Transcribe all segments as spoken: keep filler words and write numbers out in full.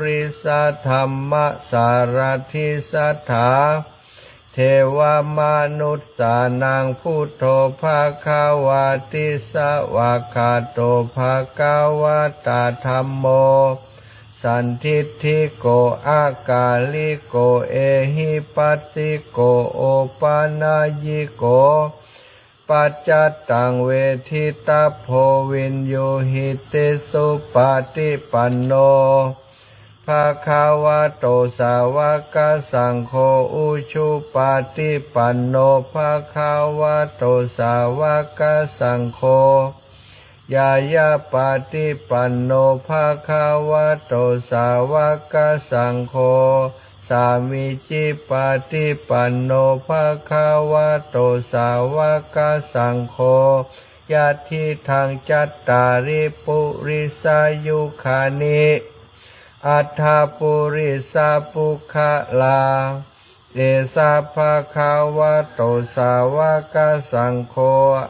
ริสะธัมมะสารถิสัตถา เทวะมะนุสสานัง พุทโธภะคะวาติ สะวากขาโตภะคะวะตะ ธัมโม สันทิฏฐิโก อะกาลิโก เอหิปัสสิโก โอปะนะยิโก ปัจจัตตัง เวทิตัพโพ วิญญูหิติ สุปะฏิปันโน ภะคะวะโต สาวะกะสังโฆ อุชุปะฏิปันโน ภะคะวะโต สาวะกะสังโฆ ญาญาปะฏิปันโน ภะคะวะโต สาวะกะสังโฆ สามีจิปะฏิปันโน ภะคะวะโต สาวะกะสังโฆ ยัตถิตัง จัตตาริ ปุริสายุคานิ อัตถะปุริสะปุคคละ เอสะภะคะวะโต สาวะกะสังโฆ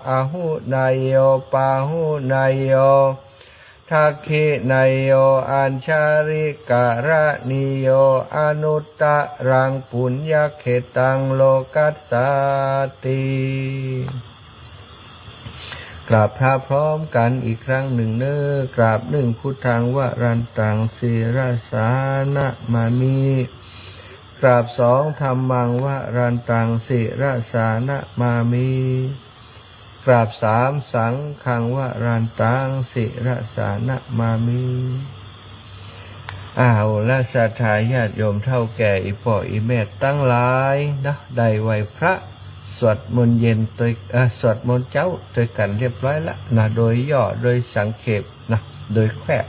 อาหุเนยโย ปาหุเนยโย ทักขิเนยโย อัญชะลิกะระณีโย อนุตตะรัง ปุญญะเขตตัง โลกัสสาติ กราบพระพร้อมกันอีกครั้งหนึ่งเน้อ กราบ นึ่ง พุทธัง วรันตัง ศิรสานะมามิ กราบ สอง ธัมมัง วรันตัง ศิรสานะมามิ กราบ สาม สังฆัง วรันตัง ศิรสานะมามิ อ้าว และศรัทธาญาติโยมเฒ่าแก่ อี่ป้ออี่แม่ตังหลายเนาะ ได้ไหว้พระ สวดมนต์เย็นโดย เอ่อ สวดมนต์เจ๊าโดยกั๋นเรียบร้อยละนะ โดยย่อ โดยสังเขปนะ โดยแควบ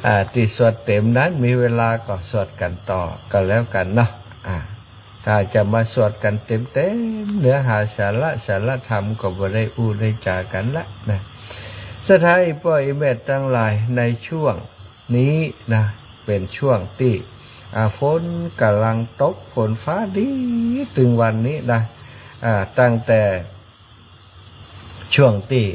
อ่า ตี้สวดเต๋มนั้นมีเวลาก็สวดกั๋นต่อก็แล้วกั๋นเนาะ อ่า ถ้าจะมาสวดกั๋นเต๋มๆ เนื้อหาสาระ สาระธรรมก็บ่ได้อู้ได้จ๋ากั๋นละนะ ศรัทธาอี่ป้ออี่แม่ตังหลาย ในช่วงนี้นะ เป๋นช่วงตี้ อ่า ฝนก่ำลังตก ฝนฟ้าดีตึงวันนี้นะ อ่า ตั้งแต่ ช่วงตี้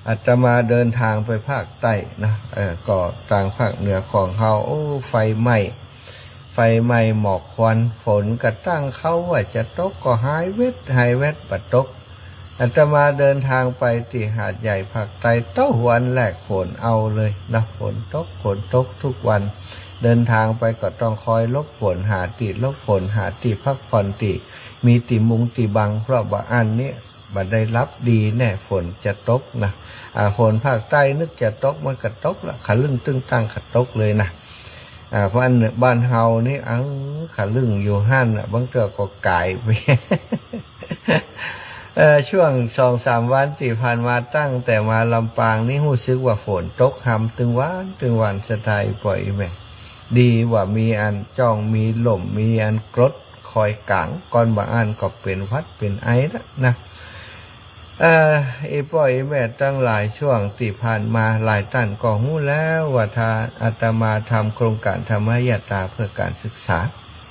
อาตมาเดินทางไปภาคใต้นะ เอ่อ ก็ตางภาคเหนือของเฮา โอ้ ไฟไหม้ ไฟไหม้หมอกควัน ฝนก็ตั้งเค้าว่าจะตกก็หายแว็บ หายแว็บ บ่ตก อาตมาเดินทางไปตี้หาดใหญ่ภาคใต้ เต๊าวันแรกฝนเอาเลยนะ ฝนตก ฝนตกทุกวัน เดินทางไปก็ต้องคอยหลบฝน หาตี้หลบฝน หาตี้พักผ่อนตี้ มีตี้มุงตี้บัง เพราะบ่อั้นนี้บ่ได้หลับดีแน่ ฝนจะตกนะ อ่า ฝนภาคใต้นึกจะตกมันก็ตกละ ขะลึ่งตึ้งตั้งก็ตกเลยนะ อ่า เพราะอันบ้านเฮานี่ อัง ขะลึ่งอยู่หั้นน่ะ บางเตื้อก็ก๋ายไป เอ่อ ช่วงสองสามวันตี้ผ่านมา ตั้งแต่มาลำปางนี่ ฮู้สึกว่าฝนตกหำตึงวัน ตึงวัน ศรัทธาอี่ป้ออี่แม่ ดีว่ามีอันจ้อง มีล่ม มีอันกรด คอยก๋าง ก่อนบ่อั้นก็เป๋นหวัดเป๋นไอละนะ เอ่อ อี่ป้ออี่แม่ตังหลาย ช่วงตี้ผ่านมาหลายต้านก็ฮู้แล้วว่าถ้าอาตมาทำโครงก๋านธรรมยาตราเพื่อก๋านศึกษา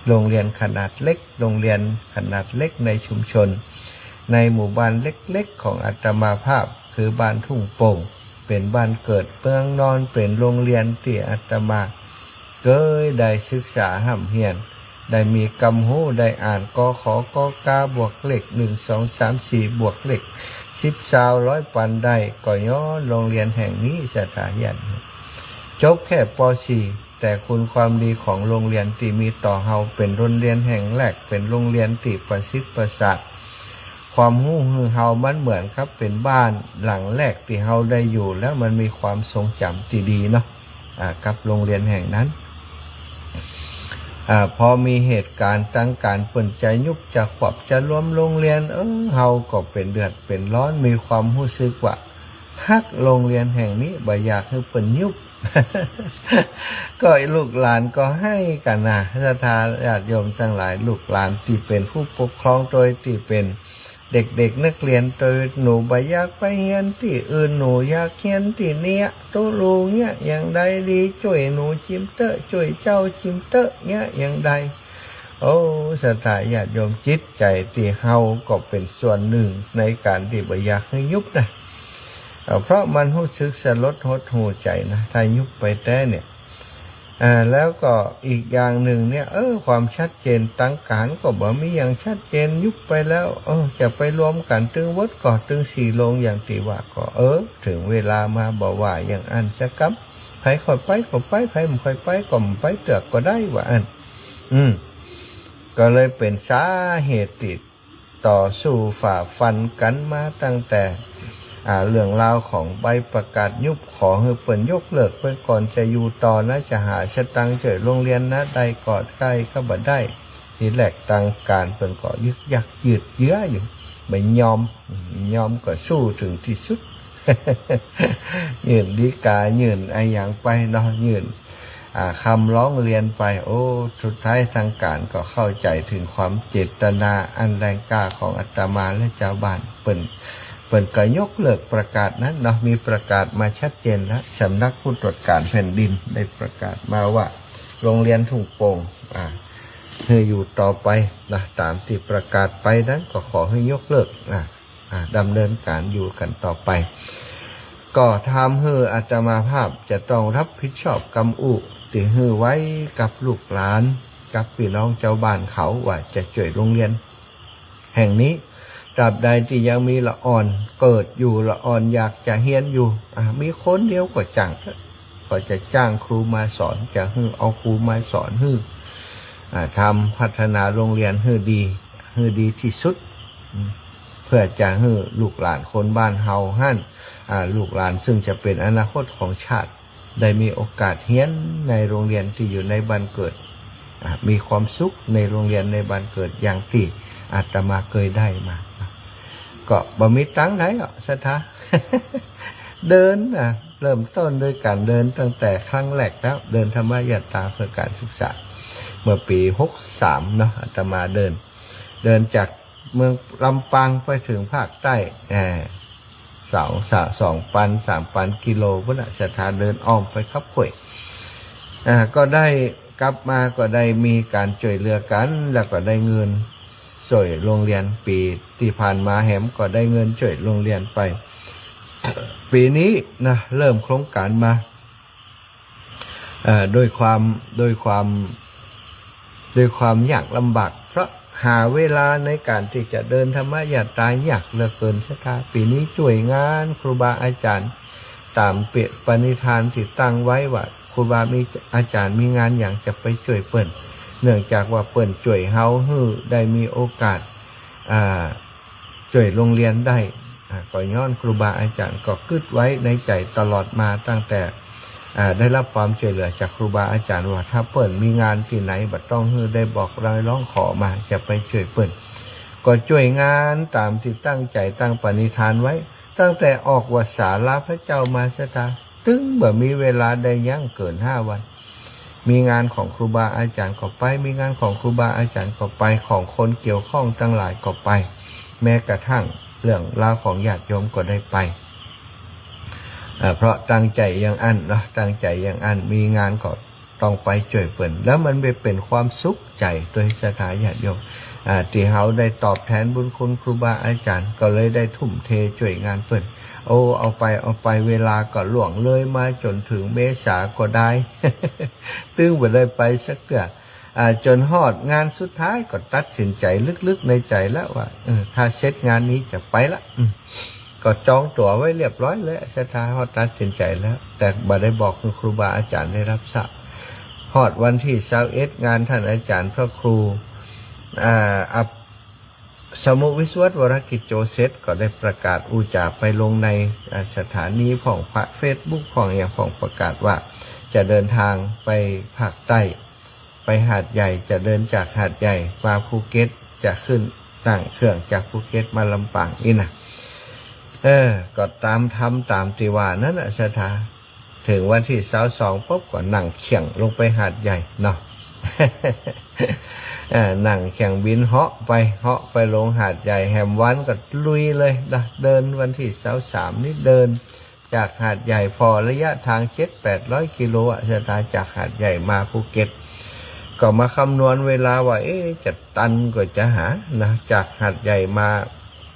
โรงเรียนขนาดเล็ก โรงเรียนขนาดเล็กในชุมชน ในหมู่บ้านเล็กๆ ของอาตมาภาพ คือบ้านทุ่งโป่ง เป๋นบ้านเกิดเมืองนอน เป๋นโรงเรียนตี้อาตมาเกยได้ศึกษาฮ่ำเฮียน ได้มีกำฮู้ ได้อ่าน ก ข ก ก บวกเลข หนึ่ง สอง สาม สี่ บวกเลข สิบ ซาว ร้อย ปันได้ ก็ย้อนโรงเรียนแห่งนี้ ศรัทธาญาติโยม จบแค่ ป.สี่ แต่คุณความดีของโรงเรียนตี้มีต่อเฮา เป๋นโรงเรียนแห่งแรก เป๋นโรงเรียนตี้ประสิทธิ์ประสาท ความฮู้หื้อเฮา มันเหมือนกับเป๋นบ้านหลังแรกตี้เฮาได้อยู่ แล้วมันมีความทรงจ๋ำตี้ดีเนาะ อ่า กับโรงเรียนแห่งนั้น อ่า พอมีเหตุก๋ารณ์ตางก๋านเปิ้นจะยุบจะขวับจะรวมโรงเรียน เออ เฮาก็เป๋นเดือดเป๋นร้อน มีความฮู้สึกว่าฮักโรงเรียนแห่งนี้ บ่อยากหื้อเปิ้นยุบ ก็ลูกหลานก็ไห้กั๋นนะ ศรัทธาญาติโยมตังหลาย ลูกหลานตี้เป๋นผู้ปกครองโตย ตี้เป๋นเด็กๆ นักเรียนโตย หนูบ่อยากไปเฮียนตี้อื่น หนูอยากเฮียนตี้เนี้ย ตุ๊ลุงเนี้ยอย่างใดดี จ้วยหนูจิมเต๊อะ จ้วยเจ้าจิมเต๊อะ เนี้ยอย่างใด โอ้ ศรัทธาญาติโยม จิตใจ๋ตี้เฮาก็เป๋นส่วนนึ่งในก๋านตี้บ่อยากหื้อยุบนะ เอ่อ เพราะมันฮู้สึกสลดหดหู่ใจ๋นะ ถ้ายุบไปแต๊เนี่ย อ่า แล้วก็อีกอย่างนึ่งเนี่ย เออ ความชัดเจนตังก๋านก็บ่มีหยังชัดเจน ยุบไปแล้ว เออ จะไปรวมกั๋นตึงเวิดก่อ ตึงสี่โรงอย่างตี้ว่าก่อ เออ เถิงเวลามาบ่ว่าอย่างอั้นสักกำ ใผค่อยไปก็ไป ใผบ่ค่อยไปก็บ่ไปเตื้อก็ได้ ว่าอั้น อืม ก็เลยเป๋นสาเหตุตี้ ต่อสู้ฝ่าฟันกั๋นมาตั้งแต่ อ่า เรื่องราวของใบประกาศยุบ ขอหื้อเปิ้นยกเลิกไปก่อน จะอยู่ต่อนะ จะหาสตางค์จ้วยโรงเรียนนะ ได้ก็ได้ ก็บ่ได้ ทีแรกตังก๋านเปิ้นก็ยึกยักยืดเยื้ออยู่ บ่ยอม ยอมก็สู้เถิงตี้สุด ยื่นฎีกา ยื่นอะหยังไปเนาะ ยื่น อ่า คำร้องเรียนไป โอ้ สุดท้ายตังก๋านก็เข้าใจ๋เถิงความเจตนาอันแรงกล้าของอาตมาและจาวบ้าน เปิ้น เปิ้นก็ยกเลิกประกาศนั้นเนาะ มีประกาศมาชัดเจนแล้ว สำนักผู้ตรวจการแผ่นดินได้ประกาศมาว่า โรงเรียนทุ่งโป่ง อ่า หื้ออยู่ต่อไปนะ ต๋ามตี้ประกาศไปนั้นก็ขอหื้อยกเลิกนะ อ่า ดำเนินก๋านอยู่กั๋นต่อไป ก็ทำหื้ออาตมาภาพจะต้องรับผิดชอบกำอู้ตี้หื้อไว้กับลูกหลาน กับปี้น้องจาวบ้านเขาว่าจะจ้วยโรงเรียนแห่งนี้ ตราบใดตี้ยังมีละอ่อนเกิดอยู่ ละอ่อนอยากจะเฮียนอยู่ อ่า มีคนเดียวก็จ้างเถอะ ก็จะจ้างครูมาสอน จะหื้อเอาครูมาสอนหื้อ อ่า ทำพัฒนาโรงเรียนหื้อดี หื้อดีตี้สุด อืม เพื่อจะหื้อลูกหลานคนบ้านเฮาหั้น อ่า ลูกหลานซึ่งจะเป๋นอนาคตของชาติ ได้มีโอกาสเฮียนในโรงเรียนตี้อยู่ในบ้านเกิด อ่า มีความสุขในโรงเรียนในบ้านเกิดอย่างตี้อาตมาเกยได้มา ก็บ่มีตังค์ไหนหรอก ศรัทธา เดินนะ เริ่มต้นโดยก๋านเดินตั้งแต่ครั้งแรกแล้ว เดินธรรมยาตราเพื่อการศึกษา เมื่อปี๋หกสามเนาะ อาตมาเดิน เดินจากเมืองลำปางไปเถิงภาคใต้ เอ่อ สอง สองปัน สามปันกิโลพุ้นน่ะ ศรัทธาเดินอ้อมไปคับข้วย อ่า ก็ได้ กลับมาก็ได้มีก๋านจ้วยเหลือกั๋น แล้วก็ได้เงินจ้วยโรงเรียน ปี๋ตี้ผ่านมาแหมก็ได้เงินจ้วยโรงเรียนไป ปี๋นี้นะ เริ่มโครงก๋านมา เอ่อ ด้วยความ ด้วยความ ด้วยความยากลำบาก เพราะหาเวลาในก๋านตี้จะเดินธรรมยาตรายากเหลือเกิน ศรัทธา ปี๋นี้จ้วยงานครูบาอาจ๋ารย์ ต๋ามปณิธานตี้ตั้งไว้ว่า ครูบามี อาจ๋ารย์มีงานหยังจะไปจ้วยเปิ้น เนื่องจากว่าเปิ้นจ้วยเฮาหื้อได้มีโอกาส อ่า จ้วยโรงเรียนได้ อ่า ก็ย้อนครูบาอาจ๋ารย์ก็กึ๊ดไว้ในใจ๋ตลอดมาตั้งแต่ อ่า ได้รับความจ้วยเหลือจากครูบาอาจ๋ารย์ว่า ถ้าเปิ้นมีงานตี้ไหนบ่ต้องหื้อได้บอกได้ฮ้องขอมา จะไปจ้วยเปิ้น ก็จ้วยงานต๋ามตี้ตั้งใจ๋ตั้งปณิธานไว้ ตั้งแต่ออกวสาลาพระเจ้ามา ศรัทธา ตึงบ่มีเวลาได้ยั้งเกินห้าวัน มีงานของครูบาอาจ๋ารย์ก็ไป มีงานของครูบาอาจ๋ารย์ก็ไป ของคนเกี่ยวข้องตังหลายก็ไป แม้กระทั่งเรื่องราวของญาติโยมก็ได้ไป เอ่อ เพราะตั้งใจ๋อย่างอั้นเนาะ ตั้งใจ๋อย่างอั้น มีงานก็ต้องไปจ้วยเปิ้น แล้วมันไปเป๋นความสุขใจ๋โดย ศรัทธาญาติโยม อ่า ตี้เฮาได้ตอบแทนบุญคุณครูบาอาจ๋ารย์ ก็เลยได้ทุ่มเทจ้วยงานเปิ้น โอ้ เอาไป เอาไป เวลาก็ล่วงเลยมาจ๋นเถิงเมษาก็ได้ ตึงบ่ได้ไปสักเตื้อ อ่า จ๋นฮอดงานสุดท้ายก็ตัดสินใจ๋ลึกๆในใจ๋แล้วว่า เออ ถ้าเสร็จงานนี้จะไปละ อืม ก็จองตั๋วไว้เรียบร้อยเลย ศรัทธา ฮอดตัดสินใจ๋แล้ว แต่บ่ได้บอกหื้อครูบาอาจ๋ารย์ได้รับทราบ ฮอดวันตี้ซาวเอ็ด งานต้านอาจ๋ารย์พระครู อ่า อับ สมุวิศวัตวรกิจโจเสร็จ ก็ได้ประกาศอู้จ๋าไปลงใน อ่า สถานีพ่อง เฟซบุ๊กพ่อง อะหยังพ่อง ประกาศว่าจะเดินทางไปภาคใต้ ไปหาดใหญ่ จะเดินจากหาดใหญ่มาภูเก็ต จะขึ้นนั่งเครื่องจากภูเก็ตมาลำปางอี้นะ เออ ก็ต๋ามทำต๋ามตี้ว่านั้นน่ะ ศรัทธา เถิงวันตี้ซาวสองปุ๊บก็นั่งเคี่ยงลงไปหาดใหญ่เนาะ เออ นั่งเคี่ยงบินเหาะไป เหาะไปลงหาดใหญ่ แหมวันก็ลุยเลยนะ เดินวันตี้ซาวสามนี่เดินจากหาดใหญ่ พอระยะทางเจ็ดแปดร้อยกิโลอะ ศรัทธา จากหาดใหญ่มาภูเก็ต ก็มาคำนวณเวลาว่า เอ๊ะ จะตันก็จะหานะ จากหาดใหญ่มา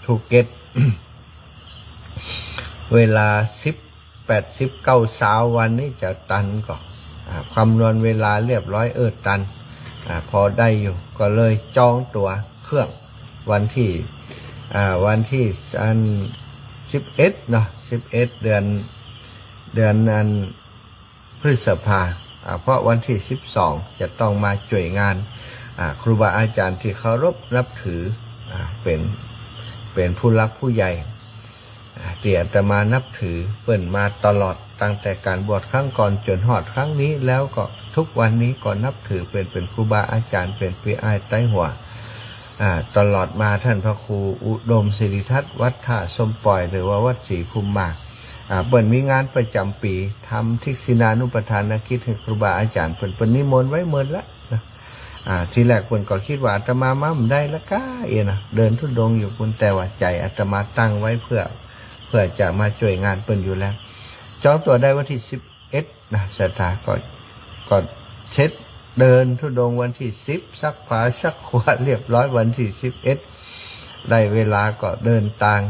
ภูเก็ต เวลาสิบ แปด สิบ เก้า ซาววันนี้จะตันก่อ อ่ะ อ่า คำนวณเวลาเรียบร้อย เออ ตัน อ่า พอได้อยู่ ก็เลยจองตั๋วเครื่องวันตี้ อ่า วันตี้ อัน สิบเอ็ดเนาะ สิบเอ็ด เดือน เดือนอัน พฤษภา อ่า เพราะวันตี้ สิบสอง จะต้องมาจ้วยงาน อ่า ครูบาอาจ๋ารย์ตี้เคารพนับถือ อ่า เป๋น เป๋นผู้หลักผู้ใหญ่ อ่า ตี้อาตมานับถือเปิ้นมาตลอด ตั้งแต่ก๋านบวชครั้งก่อนจ๋นฮอดครั้งนี้ แล้วก็ทุกวันนี้ก็นับถือเปิ้นเป๋นครูบาอาจ๋ารย์ เป๋นปี้อ้ายไต๊หัว อ่า ตลอดมาต้านพระครูอุดมสิริทัศน์ วัดท่าส้มป่อย หรือว่าวัดศรีภูมิมา อ่า เปิ้นมีงานประจ๋ำปี๋ ทำทักษิณานุปทานกิจหื้อครูบาอาจ๋ารย์เปิ้น เปิ้นนิมนต์ไว้หมดละนะ อ่า ทีแรกเปิ้นก็กึ๊ดว่าอาตมามาบ่ได้ละก้า เอียนะ เดินธุดงค์อยู่ปู้น แต่ว่าใจ๋อาตมาตั้งไว้เปื้อ เปื้อจะมาจ้วยงานเปิ้นอยู่แล้ว จองตั๋วได้วันตี้ สิบเอ็ด นะ ศรัทธาก็ ก็เสร็จเดินธุดงค์วันตี้ สิบ ซักผ้าซักขวาเรียบร้อยวันตี้ สิบเอ็ด ได้เวลาก็เดินตาง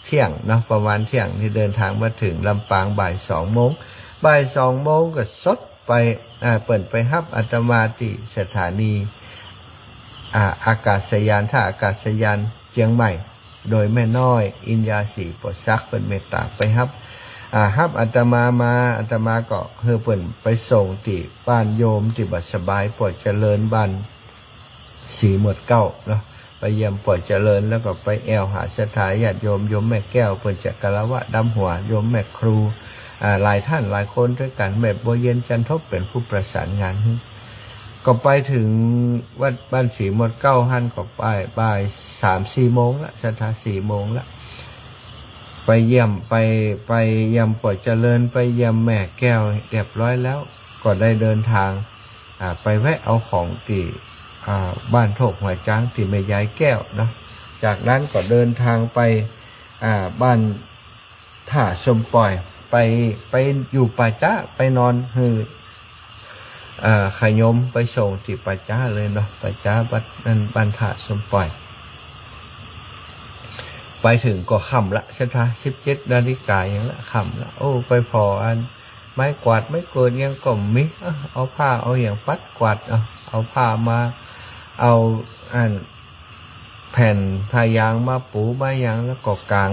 เที่ยงเนาะ ประมาณเที่ยงนี่เดินตางมาเถิงลำปางบ่ายสองโมง บ่ายสองโมงก็สดไป อ่า เปิ้นไปฮับอาตมาตี้สถานี อ่า อากาศยาน ท่าอากาศยานเจียงใหม่ โดยแม่น้อยอินยาศรีโปดสัก เปิ้นเมตต๋าไปฮับ อ่า ฮับอาตมามา อาตมาก็หื้อเปิ้นไปส่งตี้บ้านโยมตี้บ่สบาย ป่วยเจริญ บ้านศรีหมวดเก๊าเนาะ ไปเยี่ยมป่วยเจริญ แล้วก็ไปแอ่วหาศรัทธาญาติโยม โยมแม่แก้วเปิ้นจะคารวะดำหัว โยมแม่ครู อ่า หลายต้านหลายคนตวยกั๋น แม่บัวเย็นจันทบเป๋นผู้ประสานงานหื้อ ก็ไปเถิงวัดบ้านศรีหมวดเก๊าหั้นก็บ่าย บ่ายสามสี่โมงละ ศรัทธา สี่โมงละ ไปเยี่ยม ไป ไปเยี่ยมป่วยเจริญ ไปเยี่ยมแม่แก้วเรียบร้อยแล้ว ก็ได้เดินตาง อ่า ไปแวะเอาของตี้ อ่า บ้านโทกหัวจ๊างตี้แม่ยายแก้วเนาะ จากนั้นก็เดินตางไป อ่า บ้านท่าส้มป่อย ไป ไปอยู่ป่าจ๊า ไปนอนหื้อ อ่า ขยมไปส่งตี้ป่าจ๊าเลยเนาะ ป่าจ๊าวัดนั้น บ้านท่าส้มป่อย ไปเถิงก็ค่ำละ ศรัทธา สิบเจ็ดนาฬิกาหยังละ ค่ำละ โอ้ ไปผ่ออัน ไม้กวาดไม้กวาดหยังก็บ่มี เอ้า เอาผ้าเอาหยังปัดกวาด เอา เอาผ้ามา เอาอันแผ่นผ้ายางมาปูมาหยัง แล้วก็ก๋าง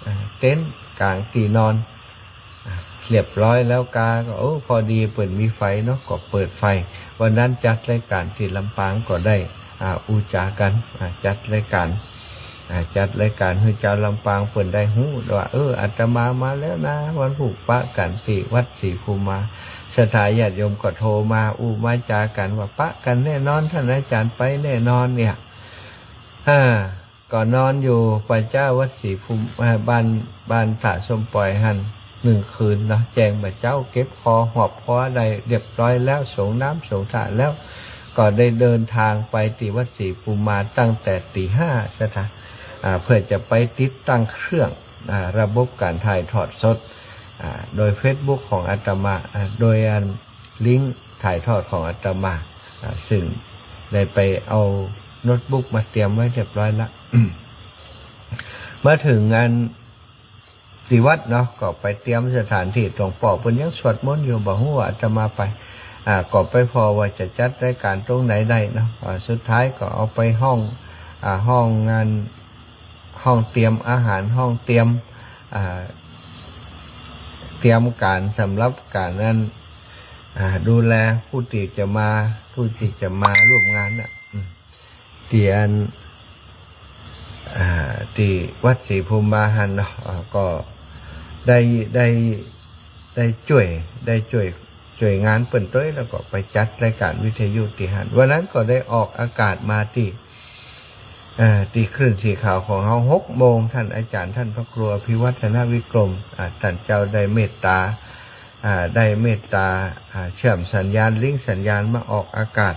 อ่า เต็นท์ก๋างตี้นอน อ่า เรียบร้อยแล้วกา ก็ โอ้ พอดีเปิ้นมีไฟเนาะ ก็เปิดไฟ วันนั้นจัดรายก๋านตี้ลำปางก็ได้ อ่า อู้จ๋ากั๋น อ่า จัดรายก๋าน อ่า จัดรายก๋านหื้อจาวลำปางเปิ้นได้ฮู้ว่า เออ อาตมามาแล้วนะ วันพูกปะกั๋นตี้วัดศรีภูมิมา ศรัทธาญาติโยมก็โทรมาอู้มาจ๋ากั๋นว่าปะกั๋นแน่นอน ต้านอาจ๋ารย์ไปแน่นอนเนี่ย อ่า ก็นอนอยู่ป่าจ๊าวัดศรีภูมิ อ่า บ้าน บ้านท่าส้มป่อยหั้นหนึ่งคืนเนาะ แจ้งบ่าเจ๊า เก็บคอหอบคอได้เรียบร้อยแล้ว สรงน้ำสรงท่าแล้ว ก็ได้เดินตางไปตี้วัดศรีภูมิมาตั้งแต่ตี๋ห้า ศรัทธา อ่า เพื่อจะไปติดตั้งเครื่อง อ่า ระบบก๋านถ่ายทอดสด อ่า โดยเฟซบุ๊กของอาตมา อ่า โดยอันลิงก์ถ่ายทอดของอาตมา อ่า ซึ่งได้ไปเอาโน้ตบุ๊กมาเตรียมไว้เรียบร้อยละ มาเถิงอัน ตี้วัดเนาะ ก็ไปเตรียมสถานตี้ หลวงป้อเปิ้นยังสวดมนต์อยู่ บ่ฮู้ว่าอาตมาไป อ่า ก็ไปผ่อว่าจะจัดรายก๋านตรงไหนได้เนาะ อ่า สุดท้ายก็เอาไปห้อง อ่า ห้องงาน ห้องเตรียมอาหาร ห้องเตรียม อ่า เตรียมก๋านสำหรับก๋านนั้น อ่า ดูแลผู้ตี้จะมา ผู้ตี้จะมาร่วมงานน่ะ อืม ตี้อัน อ่า ตี้วัดศรีภูมิมาหั้นเนาะ อ่า ก็ได้ ได้ ได้จ้วย ได้จ้วย จ้วยงานเปิ้นตวย แล้วก็ไปจัดรายก๋านวิทยุตี้หั้น วันนั้นก็ได้ออกอากาศมาตี้ อ่า ตี้คลื่นสีขาวของเฮา หกโมง ต้านอาจ๋ารย์ ต้านพระครูอภิวัฒนวิกรม อ่า ต้านเจ้าได้เมตต๋า อ่า ได้เมตต๋า อ่า เชื่อมสัญญาณ ลิงก์สัญญาณมาออกอากาศ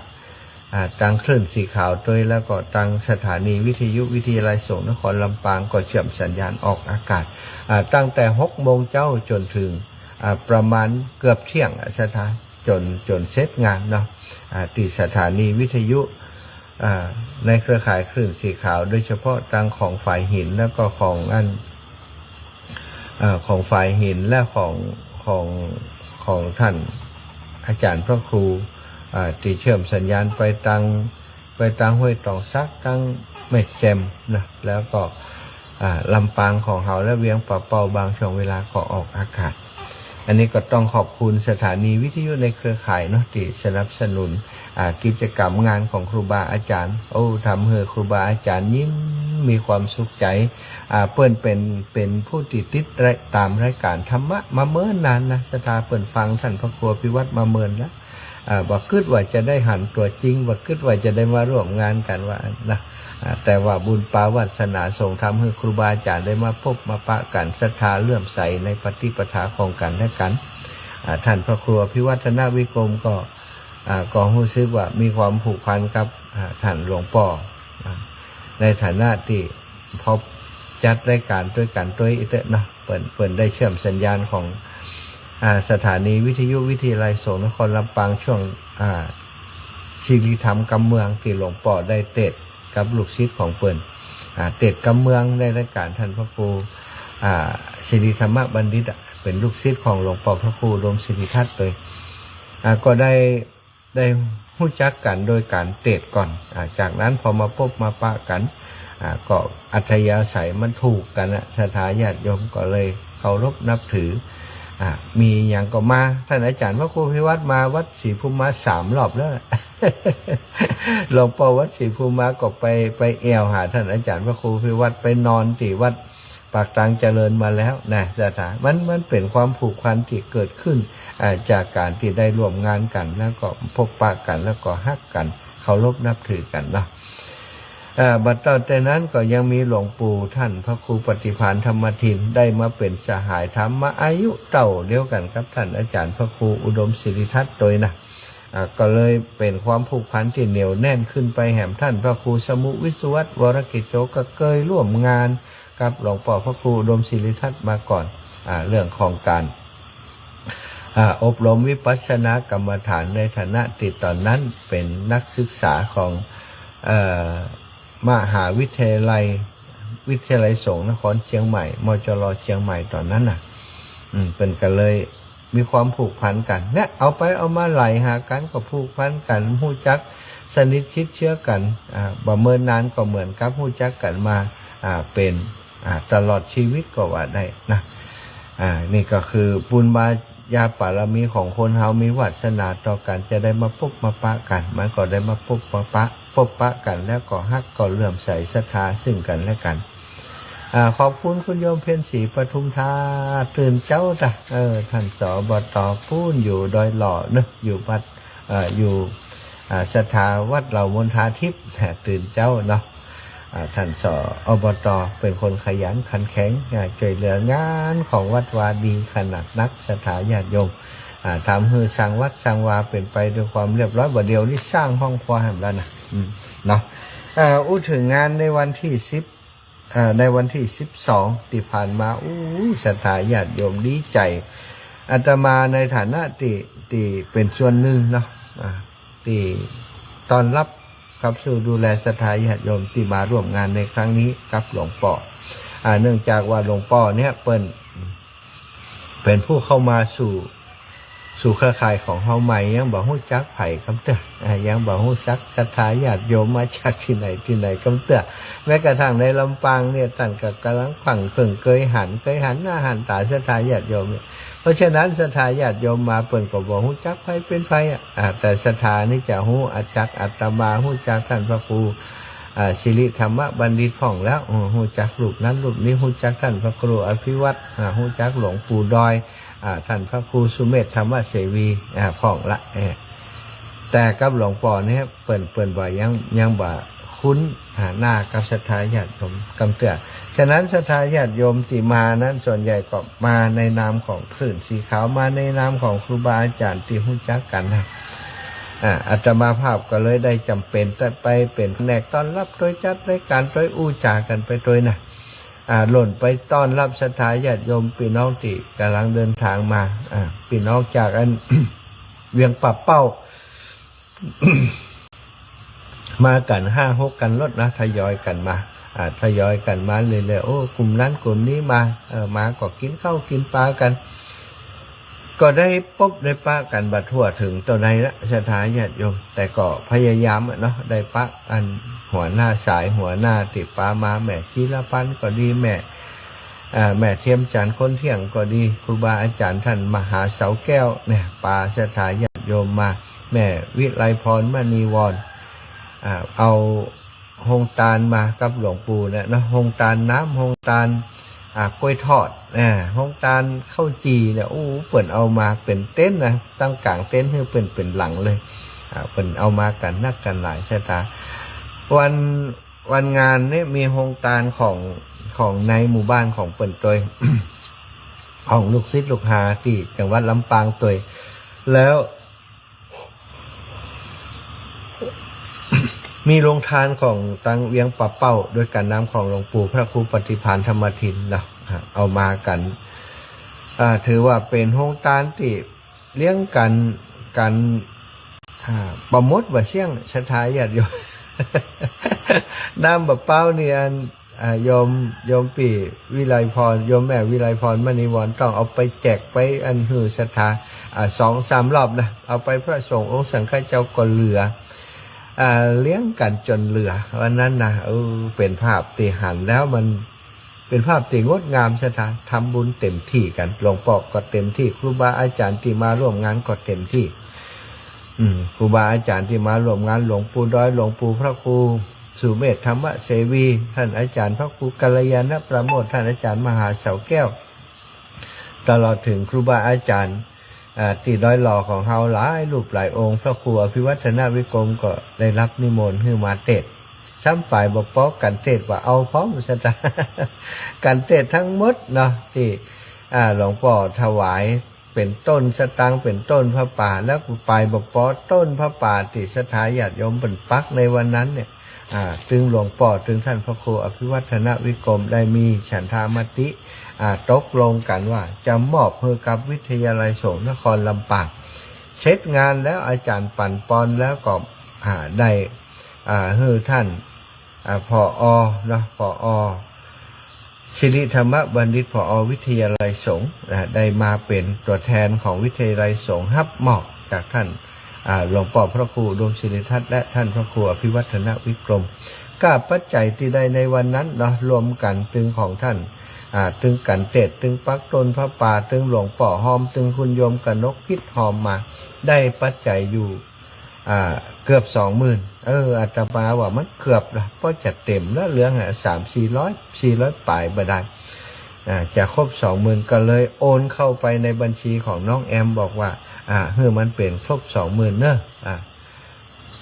อ่า ตางคลื่นสีขาวตวย แล้วก็ตางสถานีวิทยุวิทยาลัยสงฆ์นครลำปางก็เชื่อมสัญญาณออกอากาศ อ่า ตั้งแต่หกโมงเจ๊าจ๋นเถิง อ่า ประมาณเกือบเที่ยงอะ ศรัทธา จ๋น จ๋นเสร็จงานเนาะ อ่า ตี้สถานีวิทยุ อ่า ในเครือข่ายคลื่นสีขาว โดยเฉพาะตางของฝายหิน แล้วก็ของอัน อ่า ของฝายหิน และของ ของ ของต้าน อ อาจ๋ารย์พระครู อ่า ตี้เชื่อมสัญญาณไปตาง ไปตางห้วยตองสัก ตางแม่แจ่มนะ แล้วก็ อ่า ลำปางของเฮา และเวียงป่าเป้า บางช่วงเวลาก็ออกอากาศ อันนี้ก็ต้องขอบคุณสถานีวิทยุในเครือข่ายเนาะ ตี้สนับสนุน อ่า กิจกรรมงานของครูบาอาจ๋ารย์ โอ้ ทำหื้อครูบาอาจ๋ารย์ยิ้ม มีความสุขใจ๋ อ่า เปิ้นเป๋น เป๋นผู้ตี้ติดตามรายก๋านธรรมะมาเมินนานนะ ศรัทธาเปิ้นฟังต้านพระครูอภิวัตรมาเมินแล้ว อ่า บ่กึ๊ดว่าจะได้หันตั๋วจริง บ่กึ๊ดว่าจะได้มาร่วมงานกั๋นว่านะ อ่า แต่ว่าบุญปาวาสนาส่งธรรมหื้อครูบาอาจ๋ารย์ได้มาพบมาปะกั๋น ศรัทธาเลื่อมใสในปฏิปทาของกั๋นและกั๋น อ่า ต้านพระครูอภิวัฒนวิกรมก็ อ่า ก็ฮู้สึกว่ามีความผูกพันกับ อ่า ต้านหลวงป้อ อ่า ในฐานะตี้พบจัดรายก๋านตวยกั๋นตวยอี้เต๊อะเนาะ เปิ้น เปิ้นได้เชื่อมสัญญาณของ อ่า สถานีวิทยุวิทยาลัยสงฆ์นครลำปาง ช่วง อ่า สิริธรรมกำเมือง ตี้หลวงป้อได้เตสน์กับลูกศิษย์ของเปิ้น อ่า เตสน์กำเมืองในรายก๋านต้านพระครู อ่า สิริธรรมบัณฑิตอะ เป๋นลูกศิษย์ของหลวงป้อพระครูอุดมสิริทัตน์เลย อ่า ก็ได้ ได้ฮู้จักกั๋นโดยก๋านเตสน์ก่อน อ่า จากนั้นพอมาพบมาปะกั๋น อ่า ก็อัธยาศัยมันถูกกั๋นนะ ศรัทธาญาติโยมก็เลยเคารพนับถือ อ่า มีหยังก็มา ต้านอาจ๋ารย์พระครูอภิวัตรมาวัดศรีภูมิมาสามรอบแล้ว หลวงป้อวัดศรีภูมิมาก็ไป ไปแอ่วหาต้านอาจ๋ารย์พระครูอภิวัตร ไปนอนตี้วัด ปากตางเจริญมาแล้วนะ ศรัทธา มัน มันเป๋นความผูกพันตี้เกิดขึ้น อ่า จากก๋านตี้ได้ร่วมงานกั๋น แล้วก็พบปะกั๋น แล้วก็ฮักกั๋น เคารพนับถือกั๋นเนาะ อ่า บัดเต้าแต่นั้นก็ยังมีหลวงปู่ต้านพระครูปฏิภาณธรรมทิน ได้มาเป๋นสหายธรรมะ อายุเต้าเดียวกั๋นกับต้านอาจ๋ารย์พระครูอุดมสิริทัตน์ตวยนะ อ่า ก็เลยเป๋นความผูกพันตี้เหนียวแน่นขึ้นไปแหม ต้านพระครูสมุวิศวัตรวรกิจโจ ก็เกยร่วมงานกับหลวงป้อพระครูอุดมสิริทัตน์มาก่อน อ่า เรื่องของก๋าน อ่า อบรมวิปัสสนากรรมฐาน ในฐานะตี้ต๋อนนั้นเป๋นนักศึกษาของ เอ่อ มหาวิทยาลัย วิทยาลัยสงฆ์นครเจียงใหม่ มจร เจียงใหม่ต๋อนนั้นน่ะ อืม เปิ้นก็เลย มีความผูกพันกั๋น เนี่ย เอาไปเอามาไหลหากั๋น ก็ผูกพันกั๋น ฮู้จักสนิทชิดเชื้อกั๋น อ่า บ่เมินนานก็เหมือนกับฮู้จักกั๋นมา อ่า เป๋น อ่า ตลอดชีวิตก็ว่าได้นะ อ่า นี่ก็คือบุญญาบารมีของคนเฮา มีวาสนาต่อกั๋น จะได้มาพบมาปะกั๋น มันก็ได้มาพบมาปะ พบปะกั๋น แล้วก็ฮักก็เลื่อมใสศรัทธาซึ่งกั๋นและกั๋น อ่า ขอบคุณคุณโยมเพ็ญศรีปทุมธา ตื่นเจ๊าจ้ะ เออ ต้าน สบต ปู๊นอยู่ดอยหล่อเนอะ อยู่วัด เอ่อ อยู่ อ่า ศรัทธาวัดเหล่ามณฑาทิพย์ ตื่นเจ๊าเนาะ อ่า ต้าน สบต เป๋นคนขยันขันแข็ง อ่า จ้วยเหลืองานของวัดวาดีขนาดนัก ศรัทธาญาติโยม อ่า ทำหื้อสร้างวัดสร้างวาเป๋นไปด้วยความเรียบร้อย บ่าเดี่ยวนี้สร้างห้องครัวแหมแล้วนะ อืม เนาะ เอ่อ อู้ถึงงานในวันตี้สิบ เอ่อ ในวันตี้สิบสองตี้ผ่านมา อู้ ศรัทธาญาติโยมดีใจ๋ อาตมาในฐานะตี้ ตี้เป๋นส่วนนึ่งเนาะ อ่า ตี้ต้อนฮับ กับสู่ดูแลศรัทธาญาติโยมตี้มาร่วมงานในครั้งนี้กับหลวงป้อ อ่า เนื่องจากว่าหลวงป้อเนี่ยเปิ้น เป๋นผู้เข้ามาสู่ สู่เครือข่ายของเฮาใหม่ ยังบ่ฮู้จักใผกำเตื้อ อ่า ยังบ่ฮู้จักศรัทธาญาติโยมมาจากตี้ไหนตี้ไหนกำเตื้อ แม้กระทั่งในลำปางเนี่ย ต้านก็ก่ำลังขวังเขิง เกยหัน เกยหันหน้าหันต๋าศรัทธาญาติโยมเนี่ย เพราะฉะนั้นศรัทธาญาติโยมมาเปิ้นก็บ่ฮู้จักใผเป๋นใผอะ อ่า แต่ศรัทธานี่จะฮู้จักอาตมา ฮู้จักต้านพระครู อ่า สิริธรรมบัณฑิตพ่องแล้ว อืม ฮู้จักรูปนั้นรูปนี้ ฮู้จักต้านพระครูอภิวัตร อ่า ฮู้จักหลวงปู่ดอย อ่า ต้านพระครูสุเมธธรรมเสวี อ่า พ่องละ เออ แต่กับหลวงป้อเนี่ย เปิ้น เปิ้นบ่ยัง ยังบ่คุ้น อ่า หน้ากับศรัทธาญาติโยมกำเตื้อ ฉะนั้นศรัทธาญาติโยมตี้มานั้นส่วนใหญ่ก็มาในนามของผื่นสีขาว มาในนามของครูบาอาจ๋ารย์ตี้ฮู้จักกั๋นนะ อ่า อาตมาภาพก็เลยได้จ๋ำเป๋นต้องไปเป๋นแผนกต้อนฮับตวย จัดรายก๋านตวย อู้จ๋ากั๋นไปตวยนะ อ่า ล่นไปต้อนฮับศรัทธาญาติโยมปี้น้องตี้ก่ำลังเดินตางมา อ่า ปี้น้องจากอัน เวียงป่าเป้า มากั๋นห้าหกคันรถนะ ทยอยกั๋นมา อ่า ทยอยกั๋นมาเรื่อยๆ โอ้ กลุ่มนั้นกลุ่มนี้มา เออ มาก็กิ๋นข้าวกิ๋นป๋ากั๋น ก็ได้ปบได้ปะกั๋นบ่ทั่วเถิงเต้าใดละ ศรัทธาญาติโยม แต่ก็พยายามอะเนาะ ได้ปะอันหัวหน้าสาย หัวหน้าตี้ปามา แม่ศิลปันก็ดี แม่ อ่า แม่เทียมจันทร์คนเที่ยงก็ดี ครูบาอาจ๋ารย์ต้านมหาเสาแก้วเนี่ย ปาศรัทธาญาติโยมมา แม่วิไลพรมณีวร อ่า เอาโฮงตานมากับหลวงปู่เนี่ยเนาะ โฮงตานน้ำ โฮงตาน อ่า กล้วยทอด อ่า โฮงตานข้าวจี่เนี่ย โอ้ เปิ้นเอามาเป๋นเต็นท์นะ ตั้งก๋างเต็นท์หื้อเปิ้นเป๋นหลังเลย อ่า เปิ้นเอามากั๋นนักกั๋นหลาย ศรัทธา วัน วันงานเนี่ยมีโฮงตานของ ของในหมู่บ้านของเปิ้นตวย ของลูกศิษย์ลูกหาตี้จังหวัดลำปางตวย แล้ว มีโฮงตานของตังเวียงป่าเป้า โดยก๋านนำของหลวงปู่พระครูปฏิภาณธรรมทินนะ เอามากั๋น อ่า ถือว่าเป๋นโฮงตานตี้เลี้ยงกั๋น กั๋น อ่า บ่หมดบ่เสี้ยง ศรัทธาญาติโยม น้ำบ่าเป๊านี่อัน อ่า โยม โยมปี้วิไลพร โยมแม่วิไลพรมณีวร ต้องเอาไปแจกไปอันหื้อศรัทธา อ่า สองสามรอบนะ เอาไปพระสงฆ์องค์สังฆเจ้าก็เหลือ อ่า เลี้ยงกั๋นจ๋นเหลือ วันนั้นนะ เออ เป๋นภาพตี้หันแล้วมัน เป๋นภาพตี้งดงาม ศรัทธา ทำบุญเต็มตี้กั๋น หลวงป้อก็เต็มตี้ ครูบาอาจ๋ารย์ตี้มาร่วมงานก็เต็มตี้ อืม ครูบาอาจ๋ารย์ตี้มาร่วมงาน หลวงปู่ดอย หลวงปู่พระครูสุเมธธรรมเสวี ต้านอาจ๋ารย์พระครูกัลยาณประโมท ต้านอาจ๋ารย์มหาเสาแก้ว ตลอดเถิงครูบาอาจ๋ารย์ อ่า ตี้ดอยหล่อของเฮาหลายรูปหลายองค์ พระครูอภิวัฒนวิกรมก็ได้รับนิมนต์หื้อมาเตสน์ ซ้ำป๋ายบ่ปอกั๋นเตสน์ว่าเอาพร้อม ศรัทธา กั๋นเตสน์ตังหมดเนาะ ตี้ อ่า หลวงป้อถวาย เป๋นต้นสตางค์ เป๋นต้นผ้าป่า แล้วก็ป๋ายบ่ปอต้นผ้าป่าตี้ศรัทธาญาติโยมเปิ้นปักในวันนั้นเนี่ย อ่า ตึงหลวงป้อ ตึงต้านพระครูอภิวัฒนวิกรมได้มีฉันทามติ อ่า ตกลงกั๋นว่าจะมอบหื้อกับวิทยาลัยสงฆ์นครลำปาง เสร็จงานแล้วอาจ๋ารย์ปั๋นปอนแล้วก็ อ่า ได้ อ่า หื้อต้าน อ่า ผอ.เนาะ ผอ.สิริธรรมบัณฑิต ผอ.วิทยาลัยสงฆ์ อ่า ได้มาเป๋นตั๋วแทนของวิทยาลัยสงฆ์ฮับมอบจากต้าน อ่า หลวงป้อพระครูอุดมศิริทัตน์ และต้านพระครูอภิวัฒนวิกรม ก้าปัจจัยตี้ได้ในวันนั้นเนาะ รวมกั๋นตึงของต้าน อ่า ตึงกั๋นเตสน์ ตึงปักต้นผ้าป่า ตึงหลวงป้อฮอม ตึงคุณโยมกนกพิษฮอมมา ได้ปัจจัยอยู่ อ่า เกือบสองหมื่น เออ อาตมาว่ามันเกือบละ เพราะจะเต๋มละ เหลือ อ่า สามสี่ร้อย สี่ร้อยป๋ายบ่ได้ อ่า จะครบสองหมื่น ก็เลยโอนเข้าไปในบัญชีของน้องแอม บอกว่า อ่า หื้อมันเป๋นครบสองหมื่นเนาะ อ่า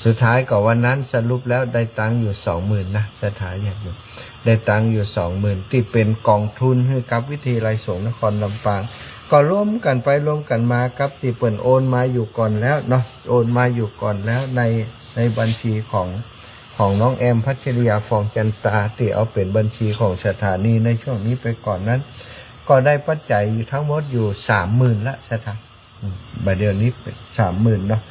สุดท้ายก็วันนั้นสรุปแล้วได้ตังค์อยู่สองหมื่นนะ ศรัทธาญาติโยม ได้ตังค์อยู่สองหมื่น ตี้เป๋นก๋องทุนหื้อกับวิทยาลัยสงฆ์นครลำปาง ก็รวมกั๋นไปรวมกั๋นมากับตี้เปิ้นโอนมาอยู่ก่อนแล้วเนาะ โอนมาอยู่ก่อนแล้วใน ในบัญชีของ ของน้องแอมพัชริยา ฟองจันตา ตี้เอาเป๋นบัญชีของสถานีในช่วงนี้ไปก่อนนั้น ก็ได้ปัจจัยอยู่ตังหมดอยู่สามหมื่นละ ศรัทธา อืม บ่าเดี่ยวนี้เป๋นสามหมื่นเนาะ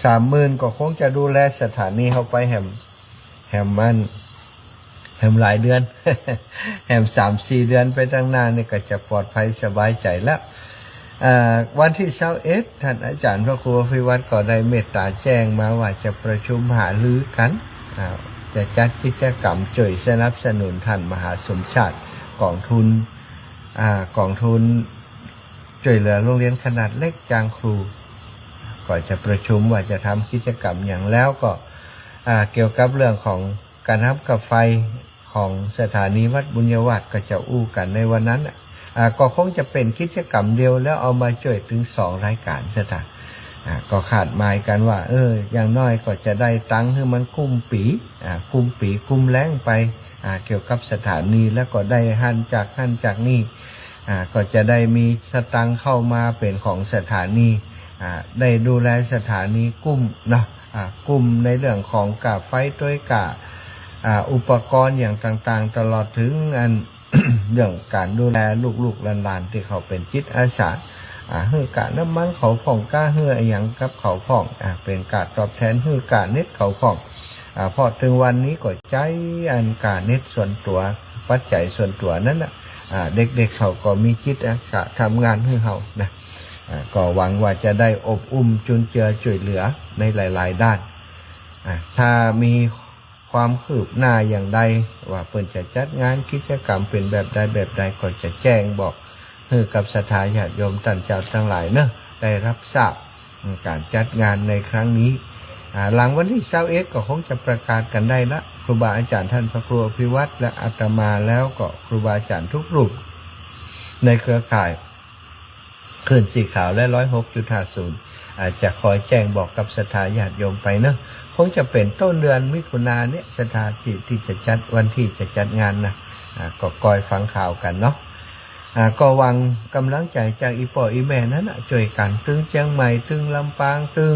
สามหมื่น ก็คงจะดูแลสถานีเฮาไปแหม แหมมัน แหมหลายเดือน แหมสามสี่เดือนไปตังหน้านี่ก็จะปลอดภัยสบายใจ๋แล้ว อ่า วันตี้ซาวเอ็ด ต้านอาจ๋ารย์พระครูอภิวัฒน์ก็ได้เมตตาแจ้งมาว่าจะประชุมหารือกั๋น อ่า จะจัดกิจกรรมจ้วยสนับสนุนต้านมหาสมชาติ ก๋องทุน อ่า ก๋องทุนจ้วยเหลือโฮงเฮียนขนาดเล็กจางครู ก็จะประชุมว่าจะทำกิจกรรมหยัง แล้วก็ อ่า เกี่ยวกับเรื่องของก๋านน้ำก๋าไฟของสถานีวัดบุญญาวาสก็จะอู้กั๋นในวันนั้นน่ะ อ่า ก็คงจะเป๋นกิจกรรมเดียวแล้วเอามาจ้วยตึงสองรายก๋าน ศรัทธา อ่า ก็คาดหมายกั๋นว่า เออ อย่างน้อยก็จะได้ตังค์หื้อมันกุ้มปี๋ อ่า กุ้มปี๋กุ้มแล้งไป อ่า เกี่ยวกับสถานี แล้วก็ได้หั้นจากหั้นจากนี่ อ่า ก็จะได้มีสตางค์เข้ามาเป๋นของสถานี อ่า ได้ดูแลสถานีกุ้มเนาะ อ่า กุ้มในเรื่องของก๋าไฟตวยก๋า อ่า อุปกรณ์อย่างต่างๆ ตลอดเถิงอัน เรื่องก๋านดูแลลูกๆหลานๆ ตี้เขาเป๋นจิตอาสา อ่า หื้อก๋าน้ำมันเขาพ่อง ก้าหื้ออะหยังกับเขาพ่อง อ่า เป๋นก๋าตอบแทน หื้อก๋าเน็ตเขาพ่อง อ่า เพราะเถิงวันนี้ก็ใจ๊อันก๋าเน็ตส่วนตั๋ว ปัจจัยส่วนตั๋วนั้นน่ะ อ่า เด็กๆ เขาก็มีจิตอาสาทำงานหื้อเฮานะ อ่า ก็หวังว่าจะได้อบอุ้มจุนเจือจ้วยเหลือในหลายๆ ด้าน อ่า ถ้ามีความคืบหน้าอย่างใด ว่าเปิ้นจะจัดงานกิจกรรมเป๋นแบบใดแบบใด ก็จะแจ้งบอกหื้อกับศรัทธาญาติโยมต้านเจ้าตังหลายเนาะ ได้ฮับทราบ อืม ก๋านจัดงานในครั้งนี้ อ่า หลังวันตี้ซาวเอ็ดก็คงจะประกาศกั๋นได้ละ ครูบาอาจ๋ารย์ต้านพระครูอภิวัฒน์และอาตมา แล้วก็ครูบาอาจ๋ารย์ทุกรูปในเครือข่าย คลื่นสีขาวและ ร้อยหกจุดห้าศูนย์ อ่า จะคอยแจ้งบอกกับศรัทธาญาติโยมไปเนาะ คงจะเป๋นต้นเดือนมิถุนาเนี่ย ศรัทธาตี้ ตี้จะจัด วันตี้จะจัดงานนะ อ่า ก็คอยฟังข่าวกั๋นเนาะ อ่า ก็หวังก๋ำลังใจ๋จากอี่ป้ออี่แม่หั้นน่ะ จ้วยกั๋น ตึงเจียงใหม่ ตึงลำปาง ตึง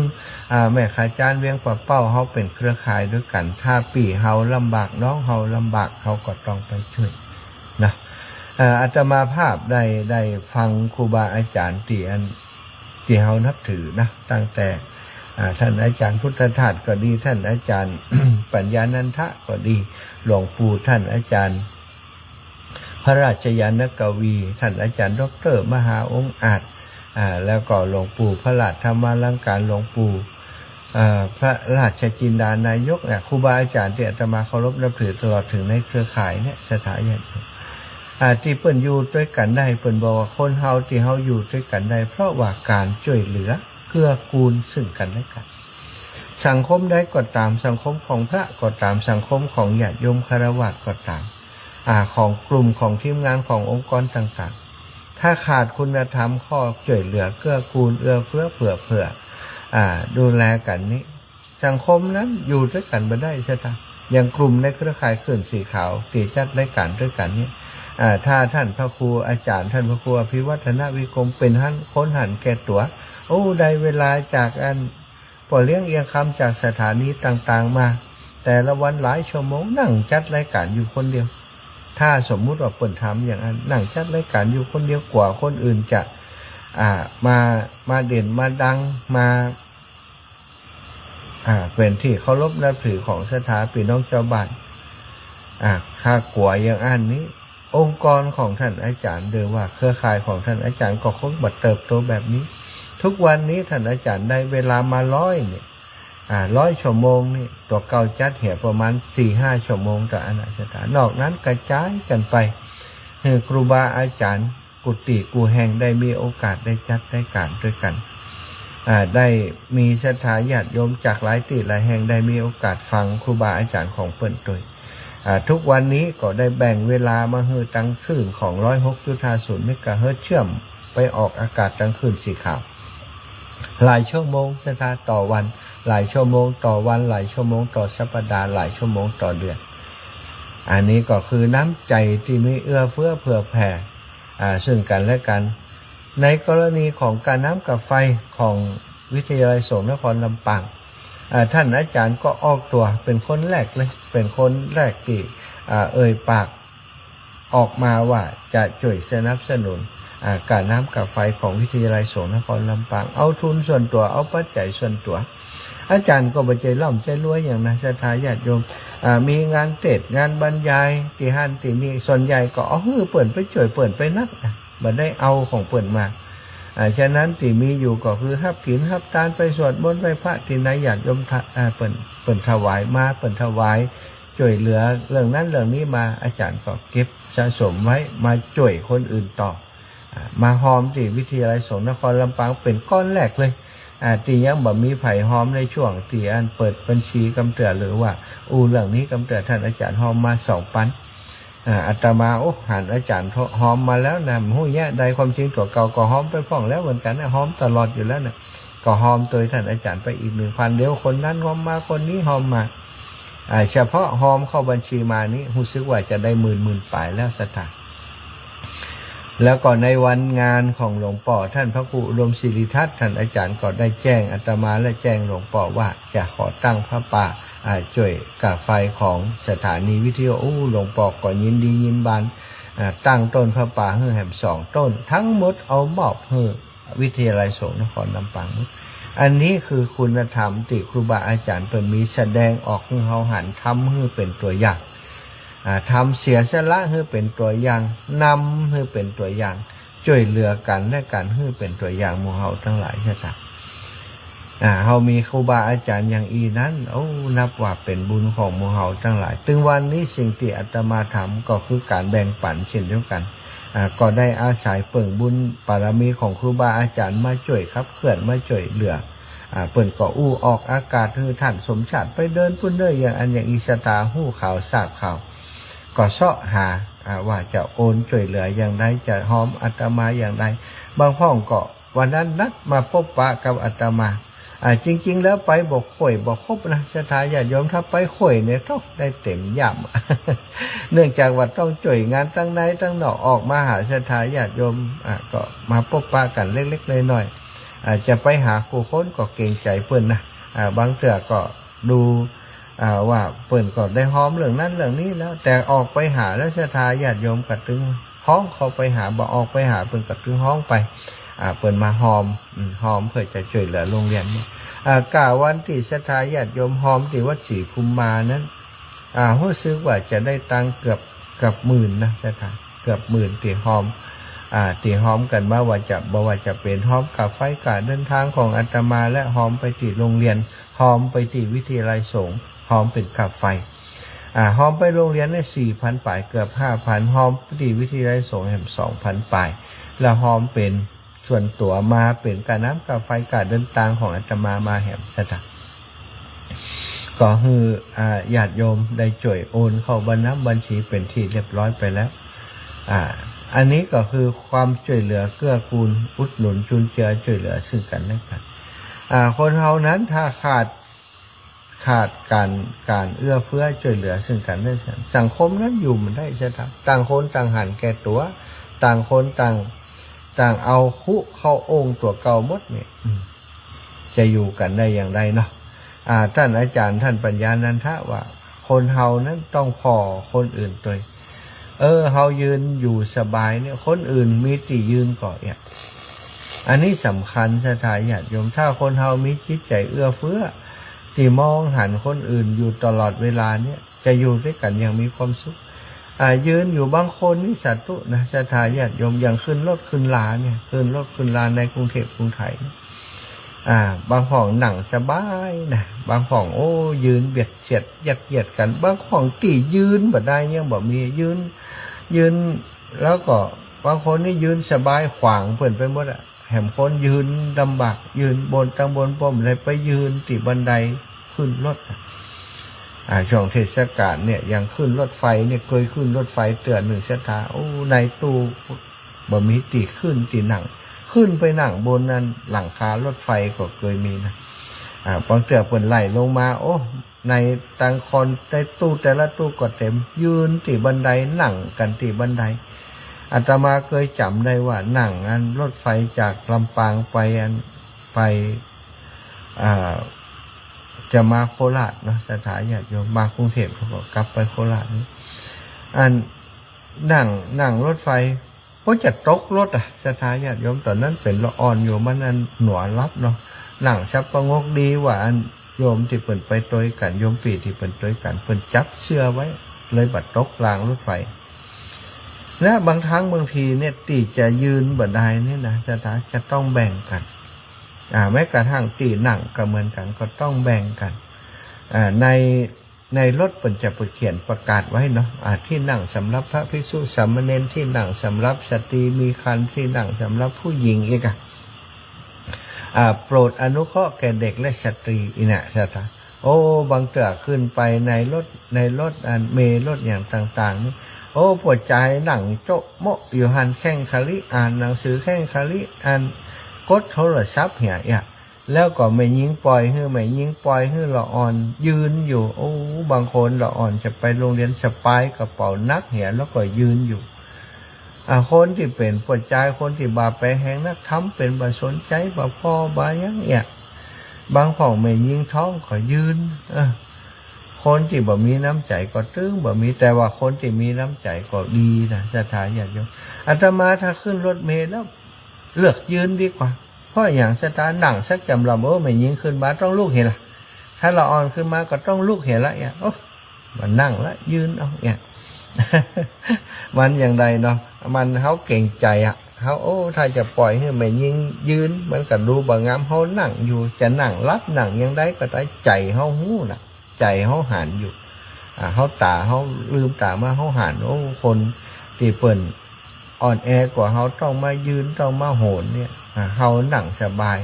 อ่า แม่ขายจาน เวียงป่าเป้า เฮาเป๋นเครือข่ายตวยกั๋น ถ้าปี้เฮาลำบาก น้องเฮาลำบาก เฮาก็ต้องไปจ้วย นะ เอ่อ อาตมาภาพได้ ได้ฟังครูบาอาจ๋ารย์ตี้อัน ตี้เฮานับถือนะ ตั้งแต่ อ่า ต้านอาจ๋ารย์พุทธทาสก็ดี ต้านอาจ๋ารย์ ปัญญานันทะก็ดี หลวงปู่ต้านอาจ๋ารย์ พระราชยานกวี ต้านอาจ๋ารย์ด็อกเตอร์มหาองอาจ อ่า แล้วก็หลวงปู่พระราชธรรมาลังการ หลวงปู่ เอ่อ พระราชจินดานายกเนี่ย ครูบาอาจ๋ารย์ตี้อาตมาเคารพนับถือตลอดเถิงในเครือข่ายเนี่ย ศรัทธาญาติโยม อ่า ตี้เปิ้นอยู่ตวยกั๋นได้ เปิ้นบอกว่าคนเฮาตี้เฮาอยู่ตวยกั๋นได้ เพราะว่าก๋านจ้วยเหลือเกื้อกูลซึ่งกั๋นและกั๋น สังคมใดก็ต๋าม สังคมของพระก็ต๋าม สังคมของญาติโยมฆราวาสก็ต๋าม อ่า ของกลุ่ม ของทีมงาน ขององค์กรต่างๆ ถ้าขาดคุณธรรมข้อจ้วยเหลือเกื้อกูล เอื้อเฟื้อเผื่อเผื่อ อ่า ดูแลกั๋นนี้ สังคมนั้นอยู่ตวยกั๋นบ่ได้ ศรัทธา อย่างกลุ่มในเครือข่ายคลื่นสีขาวตี้จัดรายก๋านตวยกั๋นนี้ อ่า ถ้าต้านพระครูอาจ๋ารย์ ต้านพระครูอภิวัฒนวิกรม เป๋นหั้น คนหันแก่ตั๋ว โอ้ ได้เวลาจากอัน ป้อเลี้ยงเอียงคำจากสถานีต่างๆ มา แต่ละวันหลายชั่วโมง นั่งจัดรายก๋านอยู่คนเดียว ถ้าสมมุติว่าเปิ้นทำอย่างนั้น นั่งจัดรายก๋านอยู่คนเดียว กว่าคนอื่นจะ อ่า มา มาเด่น มาดัง มา อ่า เป๋นตี้เคารพนับถือของศรัทธาปี้น้องจาวบ้าน อ่า ถ้ากลัวอย่างอั้นนี้ องค์กรของต้านอาจ๋ารย์ หรือว่าเครือข่ายของต้านอาจ๋ารย์ก็คงบ่เติบโตแบบนี้ ทุกวันนี้ต้านอาจ๋ารย์ได้เวลามาร้อยนี่ อ่า ร้อยชั่วโมงนี่ ตั๋วเก่าจัดเหียประมาณสี่ห้าชั่วโมงต่ออันน่ะ ศรัทธา นอกนั้นกระจายกั๋นไป หื้อครูบาอาจ๋ารย์กู้ตี้กู้แห่งได้มีโอกาสได้จัดรายก๋านตวยกั๋น อ่า ได้มีศรัทธาญาติโยมจากหลายตี้หลายแห่งได้มีโอกาสฟังครูบาอาจ๋ารย์ของเปิ้นตวย อ่า ทุกวันนี้ก็ได้แบ่งเวลามาหื้อตางคลื่นของ ร้อยหกจุดห้าศูนย์ เมกะเฮิรตซ์ เชื่อมไปออกอากาศตางคลื่นสีขาว หลายชั่วโมง ศรัทธา ต่อวัน หลายชั่วโมงต่อวัน หลายชั่วโมงต่อสัปดาห์ หลายชั่วโมงต่อเดือน อันนี้ก็คือน้ำใจ๋ตี้มีเอื้อเฟื้อเผื่อแผ่ อ่า ซึ่งกั๋นและกั๋น ในกรณีของก๋าน้ำก๋าไฟของวิทยาลัยสงฆ์นครลำปาง อ่า ต้านอาจ๋ารย์ก็ออกตั๋วเป๋นคนแรกเลย เป๋นคนแรกตี้ อ่า เอ่ยปากออกมาว่าจะจ้วยสนับสนุน อ่า ก๋าน้ำก๋าไฟของวิทยาลัยสงฆ์นครลำปาง เอาทุนส่วนตั๋ว เอาปัจจัยส่วนตั๋ว อาจ๋ารย์ก็บ่ใจ้ร่ำใจ้รวยหยังนะ ศรัทธาญาติโยม อ่า มีงานเตสน์งานบรรยายตี้หั้นตี้นี่ ส่วนใหญ่ก็เอาหื้อเปิ้นไปจ้วยเปิ้นไปนักนะ บ่ได้เอาของเปิ้นมา อ่า ฉะนั้นตี้มีอยู่ก็คือฮับกิ๋นฮับตาน ไปสวดมนต์ไหว้พระตี้ไหน ญาติโยมทะ อ่า เปิ้น เปิ้นถวายมา เปิ้นถวายจ้วยเหลือเรื่องนั้นเรื่องนี้มา อาจ๋ารย์ก็เก็บสะสมไว้มาจ้วยคนอื่นต่อ อ่า มาฮอมตี้วิทยาลัยสงฆ์นครลำปางเป๋นก้อนแรกเลย อ่า ตี้ยังบ่มีใผฮอมในช่วงตี้อันเปิดบัญชีกำเตื้อ หรือว่าอู้เรื่องนี้กำเตื้อ ต้านอาจ๋ารย์ฮอมมาสองปัน อ่า อาตมา โอ้ หันอาจ๋ารย์ฮอมมาแล้วนะ บ่ฮู้แยะใด ความจริงตั๋วเก่าก็ฮอมไปพ่องแล้วเหมือนกั๋นนะ ฮอมตลอดอยู่แล้วนะ ก็ฮอมตวยต้านอาจ๋ารย์ไปอีกหนึ่งปัน เดี๋ยวคนนั้นฮอมมา คนนี้ฮอมมา อ่า เฉพาะฮอมเข้าบัญชีมานี้ ฮู้สึกว่าจะได้หมื่น หมื่นป๋ายแล้ว ศรัทธา แล้วก็ในวันงานของหลวงป้อต้านพระครูอุดมสิริทัตน์ ต้านอาจ๋ารย์ก็ได้แจ้งอาตมาและแจ้งหลวงป้อว่าจะขอตั้งผ้าป่า อ่า จ้วยก๋าไฟของสถานีวิทยุ อู้ หลวงป้อก็ยินดียินบาน อ่า ตั้งต้นผ้าป่าหื้อแหมสองต้น ทั้งหมดเอามอบหื้อวิทยาลัยสงฆ์นครลำปางหมด อันนี้คือคุณธรรมตี้ครูบาอาจ๋ารย์เปิ้นมีแสดงออกหื้อเฮาหัน ทำหื้อเป๋นตั๋วอย่าง อ่า ทำเสียสละหื้อเป๋นตั๋วอย่าง นำหื้อเป๋นตั๋วอย่าง จ้วยเหลือกั๋นและกั๋น หื้อเป๋นตั๋วอย่างหมู่เฮาตังหลายเสียเถาะ อ่า เฮามีครูบาอาจ๋ารย์อย่างอี้นั้น โอ้ นับว่าเป๋นบุญของหมู่เฮาตังหลาย ตึงวันนี้สิ่งตี้อาตมาทำก็คือก๋านแบ่งปั๋นเช่นเดียวกั๋น อ่า ก็ได้อาศัยเปิ่งบุญบารมีของครูบาอาจ๋ารย์มาจ้วยขับเคลื่อน มาจ้วยเหลือ อ่า เปิ้นก็อู้ออกอากาศหื้อต้านสมชาติไปเดินปู้นเน่อ อย่างอันอย่างอี้ ศรัทธาฮู้ข่าวทราบข่าว ก็เซาะหา อ่า ว่าจะโอนจ้วยเหลืออย่างใด จะฮอมอาตมาอย่างใด บางพ่องก็วันนั้นนัดมาปบปะกับอาตมา อ่า จริงๆ แล้วไปบ่ค่อยบ่ครบนะ ศรัทธาญาติโยม ถ้าไปค่อยเนี่ยต้องได้เต็มย่าม เนื่องจากว่าต้องจ้วยงานตังในตังนอก ออกมาหาศรัทธาญาติโยม อ่า ก็มาปบปะกั๋นเล็กๆ น้อยๆ อ่า จะไปหากู้คนก็เกรงใจ๋เปิ้นนะ อ่า บางเตื้อก็ ดู อ่า ว่าเปิ้นก็ได้ฮอมเรื่องนั้นเรื่องนี้แล้ว แต่ออกไปหาแล้วศรัทธาญาติโยมก็ตึงฮ้องเข้าไปหา บ่ออกไปหาเปิ้นก็ตึงฮ้องไป อ่า เปิ้นมาฮอม อืม ฮอมเปื้อจะจ้วยเหลือโรงเรียนเนี่ย อ่า ก้าวันตี้ศรัทธาญาติโยมฮอมตี้วัดศรีภูมิมานั้น อ่า ฮู้สึกว่าจะได้ตังค์เกือบ เกือบหมื่นนะศรัทธา เกือบหมื่นตี้ฮอม อ่า ตี้ฮอมกั๋นมาว่าจะ บ่ว่าจะเป๋นฮอมค่าไฟค่าเดินตางของอาตมา และฮอมไปตี้โรงเรียน ฮอมไปตี้วิทยาลัยสงฆ์ ฮอมเป๋นค่าไฟ อ่า ฮอมไปโรงเรียนเนี่ยสี่พันปลาย เกือบห้าพัน ฮอมไปตี้วิทยาลัยสงฆ์แหมสองพันปลาย แล้วฮอมเป๋นส่วนตั๋วมาเป๋นก้าน้ำก้าไฟก้าเดินตางของอาตมามาแหมศรัทธา ก็คือ อ่า ญาติโยมได้จ้วยโอนเข้าบัญน้ำบัญชีเป๋นตี้เรียบร้อยไปแล้ว อ่า อันนี้ก็คือความจ้วยเหลือเกื้อกูลอุดหนุนจุนเจือจ้วยเหลือซึ่งกั๋นและกั๋น อ่า คนเฮานั้นถ้าขาด ขาดก๋าน ก๋านเอื้อเฟื้อจ้วยเหลือซึ่งกั๋นและกั๋น สังคมนั้นอยู่บ่ได้ศรัทธา ต่างคนต่างหันแก่ตั๋ว ต่างคนต่าง ต่างเอาคุเข้าโอ่งตั๋วเก่าหมดเนี่ย อืม จะอยู่กั๋นได้อย่างใดเนาะ อ่า ต้านอาจ๋ารย์ต้านปัญญานันทะว่า คนเฮานั้นต้องผ่อคนอื่นตวย เออ เฮายืนอยู่สบายเนี่ย คนอื่นมีตี้ยืนก่อเอี้ย อันนี้สำคัญศรัทธาญาติโยม ถ้าคนเฮามีจิตใจ๋เอื้อเฟื้อ ตี้มองหันคนอื่นอยู่ตลอดเวลาเนี่ย จะอยู่ตวยกั๋นอย่างมีความสุข อ่า ยืนอยู่บางคนนี่สาธุนะศรัทธาญาติโยม อย่างขึ้นรถขึ้นลาเนี่ย ขึ้นรถขึ้นลาในกรุงเทพฯกรุงไทยเนี่ย อ่า บางพ่องนั่งสบายนะ บางพ่อง โอ้ ยืนเบียดเสียดยัดเยียดกั๋น บางพ่องตี้ยืนบ่ได้ยังบ่มี ยืน ยืน แล้วก็บางคนนี่ยืนสบายขวางเปิ้นไปหมดอะ แหมคนยืนลำบาก ยืนบน ตังบนป้อมเลยไปยืนตี้บันไดขึ้นรถอะ อ่า ช่วงเทศกาลเนี่ย อย่างขึ้นรถไฟเนี่ย เกยขึ้นรถไฟเตื้อนึ่งศรัทธา โอ้ ในตู้บ่มีตี้ขึ้นตี้นั่ง ขึ้นไปนั่งบนนั้นหลังคารถไฟก็เกยมีนะ อ่า บางเตื้อเปิ้นไล่ลงมา โอ้ ในตังคนในตู้แต่ละตู้ก็เต็ม ยืนตี้บันได นั่งกั๋นตี้บันได อาตมาเกยจ๋ำได้ว่านั่งอันรถไฟจากลำปางไปอัน ไป อ่า จะมาโคราชเนาะศรัทธาญาติโยม มากรุงเทพฯแล้วก็กลับไปโคราชนี่ อันนั่ง นั่งรถไฟ ก็จะตกรถอะศรัทธาญาติโยม ต๋อนนั้นเป๋นละอ่อนอยู่ มันอันหนวหลับเนาะ นั่งสับประงกดีว่าอันโยมตี้เปิ้นไปตวยกั๋น โยมปี้ตี้เปิ้นตวยกั๋น เปิ้นจับเสื้อไว้ เลยบ่ตกรางรถไฟ และบางครั้งบางทีเนี่ย ตี้จะยืนบ่ได้เนี่ยนะศรัทธา จะต้องแบ่งกั๋น อ่า แม้กระทั่งตี้นั่งก็เหมือนกั๋น ก็ต้องแบ่งกั๋น อ่า ใน ในรถเปิ้นจะไปเขียนประกาศไว้เนาะ อ่า ตี้นั่งสำหรับพระภิกษุสามเณร ตี้นั่งสำหรับสตรีมีครรภ์ ตี้นั่งสำหรับผู้หญิงอีกอะ อ่า โปรดอนุเคราะห์แก่เด็กและสตรี อี้นะศรัทธา โอ้ บางเตื้อขึ้นไปในรถ ในรถอันเมล์รถอย่างต่างๆ นี่ โอ้ ป้อจายนั่งโจ๊ะโมะอยู่หั้น แค่งขาริ อ่านหนังสือแค่งขาริ อันกดโทรศัพท์เหีย เอี้ย แล้วก็แม่ญิงปอยหื้อ แม่ญิงปอยหื้อละอ่อนยืนอยู่ โอ้ บางคนละอ่อนจะไปโรงเรียนสะปายกระเป๋าหนักเหีย แล้วก็ยืนอยู่ อ่า คนตี้เป๋นป้อจาย คนตี้บ่าแปแฮงนักธรรมเป๋น บ่สนใจ๋ บ่ผ่อ บ่หยังเอี้ย บางพ่องแม่ญิงท้องก็ยืน เออ คนตี้บ่มีน้ำใจ๋ก็ตึงบ่มี แต่ว่าคนตี้มีน้ำใจ๋ก็ดีนะศรัทธาญาติโยม อาตมาถ้าขึ้นรถเมล์แล้ว เลือกยืนดีกว่า เพราะหยังศรัทธา นั่งสักจ๋ำลำ โอ้ แม่ญิงขึ้นมาต้องลุกเหียละ ถ้าละอ่อนขึ้นมาก็ต้องลุกเหียละ เอี้ย โอ้ บ่นั่งละ ยืนเอา เอี้ย มันอย่างใดเนาะ มันเฮาเกรงใจ๋อะ เฮา โอ้ ถ้าจะป่อยหื้อแม่ญิงยืน มันก็ดูบ่งาม เฮานั่งอยู่ จะนั่งหลับนั่งหยังใดก็ได้ ใจ๋เฮาฮู้น่ะ ใจ๋เฮาหันอยู่ อ่า เฮาต๋า เฮาลืมต๋ามา เฮาหัน โอ้ คนตี้เปิ้นอ่อนแอกว่าเฮา ต้องมายืน ต้องมาโหนเนี่ย อ่า เฮานั่งสบาย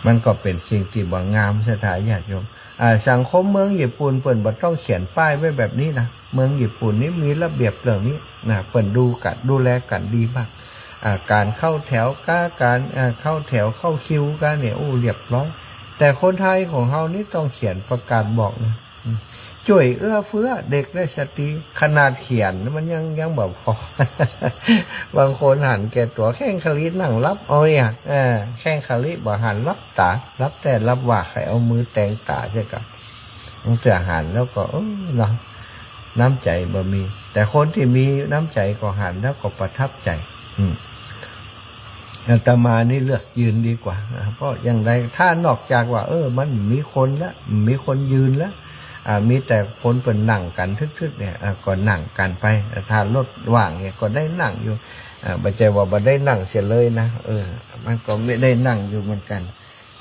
มันก็เป๋นสิ่งตี้บ่งาม ศรัทธาญาติโยม อ่า สังคมเมืองญี่ปุ่นเปิ้นบ่ต้องเขียนป้ายไว้แบบนี้นะ เมืองญี่ปุ่นนี่มีระเบียบเรื่องนี้นะ เปิ้นดูกั๋น ดูแลกั๋นดีมาก อ่า ก๋านเข้าแถวก้า ก๋าน อ่า เข้าแถวเข้าคิวก้าเนี่ย โอ้ เรียบร้อย แต่คนไทยของเฮานี่ต้องเขียนประกาศบอกนะ อืม จ้วยเอื้อเฟื้อเด็กและสตรี ขนาดเขียนมันยัง ยังบ่พอ บางคนหันแก่ตั๋ว แค่งขะลินั่งหลับเอาเนี่ย เออ แค่งขะลิบ่หัน หลับต๋า หลับแต๊หลับว่า ใค่เอามือแตงต๋าเสียก่อน บางเตื้อหันแล้วก็ เออ เนาะ น้ำใจ๋บ่มี แต่คนตี้มีน้ำใจ๋ก็หันแล้วก็ประทับใจ๋ อืม อาตมานี่เลือกยืนดีกว่านะ เพราะอย่างใด ถ้านอกจากว่า เออ มันมีคนละ มีคนยืนละ อ่า มีแต่คนเปิ้นนั่งกั๋นทึกๆ เนี่ย อ่า ก็นั่งกั๋นไป ถ้ารถว่างเนี่ยก็ได้นั่งอยู่ อ่า บ่ใจ้ว่าบ่ได้นั่งเสียเลยนะ เออ มันก็มีได้นั่งอยู่เหมือนกั๋น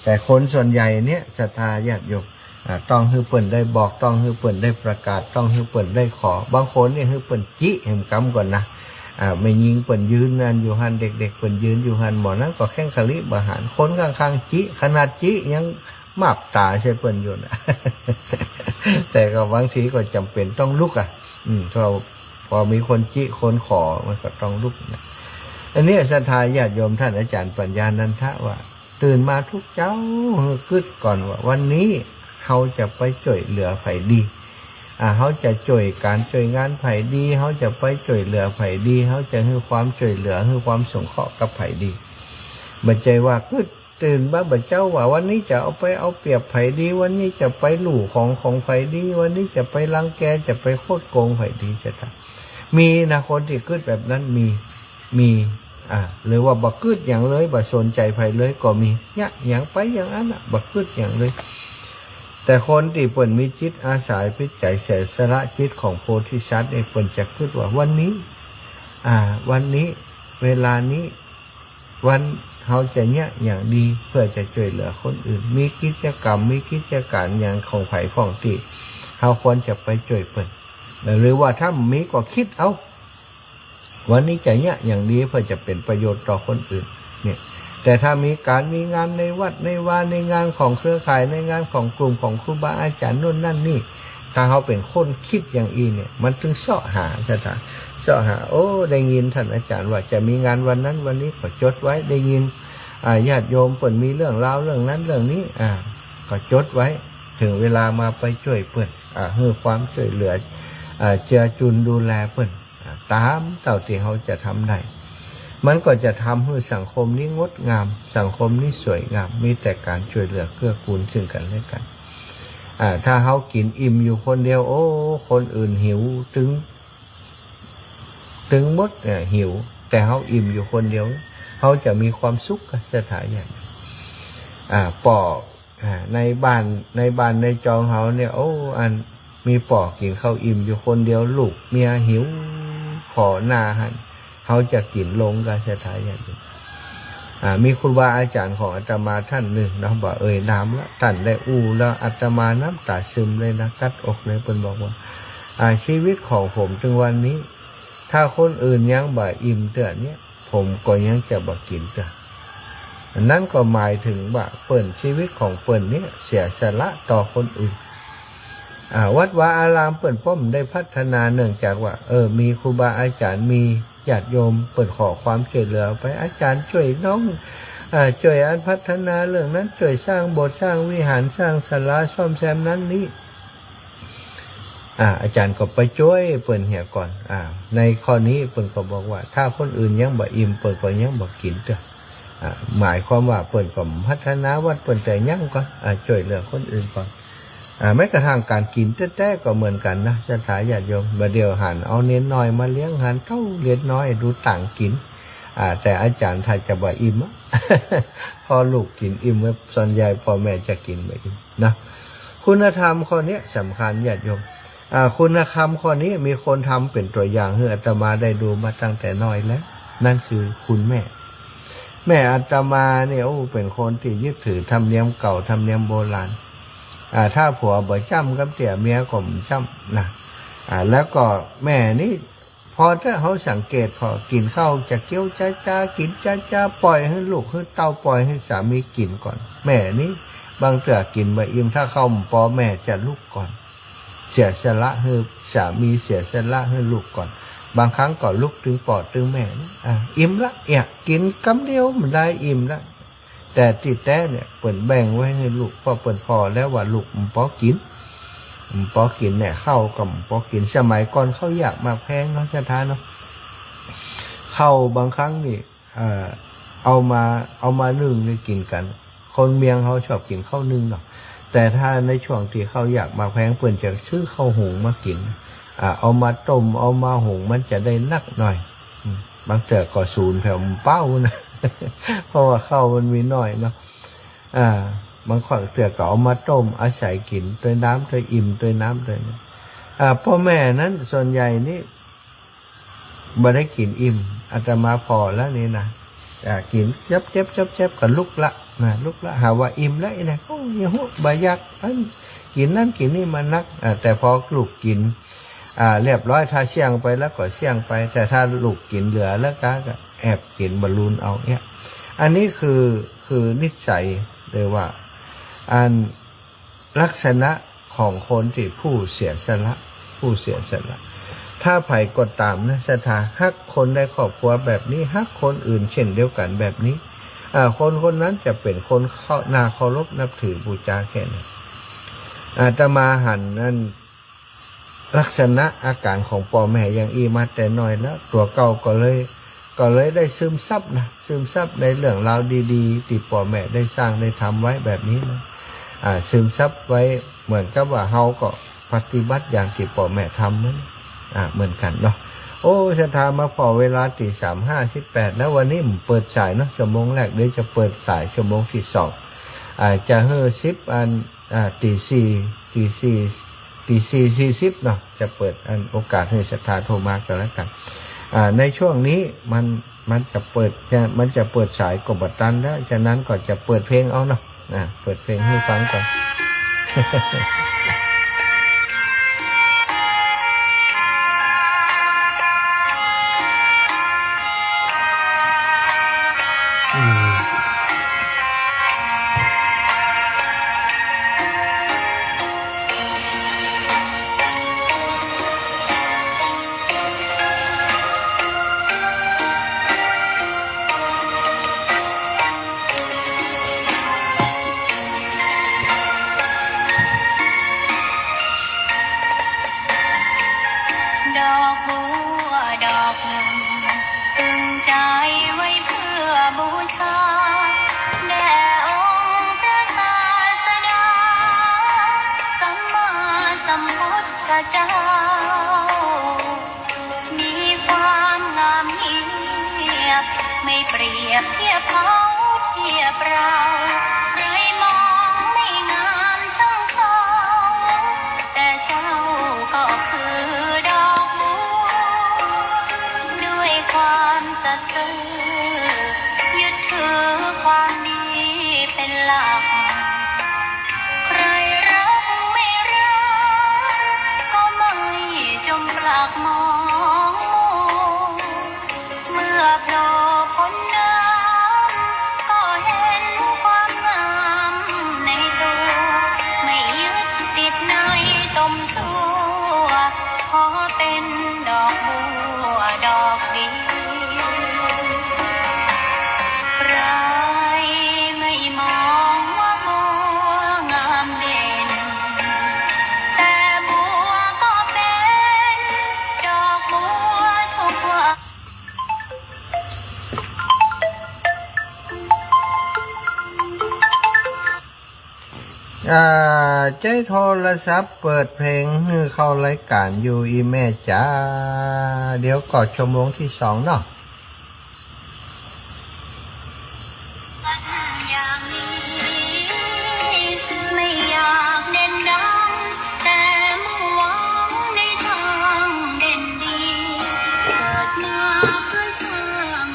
แต่คนส่วนใหญ่เนี่ย ศรัทธาญาติโยม อ่า ต้องหื้อเปิ้นได้บอก ต้องหื้อเปิ้นได้ประกาศ ต้องหื้อเปิ้นได้ขอ บางคนเนี่ยหื้อเปิ้นจิ หื้อก้ำก่อนนะ อ่า แม่ญิงเปิ้นยืนหั้นอยู่หั้น เด็กๆ เปิ้นยืนอยู่หั้น หม่องนั้นก็แค่งขะลิบ่หัน คนข้างๆ จิ ขนาดจิยังมาบต๋าใส่เปิ้นอยู่นะ แต่ก็บางทีก็จ๋ำเป๋นต้องลุกอะ อืม พอ พอมีคนจิคนขอ มันก็ต้องลุกนะ อันเนี้ย ศรัทธาญาติโยม ท่านอาจ๋ารย์ปัญญานันทะว่า ตื่นมาทุกเจ๊า หื้อกึ๊ดก่อนว่า วันนี้เฮาจะไปจ้วยเหลือใผดี อ่า เฮาจะจ้วยก๋านจ้วยงานใผดี เฮาจะไปจ้วยเหลือใผดี เฮาจะหื้อความจ้วยเหลือ หื้อความสงเคราะห์กับใผดี บ่ใจ้ว่ากึ๊ดตื่นมาบ่าเจ๊าว่า วันนี้จะเอาไปเอาเปรียบใผดี วันนี้จะไปลู่ของของใผดี วันนี้จะไปรังแก จะไปคดโกงใผดี ศรัทธา มีนะ คนตี้กึ๊ดแบบนั้นมี มี อ่า หรือว่าบ่กึ๊ดหยังเลย บ่สนใจ๋ใผเลยก็มี เยียะหยังไปอย่างอั้นน่ะ บ่กึ๊ดหยังเลย แต่คนตี้เปิ้นมีจิตอาสา จิตใจ๋เสียสละ จิตของโพธิสัตว์เนี่ย เปิ้นจะกึ๊ดว่า วันนี้ อ่า วันนี้ เวลานี้ วัน เฮาจะเยียะหยังดี เปื้อจะจ้วยเหลือคนอื่น มีกิจกรรม มีกิจก๋านหยังของใผพ่องตี้เฮาควรจะไปจ้วยเปิ้น หรือว่าถ้ามีก็กึ๊ดเอา วันนี้จะเยียะหยังดี เปื้อจะเป๋นประโยชน์ต่อคนอื่น เนี่ย แต่ถ้ามีก๋านมีงานในวัดในวา ในงานของเครือข่าย ในงานของกลุ่มของครูบาอาจ๋ารย์นู่นนั่นนี่ ถ้าเฮาเป๋นคนกึ๊ดอย่างอี้เนี่ย มันตึงเซาะหา ศรัทธา เซาะหา โอ้ ได้ยินท่านอาจ๋ารย์ว่าจะมีงานวันนั้นวันนี้ ก็จดไว้ ได้ยิน อ่า ญาติโยมเปิ้นมีเรื่องราวเรื่องนั้นเรื่องนี้ อ่า ก็จดไว้ เถิงเวลามาไปจ้วยเปิ้น อ่า หื้อความจ้วยเหลือ อ่า เจือจุนดูแลเปิ้น อ่า ต๋ามเต้าตี้เฮาจะทำได้ มันก็จะทำหื้อสังคมนี้งดงาม สังคมนี้สวยงาม มีแต่ก๋านจ้วยเหลือเกื้อกูลซึ่งกั๋นและกั๋น อ่า ถ้าเฮากิ๋นอิ่มอยู่คนเดียว โอ้ คนอื่นหิว ตึง ตึงหมดเนี่ย หิว แต่เฮาอิ่มอยู่คนเดียว เฮาจะมีความสุขกา ศรัทธาญาติ อ่า ป้อ อ่า ในบ้าน ในบ้านในจองเฮาเนี่ย โอ้ อัน มีป้อกิ๋นข้าวอิ่มอยู่คนเดียว ลูกเมียหิว ผ่อหน้าหั้น เฮาจะกิ๋นลงกา ศรัทธาญาติ อ่า มีครูบาอาจ๋ารย์ของอาตมาท่านนึ่งเนาะ บ่เอ่ยนามละ ท่านได้อู้แล้วอาตมาน้ำต๋าซึมเลยนะ กั๊ดอกเลย เปิ้นบอกว่า อ่า ชีวิตของผมเถิงวันนี้ ถ้าคนอื่นยังบ่อิ่มเตื้อเนี่ย ผมก็ยังจะบ่กิ๋นเตื้อ อันนั้นก็หมายเถิงว่าเปิ้น ชีวิตของเปิ้นเนี่ยเสียสละต่อคนอื่น อ่า วัดวาอารามเปิ้นป้อมได้พัฒนา เนื่องจากว่า เออ มีครูบาอาจ๋ารย์ มีญาติโยมเปิ้นขอความจ้วยเหลือไป อาจ๋ารย์จ้วยน้อง อ่า จ้วยอันพัฒนาเรื่องนั้น จ้วยสร้างโบสถ์สร้างวิหาร สร้างศาลา ซ่อมแซมนั้นนี้ อ่า อาจ๋ารย์ก็ไปจ้วยเปิ้นเหียก่อน อ่า ในข้อนี้เปิ้นก็บอกว่า ถ้าคนอื่นยังบ่อิ่ม เปิ้นก็ยังบ่กิ๋นเตื้อ อ่า หมายความว่าเปิ้นก็พัฒนาวัดเปิ้นแต่ยังก่อน อ่า จ้วยเหลือคนอื่นก่อน อ่า แม้กระทั่งก๋านกิ๋นแต๊ๆ ก็เหมือนกั๋นนะ ศรัทธาญาติโยม บ่าเดี่ยวหันเอาเณรน้อยมาเลี้ยง หันเต้าเณรน้อยดูต่างกิ๋น อ่า แต่อาจ๋ารย์ถ้าจะบ่อิ่มอะ พ่อลูกกิ๋นอิ่ม ส่วนใหญ่พ่อแม่จะกิ๋นบ่อิ่มนะ คุณธรรมข้อเนี้ยสำคัญญาติโยม อ่า คุณธรรมข้อนี้มีคนทำเป๋นตั๋วอย่างหื้ออาตมาได้ดูมาตั้งแต่น้อยแล้ว นั่นคือคุณแม่ แม่อาตมาเนี่ย โอ้ เป๋นคนตี้ยึดถือธรรมเนียมเก่า ธรรมเนียมโบราณ อ่า ถ้าผัวบ่จ้ำกำเตี้ย เมียก็บ่จ้ำนะ อ่า แล้วก็แม่นี่ ผ่อเต๊อะ เฮาสังเกตผ่อ กิ๋นข้าวจะเกี๊ยวจ๊าๆ กิ๋นจ๊าๆ ป่อยหื้อลูกหื้อเต้า ป่อยหื้อสามีกิ๋นก่อน แม่นี่ บางเตื้อกิ๋นบ่อิ่ม ถ้าข้าวบ่ปอแม่จะลุกก่อน เสียสละหื้อสามี เสียสละหื้อลูกก่อน บางครั้งก็ลุกตึงป้อตึงแม่นะ อ่ะ อิ่มละ เนี่ย กิ๋นกำเดียวบ่ได้ อิ่มละ แต่ตี้แต๊เนี่ย เปิ้นแบ่งไว้หื้อลูก เพราะเปิ้นผ่อแล้วว่าลูกบ่ปอกิ๋น บ่ปอกิ๋นเนี่ย ข้าวก็บ่ปอกิ๋น สมัยก่อนข้าวยากหมากแพงเนาะ ศรัทธาเนาะ ข้าวบางครั้งนี่ เอ่อ เอามา เอามานึ่งนี่กิ๋นกั๋น คนเมียงเฮาชอบกิ๋นข้าวนึ่งเนาะ แต่ถ้าในช่วงตี้ข้าวยากหมากแพง เปิ้นจะซื้อข้าวหุงมากิ๋น อ่า เอามาต้ม เอามาหุง มันจะได้นักหน่อย อืม บางเตื้อก็สูญแผวเป้านะ เพราะว่าข้าวมันมีน้อยเนาะ อ่า บางครั้งเตื้อก็เอามาต้ม อาศัยกิ๋นตวยน้ำตวย อิ่มตวยน้ำตวย อ่า ป้อแม่นั้นส่วนใหญ่นี่ บ่ได้กิ๋นอิ่ม อาตมาผ่อแล้วนี่นะ อ่า กิ๋นจับๆๆๆ ก็ลุกละนะ ลุกละ หาว่าอิ่มแล้วนี่นะ โอ้ ยังฮู้บ่อยาก อัน กิ๋นนั้นกิ๋นนี่มานัก อ่า แต่ผ่อลูกกิ๋น อ่า เรียบร้อย ถ้าเสี้ยงไปแล้วก็เสี้ยงไป แต่ถ้าลูกกิ๋นเหลือแล้วก็ ก็แอบกิ๋นบลูนเอาเนี่ย อันนี้คือ คือนิสัย หรือว่า อัน ลักษณะของคนตี้ผู้เสียสละ ผู้เสียสละ ถ้าใผก็ต๋ามนะ ศรัทธา ฮักคนในครอบครัวแบบนี้ ฮักคนอื่นเช่นเดียวกั๋นแบบนี้ อ่า คนคนนั้นจะเป๋นคนเคา น่าเคารพนับถือบูชาแค่ไหน อาตมาหันอัน ลักษณะอาก๋ารของป้อแม่อย่างอี้มาแต่น้อยแล้ว ตั๋วเก่าก็เลย ก็เลยได้ซึมซับนะ ซึมซับในเรื่องราวดีๆ ตี้ป้อแม่ได้สร้างได้ทำไว้แบบนี้นะ อ่า ซึมซับไว้ เหมือนกับว่าเฮาก็ปฏิบัติอย่างตี้ป้อแม่ทำนั้น อ่า เหมือนกั๋นเนาะ โอ้ ศรัทธา มาผ่อเวลาตี้สามห้าสิบแปดแล้ว วันนี้บ่เปิดสายเนาะ ชั่วโมงแรก เดี๋ยวจะเปิดสายชั่วโมงตี้สอง อ่า จะหื้อสิบอัน อ่า ตี้สี่ ตี้สี่ ตี้สี่สี่สิบเนาะ จะเปิดอันโอกาสหื้อศรัทธาโทรมาก็แล้วกั๋น อ่า ในช่วงนี้มัน มันจะเปิด จะ มันจะเปิดสายก็บ่ตันแล้ว ฉะนั้นก็จะเปิดเพลงเอาเนาะ อ่า เปิดเพลงหื้อฟังก่อน อืม ดอกบัวดอกหนึ่ง ตึงใจไว้เพื่อบูชา แด่องค์พระศาสดา สัมมาสัมพุทธเจ้า มีความงามเงียบ ไม่เปรียบเทียบเขาเทียบเรา ใครมองไม่งามช่างเขา แต่เจ้าก็คือดอกบัว ด้วยความสัตย์ซื่อ ยึดถือความดีเป็นหลัก ใครรักไม่รัก ก็ไม่จมปลักมองมัว เมื่อโผล่พ้นน้ำ ก็เห็นความงามในตัว ไม่ยึดติดในตมชั่ว ขอเป็นดอกบัวดอกเดียว ใครไม่มองว่าบัวงามเด่น แต่บัวก็เป็นดอกบัวทุกวัน อ่า ใจ๊โทรศัพท์เปิดเพลงหื้อเข้ารายก๋านอยู่ อี่แม่จ๋า เดี๋ยวก็ชั่วโมงตี้สองเนาะ อย่างนี้ ไม่อยากเด่นดัง แต่มุ่งหวังในทางเด่นดี เกิดมาเพื่อสร้าง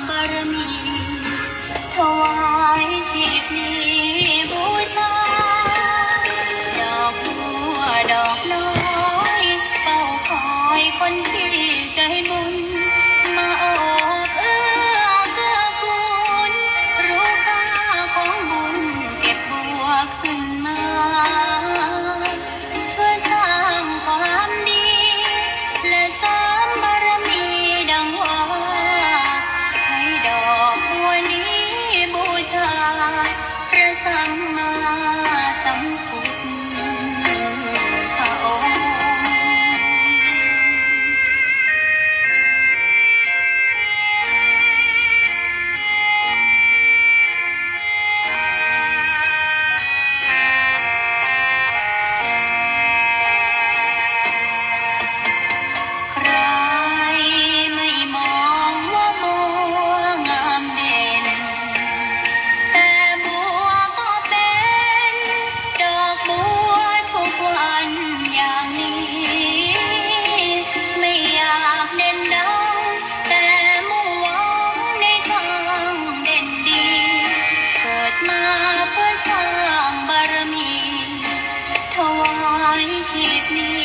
ชีพนี้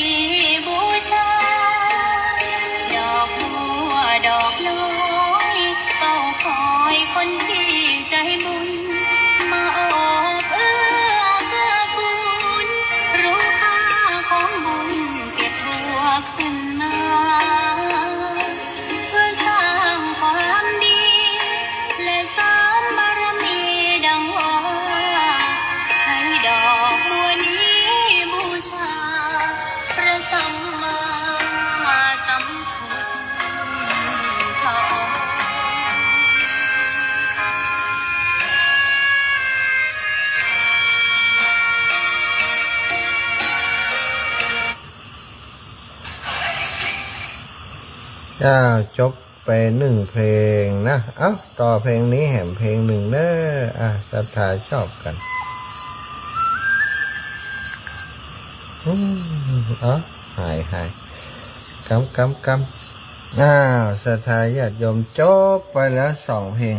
บูชา ดอกบัวดอกน้อย เฝ้าคอยคนที่ใจบุญ มาโอบเอื้อเกื้อกูล รู้ค่าของบุญ เก็บบัวขึ้นมา เพื่อสร้างความดี และเสริมบารมีดังว่า ใช้ดอกบัวนี้บูชา พระสัมมาสัมพุทธองค์ อ้าว จบไปนึ่งเพลงนะ เอ้า ต่อเพลงนี้แหมเพลงนึ่งเน้อ อ่ะ ศรัทธาชอบกั๋น อืม เอ้า หาย หาย กำ กำ กำ อ้าว ศรัทธาญาติโยม จบไปแล้วสองเพลง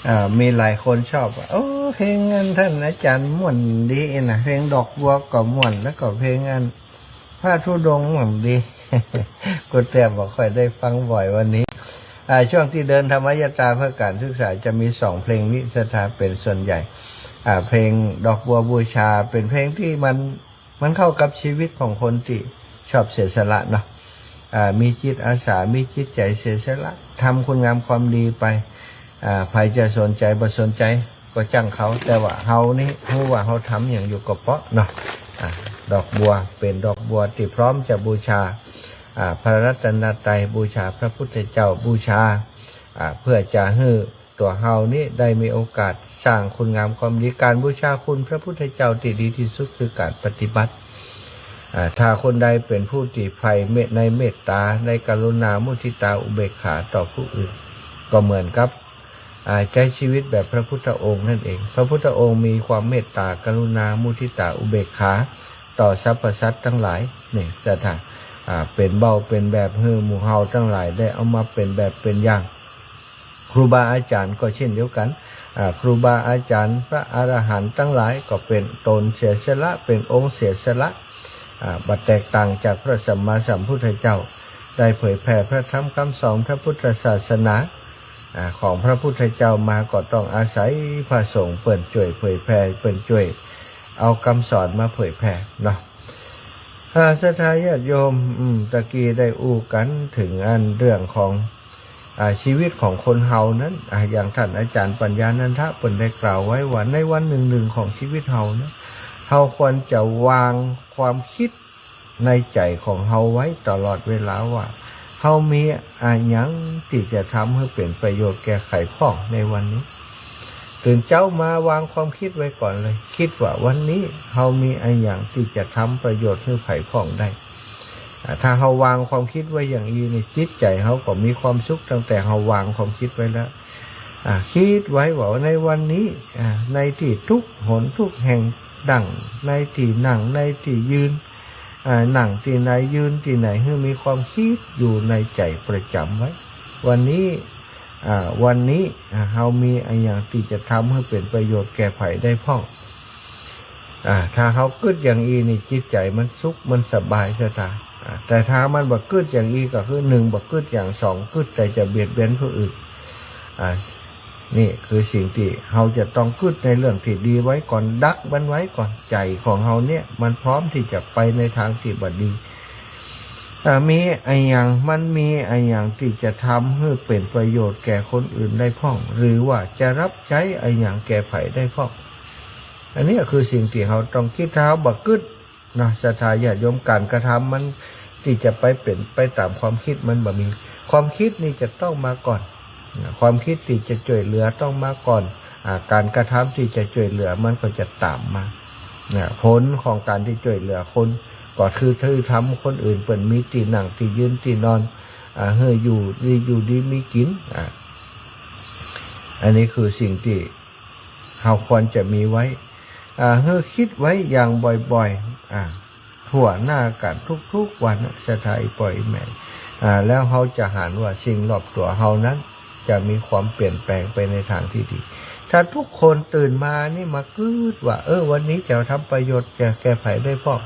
อ่า มีหลายคนชอบว่า โอ้ เพลงอันต้านอาจ๋ารย์ม่วนดีนะ เพลงดอกบัวก็ม่วน แล้วก็เพลงอันพระธุดงค์ม่วนดี กุ๊ดแต๊บ่ค่อยได้ฟังบ่อยวันนี้ อ่า ช่วงตี้เดินธรรมยาตราเพื่อก๋านศึกษาจะมีสองเพลงนี้ ศรัทธาเป๋นส่วนใหญ่ อ่า เพลงดอกบัวบูชาเป๋นเพลงตี้มัน มันเข้ากับชีวิตของคนตี้ชอบเสียสละเนาะ อ่า มีจิตอาสา มีจิตใจ๋เสียสละ ทำคุณงามความดีไป อ่า ใผจะสนใจ๋บ่สนใจ๋ก็จ้างเขา แต่ว่าเฮานี้ฮู้ว่าเฮาทำหยังอยู่ก็เปาะเนาะ อ่า ดอกบัวเป๋นดอกบัวตี้พร้อมจะบูชา อ่า พระรัตนตรัย บูชาพระพุทธเจ้า บูชา อ่า เพื่อจะหื้อ ตั๋วเฮานี้ได้มีโอกาสสร้างคุณงามความดี ก๋านบูชาคุณพระพุทธเจ้าตี้ดีตี้สุดคือก๋านปฏิบัติ อ่า ถ้าคนใดเป๋นผู้ตี้ใฝ่เมต ในเมตต๋า ในกรุณา มุทิตา อุเบกขาต่อผู้อื่น ก็เหมือนกับ อ่า ใจ๊ชีวิตแบบพระพุทธองค์นั่นเอง พระพุทธองค์มีความเมตต๋า กรุณา มุทิตา อุเบกขา ต่อสรรพสัตว์ตังหลาย นี่ ศรัทธา อ่า เป๋นเบ้าเป๋นแบบหื้อหมู่เฮาตังหลายได้เอามาเป๋นแบบเป๋นอย่าง ครูบาอาจ๋ารย์ก็เช่นเดียวกั๋น อ่า ครูบาอาจ๋ารย์พระอรหันต์ตังหลายก็เป๋นต๋นเสียสละ เป๋นองค์เสียสละ อ่า บ่แตกต่างจากพระสัมมาสัมพุทธเจ้า ได้เผยแผ่พระธรรมคำสอนพระพุทธศาสนา อ่า ของพระพุทธเจ้ามาก็ต้องอาศัยพระสงฆ์เปิ้นจ้วยเผยแผ่ เปิ้นจ้วยเอาคำสอนมาเผยแผ่เนาะ อ่า ศรัทธาญาติโยม อืม ตะกี้ได้อู้กั๋นเถิงอันเรื่องของ อ่า ชีวิตของคนเฮานั้น อ่า อย่างต้านอาจ๋ารย์ปัญญานันทะเปิ้นได้กล่าวไว้ว่า ในวันนึ่งๆ ของชีวิตเฮานะ เฮาควรจะวางความกึ๊ดในใจ๋ของเฮาไว้ตลอดเวลาว่า เฮามีอะหยังตี้จะทำหื้อเป๋นประโยชน์แก่ใผพ่องในวันนี้ ตื่นเจ๊ามาวางความกึ๊ดไว้ก่อนเลย กึ๊ดว่าวันนี้เฮามีอะหยังตี้จะทำประโยชน์หื้อใผพ่องได้ อ่า ถ้าเฮาวางความกึ๊ดไว้อย่างอี้นี่ จิตใจ๋เฮาก็มีความสุขตั้งแต่เฮาวางความกึ๊ดไว้แล้ว อ่า กึ๊ดไว้ว่าในวันนี้ อ่า ในตี้ทุกหนทุกแห่ง ดั่งในตี้นั่ง ในตี้ยืน อ่า นั่งตี้ไหน ยืนตี้ไหน หื้อมีความกึ๊ดอยู่ในใจ๋ประจ๋ำไว้ วันนี้ อ่า วันนี้ อ่า เฮามีอะหยังตี้จะทำหื้อเป๋นประโยชน์แก่ใผได้พ่อง อ่า ถ้าเฮากึ๊ดอย่างอี้นี่ จิตใจ๋มันสุข มันสบาย ศรัทธา อ่า แต่ถ้ามันบ่กึ๊ดอย่างอี้ก็คือ นึ่ง บ่กึ๊ดอย่าง สอง กึ๊ดแต่จะเบียดเบียนผู้อื่น อ่า นี่คือสิ่งตี้เฮาจะต้องกึ๊ดในเรื่องตี้ดีไว้ก่อน ดักมันไว้ก่อน ใจ๋ของเฮาเนี่ยมันพร้อมตี้จะไปในตางตี้บ่ดี อ่า มีอะหยัง มันมีอะหยังตี้จะทำหื้อเป๋นประโยชน์แก่คนอื่นได้พ่อง หรือว่าจะรับใจ๊อะหยังแก่ใผได้พ่อง อันนี้คือสิ่งตี้เฮาต้องกึ๊ด ถ้าเฮาบ่กึ๊ด เนาะ ศรัทธาญาติโยม ก๋านกระทำมันตี้จะไปเป๋นไปต๋ามความกึ๊ดมันบ่มี ความกึ๊ดนี่จะต้องมาก่อน นะ ความกึ๊ดตี้จะจ้วยเหลือต้องมาก่อน อ่า ก๋านกระทำตี้จะจ้วยเหลือมันก็จะต๋ามมา นะ ผลของก๋านตี้จ้วยเหลือคน ก็คือ คือทำคนอื่นเปิ้นมีตี้นั่งตี้ยืนตี้นอน อ่า หื้ออยู่ดี อยู่ดีมีกิ๋น อ่า อันนี้คือสิ่งตี้เฮาควรจะมีไว้ อ่า หื้อกึ๊ดไว้อย่างบ่อยๆ อ่า ทั่วหน้ากั๋นทุกๆ วันนะ ศรัทธาอี่ป้ออี่แม่ อ่า แล้วเฮาจะหันว่าสิ่งรอบตั๋วเฮานั้นจะมีความเปลี่ยนแปลงไปในตางตี้ดี ถ้าทุกคนตื่นมานี่มากึ๊ดว่า เออ วันนี้จะทำประโยชน์แก่ แก่ใผได้พ่อง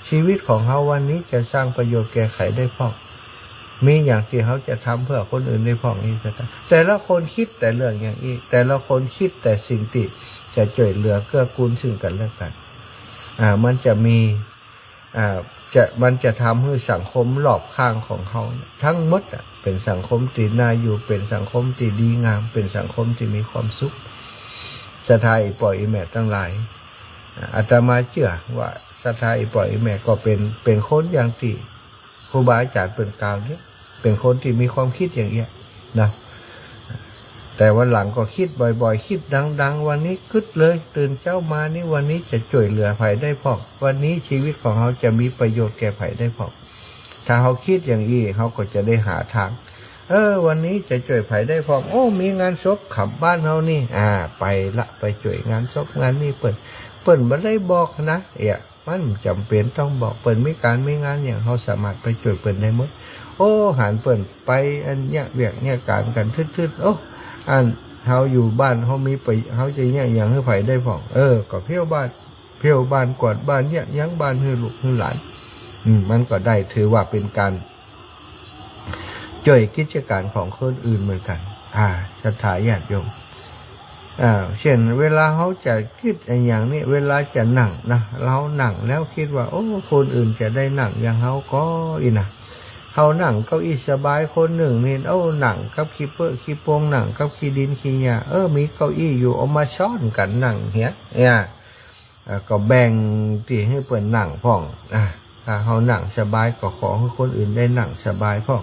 ชีวิตของเฮาวันนี้จะสร้างประโยชน์แก่ใผได้พ่อง มีอย่างตี้เฮาจะทำเพื่อคนอื่นได้พ่องนี่ แต่ละคนกึ๊ดแต่เรื่องอย่างอี้ แต่ละคนกึ๊ดแต่สิ่งตี้จะจ้วยเหลือเกื้อกูลซึ่งกั๋นและกั๋น อ่า มันจะมี อ่า จะ มันจะทำหื้อสังคมรอบข้างของเฮาเนี่ย ตึงหมดอะ เป๋นสังคมตี้น่าอยู่ เป๋นสังคมตี้ดีงาม เป๋นสังคมตี้มีความสุข ศรัทธาอี่ป้ออี่แม่ตังหลาย อ่า อาตมาเจื้อว่าศรัทธาอี่ป้ออี่แม่ก็เป๋น เป๋นคนอย่างตี้ครูบาอาจ๋ารย์เปิ้นกล่าวเนี่ย เป๋นคนตี้มีความกึ๊ดอย่างเอี้ย นะ แต่วันหลังก็กึ๊ดบ่อยๆ กึ๊ดดังๆ วันนี้กึ๊ดเลย ตื่นเจ๊ามานี่ วันนี้จะจ้วยเหลือใผได้พ่อง วันนี้ชีวิตของเฮาจะมีประโยชน์แก่ใผได้พ่อง ถ้าเฮากึ๊ดอย่างอี้ เฮาก็จะได้หาตาง เออ วันนี้จะจ้วยใผได้พ่อง โอ้ มีงานศพขำบ้านเฮานี่ อ่า ไปละ ไปจ้วยงานศพงานนี้เปิ้น เปิ้นบ่ได้บอกนะ เอี้ย มันจ๋ำเป๋นต้องบอก เปิ้นมีก๋านมีงานหยัง เฮาสามารถไปจ้วยเปิ้นได้หมด โอ้ หันเปิ้นไปอันเยียะเวียกเยียะก๋านกั๋นทึดๆ โอ้ อันเฮาอยู่บ้าน เฮามีไป เฮาจะเยียะหยังหื้อใผได้พ่อง เออ ก็เผี้ยวบ้าน เผี้ยวบ้าน กวาดบ้าน เยียะหยังบ้านหื้อลูกหื้อหลาน อืม มันก็ได้ถือว่าเป๋นก๋าน จ้วยกิจก๋านของคนอื่นเหมือนกั๋น อ่า ศรัทธาญาติโยม อ่า เช่น เวลาเฮาจะกึ๊ดอะหยังนี่ เวลาจะนั่งนะ เฮานั่งแล้วกึ๊ดว่า โอ้ คนอื่นจะได้นั่งอย่างเฮาก่ออี้นะ เฮานั่งเก้าอี้สบาย คนนึ่งนี่ โอ้ นั่งกับขี้เปื้อขี้ปง นั่งกับขี้ดินขี้หญ้า เออ มีเก้าอี้อยู่ เอามาซ้อนกั๋นนั่งเหีย เนี่ย เอ่อ ก็แบ่งตี้หื้อเปิ้นนั่งพ่อง อ่ะ ถ้าเฮานั่งสบายก็ขอหื้อคนอื่นได้นั่งสบายพ่อง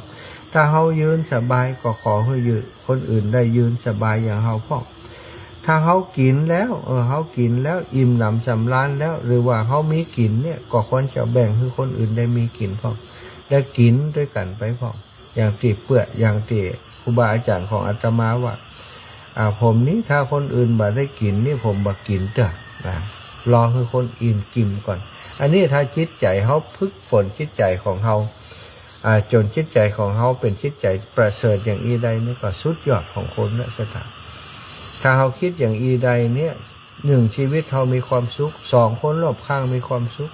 ถ้าเฮายืนสบายก็ขอหื้อยืน คนอื่นได้ยืนสบายอย่างเฮาพ่อง ถ้าเฮากิ๋นแล้ว เออ เฮากิ๋นแล้วอิ่มหนำสำราญแล้ว หรือว่าเฮามีกิ๋นเนี่ย ก็ควรจะแบ่งหื้อคนอื่นได้มีกิ๋นพ่อง ได้กิ๋นตวยกั๋นไปพ่อง อย่างตี้เปื้อ อย่างตี้ครูบาอาจ๋ารย์ของอาตมาว่า อ่า ผมนี้ถ้าคนอื่นบ่ได้กิ๋นนี่ ผมบ่กิ๋นเตื้อ นะ รอหื้อคนอื่นอิ่มก่อน อันนี้ถ้าจิตใจ๋เฮาฝึกฝนจิตใจ๋ของเฮา อ่า จ๋นจิตใจ๋ของเฮาเป๋นจิตใจ๋ประเสริฐอย่างอี้ได้นี่ก็สุดยอดของคนละ ศรัทธา ถ้าเฮากึ๊ดอย่างอี้ได้เนี่ย นึ่ง ชีวิตเฮามีความสุข สอง คนรอบข้างมีความสุข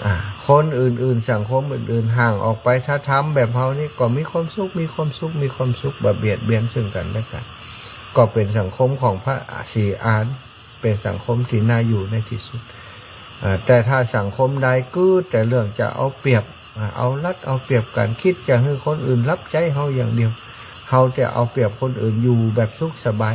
อ่า คนอื่นๆ สังคมอื่นๆ ห่างออกไป ถ้าทำแบบเฮานี่ก็มีความสุข มีความสุข มีความสุข บ่เบียดเบียนซึ่งกั๋นและกั๋น ก็เป๋นสังคมของพระศรีอาน เป๋นสังคมตี้น่าอยู่ในตี้สุด อ่า แต่ถ้าสังคมใดกึ๊ดแต่เรื่องจะเอาเปรียบ อ่า เอารัดเอาเปรียบกั๋น กึ๊ดจะหื้อคนอื่นรับใจ๊เฮาอย่างเดียว เฮาจะเอาเปรียบคนอื่น อยู่แบบสุขสบาย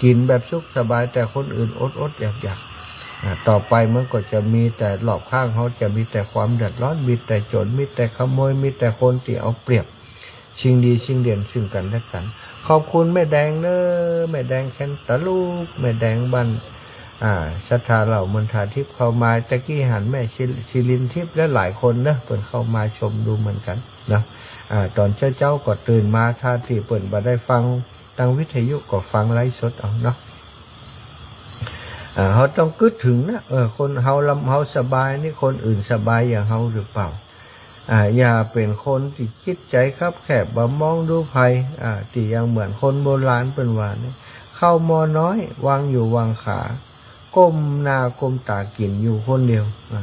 กิ๋นแบบสุขสบาย แต่คนอื่นอดๆ อยากๆ อ่า ต่อไปมันก็จะมีแต่รอบข้างเฮาจะมีแต่ความเดือดร้อน มีแต่โจ๋ร มีแต่ขโมย มีแต่คนตี้เอาเปรียบ สิ่งดีสิ่งเด่นซึ่งกั๋นและกั๋น ขอบคุณแม่แดงเน้อ แม่แดงแคนตาลูป แม่แดงบ้าน อ่า ศรัทธาเหล่ามนทาทิพย์เข้ามา ตะกี้หันแม่ชิ ชิลินทิพย์และหลายคนเน้อ เปิ้นเข้ามาชมดูเหมือนกั๋นเนาะ อ่า ต๋อนเจ๊าๆ ก็ตื่นมา ถ้าตี้เปิ้นบ่ได้ฟังตางวิทยุก็ฟังไลฟ์สดเอาเนาะ อ่า เฮาต้องกึ๊ดเถิงนะ เออ คนเฮาลำ เฮาสบายนี่ คนอื่นสบายอย่างเฮาหรือเปล่า อ่า อย่าเป๋นคนตี้จิตใจ๋คับแคบ บ่มองดูใผ อ่า ตี้ยังเหมือนคนโบราณเปิ้นว่านี่ ข้าวหม้อน้อยวางอยู่หว่างขา ก้มหน้าก้มต๋ากิ๋นอยู่คนเดียว อ่า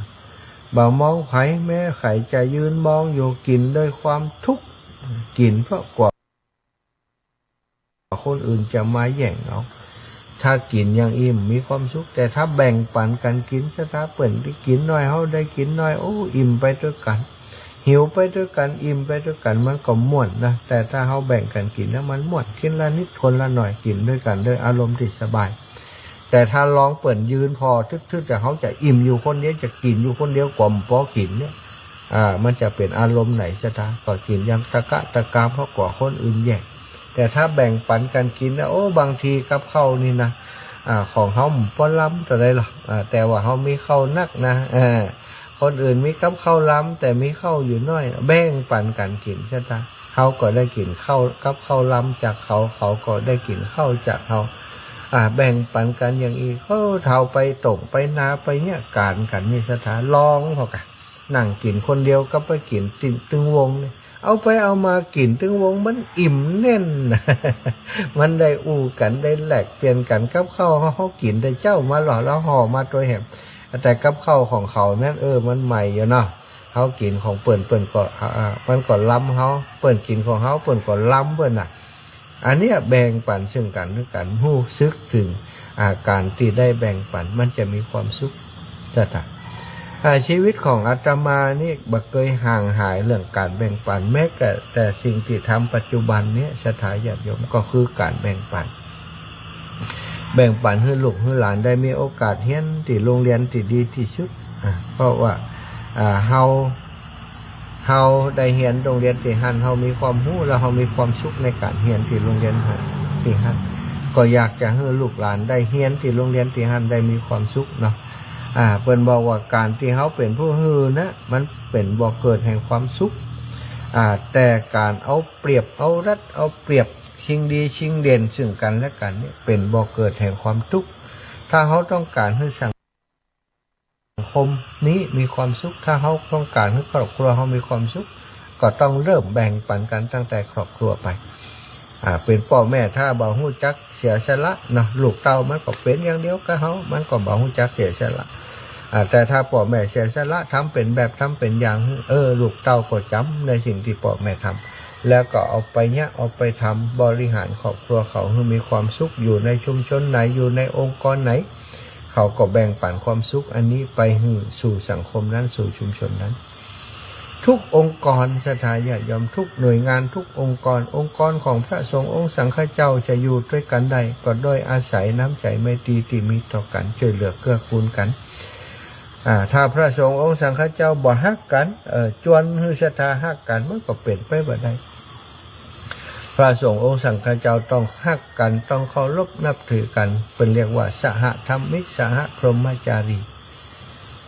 บ่มองใผ แม้ใผจะยืนมองอยู่ กิ๋นด้วยความทุกข์ กิ๋นเพราะกลัว คนอื่นจะมาแย่งเอา ถ้ากิ๋นอย่างอี้มีความสุข แต่ถ้าแบ่งปั๋นกั๋นกิ๋น ศรัทธา เปิ้นได้กิ๋นน้อย เฮาได้กิ๋นน้อย โอ้ อิ่มไปตวยกั๋น หิวไปตวยกั๋น อิ่มไปตวยกั๋น มันก็ม่วนนะ แต่ถ้าเฮาแบ่งกั๋นกิ๋นแล้วมันม่วน กิ๋นละนิดคนละหน่อย กิ๋นตวยกั๋นด้วยอารมณ์ตี้สบาย แต่ถ้าลองเปิ้นยืนผ่อทึดๆ แต่เฮาจะอิ่มอยู่คนเดียว จะกิ๋นอยู่คนเดียว กว่าบ่ปอกิ๋นเนี่ย อ่า มันจะเป๋นอารมณ์ไหน ศรัทธา ก็กิ๋นอย่างตะกะตะกาม เพราะกลัวคนอื่นแย่ง แต่ถ้าแบ่งปั๋นกั๋นกิ๋นนะ โอ้ บางทีกับข้าวนี่นะ อ่า ของเฮาบ่ปอล้ำเต้าใดหรอก อ่า แต่ว่าเฮามีข้าวนักนะ อ่า คนอื่นมีกับข้าวล้ำ แต่มีข้าวอยู่น้อย แบ่งปั๋นกั๋นกิ๋น ศรัทธา เฮาก็ได้กิ๋นข้าว กับข้าวล้ำจากเขา เขาก็ได้กิ๋นข้าวจากเฮา อ่า แบ่งปั๋นกั๋นอย่างอี้ เออ เฮาไปต้งไปนาไปเยียะก๋านกั๋นนี่ ศรัทธา ลองผ่อก่ะ นั่งกิ๋นคนเดียวกับไปกิ๋นตึง ตึงวงนี่ เอาไปเอามากิ๋นตึงวงมันอิ่มแน่น มันได้อู้กั๋น ได้แลกเปลี่ยนกั๋น กับข้าวเฮา เฮากิ๋นแต่เจ๊ามาลอ ลาวห่อมาตวยแหม แต่กับข้าวของเขานั้น เออ มันใหม่อยู่เนาะ เฮากิ๋นของเปิ้น เปิ้นก็ อ่า อ่า มันก็ล้ำเฮา เปิ้นกิ๋นของเฮา เปิ้นก็ล้ำเปิ้นน่ะ อันเนี้ยแบ่งปั๋นซึ่งกั๋นและกั๋น ฮู้สึกเถิง อ่า ก๋านตี้ได้แบ่งปั๋น มันจะมีความสุข ศรัทธา อ่า ชีวิตของอาตมานี่บ่เกยห่างหายเรื่องก๋านแบ่งปั๋น แม้แต่ แต่สิ่งตี้ทำปัจจุบันเนี้ย ศรัทธาญาติโยม ก็คือก๋านแบ่งปั๋น แบ่งปั๋นหื้อลูกหื้อหลานได้มีโอกาสเฮียนตี้โรงเรียนตี้ดีตี้สุด อ่า เพราะว่า อ่า เฮา เฮาได้เฮียนโรงเรียนตี้หั้น เฮามีความฮู้ แล้วเฮามีความสุขในก๋านเฮียนตี้โรงเรียนตี้หั้น ก็อยากจะหื้อลูกหลานได้เฮียนตี้โรงเรียนตี้หั้น ได้มีความสุขเนาะ อ่า เปิ้นบอกว่าก๋านตี้เฮาเป๋นผู้หื้อนะ มันเป๋นบ่อเกิดแห่งความสุข อ่า แต่ก๋านเอาเปรียบ เอารัด เอาเปรียบ ชิงดีชิงเด่นซึ่งกั๋นและกั๋นเนี่ย เป๋นบ่อเกิดแห่งความตุ๊กข์ ถ้าเฮาต้องก๋านหื้อสัง สังคมนี้มีความสุข ถ้าเฮาต้องก๋านหื้อครอบครัวเฮามีความสุข ก็ต้องเริ่มแบ่งปั๋นกั๋นตั้งแต่ครอบครัวไป อ่า เป๋นป้อแม่ถ้าบ่ฮู้จักเสียสละเนาะ ลูกเต้ามันก็เป๋นอย่างเดียวกับเฮา มันก็บ่ฮู้จักเสียสละ อ่า แต่ถ้าป้อแม่เสียสละ ทำเป๋นแบบ ทำเป๋นอย่าง เออ ลูกเต้าก็จ๋ำในสิ่งตี้ป้อแม่ทำ แล้วก็เอาไปเยียะ เอาไปทำ บริหารครอบครัวเขาหื้อมีความสุข อยู่ในชุมชนไหน อยู่ในองค์กรไหน เขาก็แบ่งปั๋นความสุขอันนี้ไปหื้อสู่สังคมนั้น สู่ชุมชนนั้น ทุกองค์กร ศรัทธาญาติโยม ทุกหน่วยงาน ทุกองค์กร องค์กรของพระสงฆ์องค์สังฆเจ้าจะอยู่ตวยกั๋นได้ ก็โดยอาศัยน้ำใจ๋ไมตรีตี้มีต่อกั๋น จ้วยเหลือเกื้อกูลกั๋น อ่า ถ้าพระสงฆ์องค์สังฆเจ้าบ่ฮักกั๋น เอ่อ จวนหื้อศรัทธาฮักกั๋น มันก็เป๋นไปบ่ได้ พระสงฆ์องค์สังฆเจ้าต้องฮักกั๋น ต้องเคารพนับถือกั๋น เปิ้นเรียกว่าสหธรรมิก สหพรหมจารี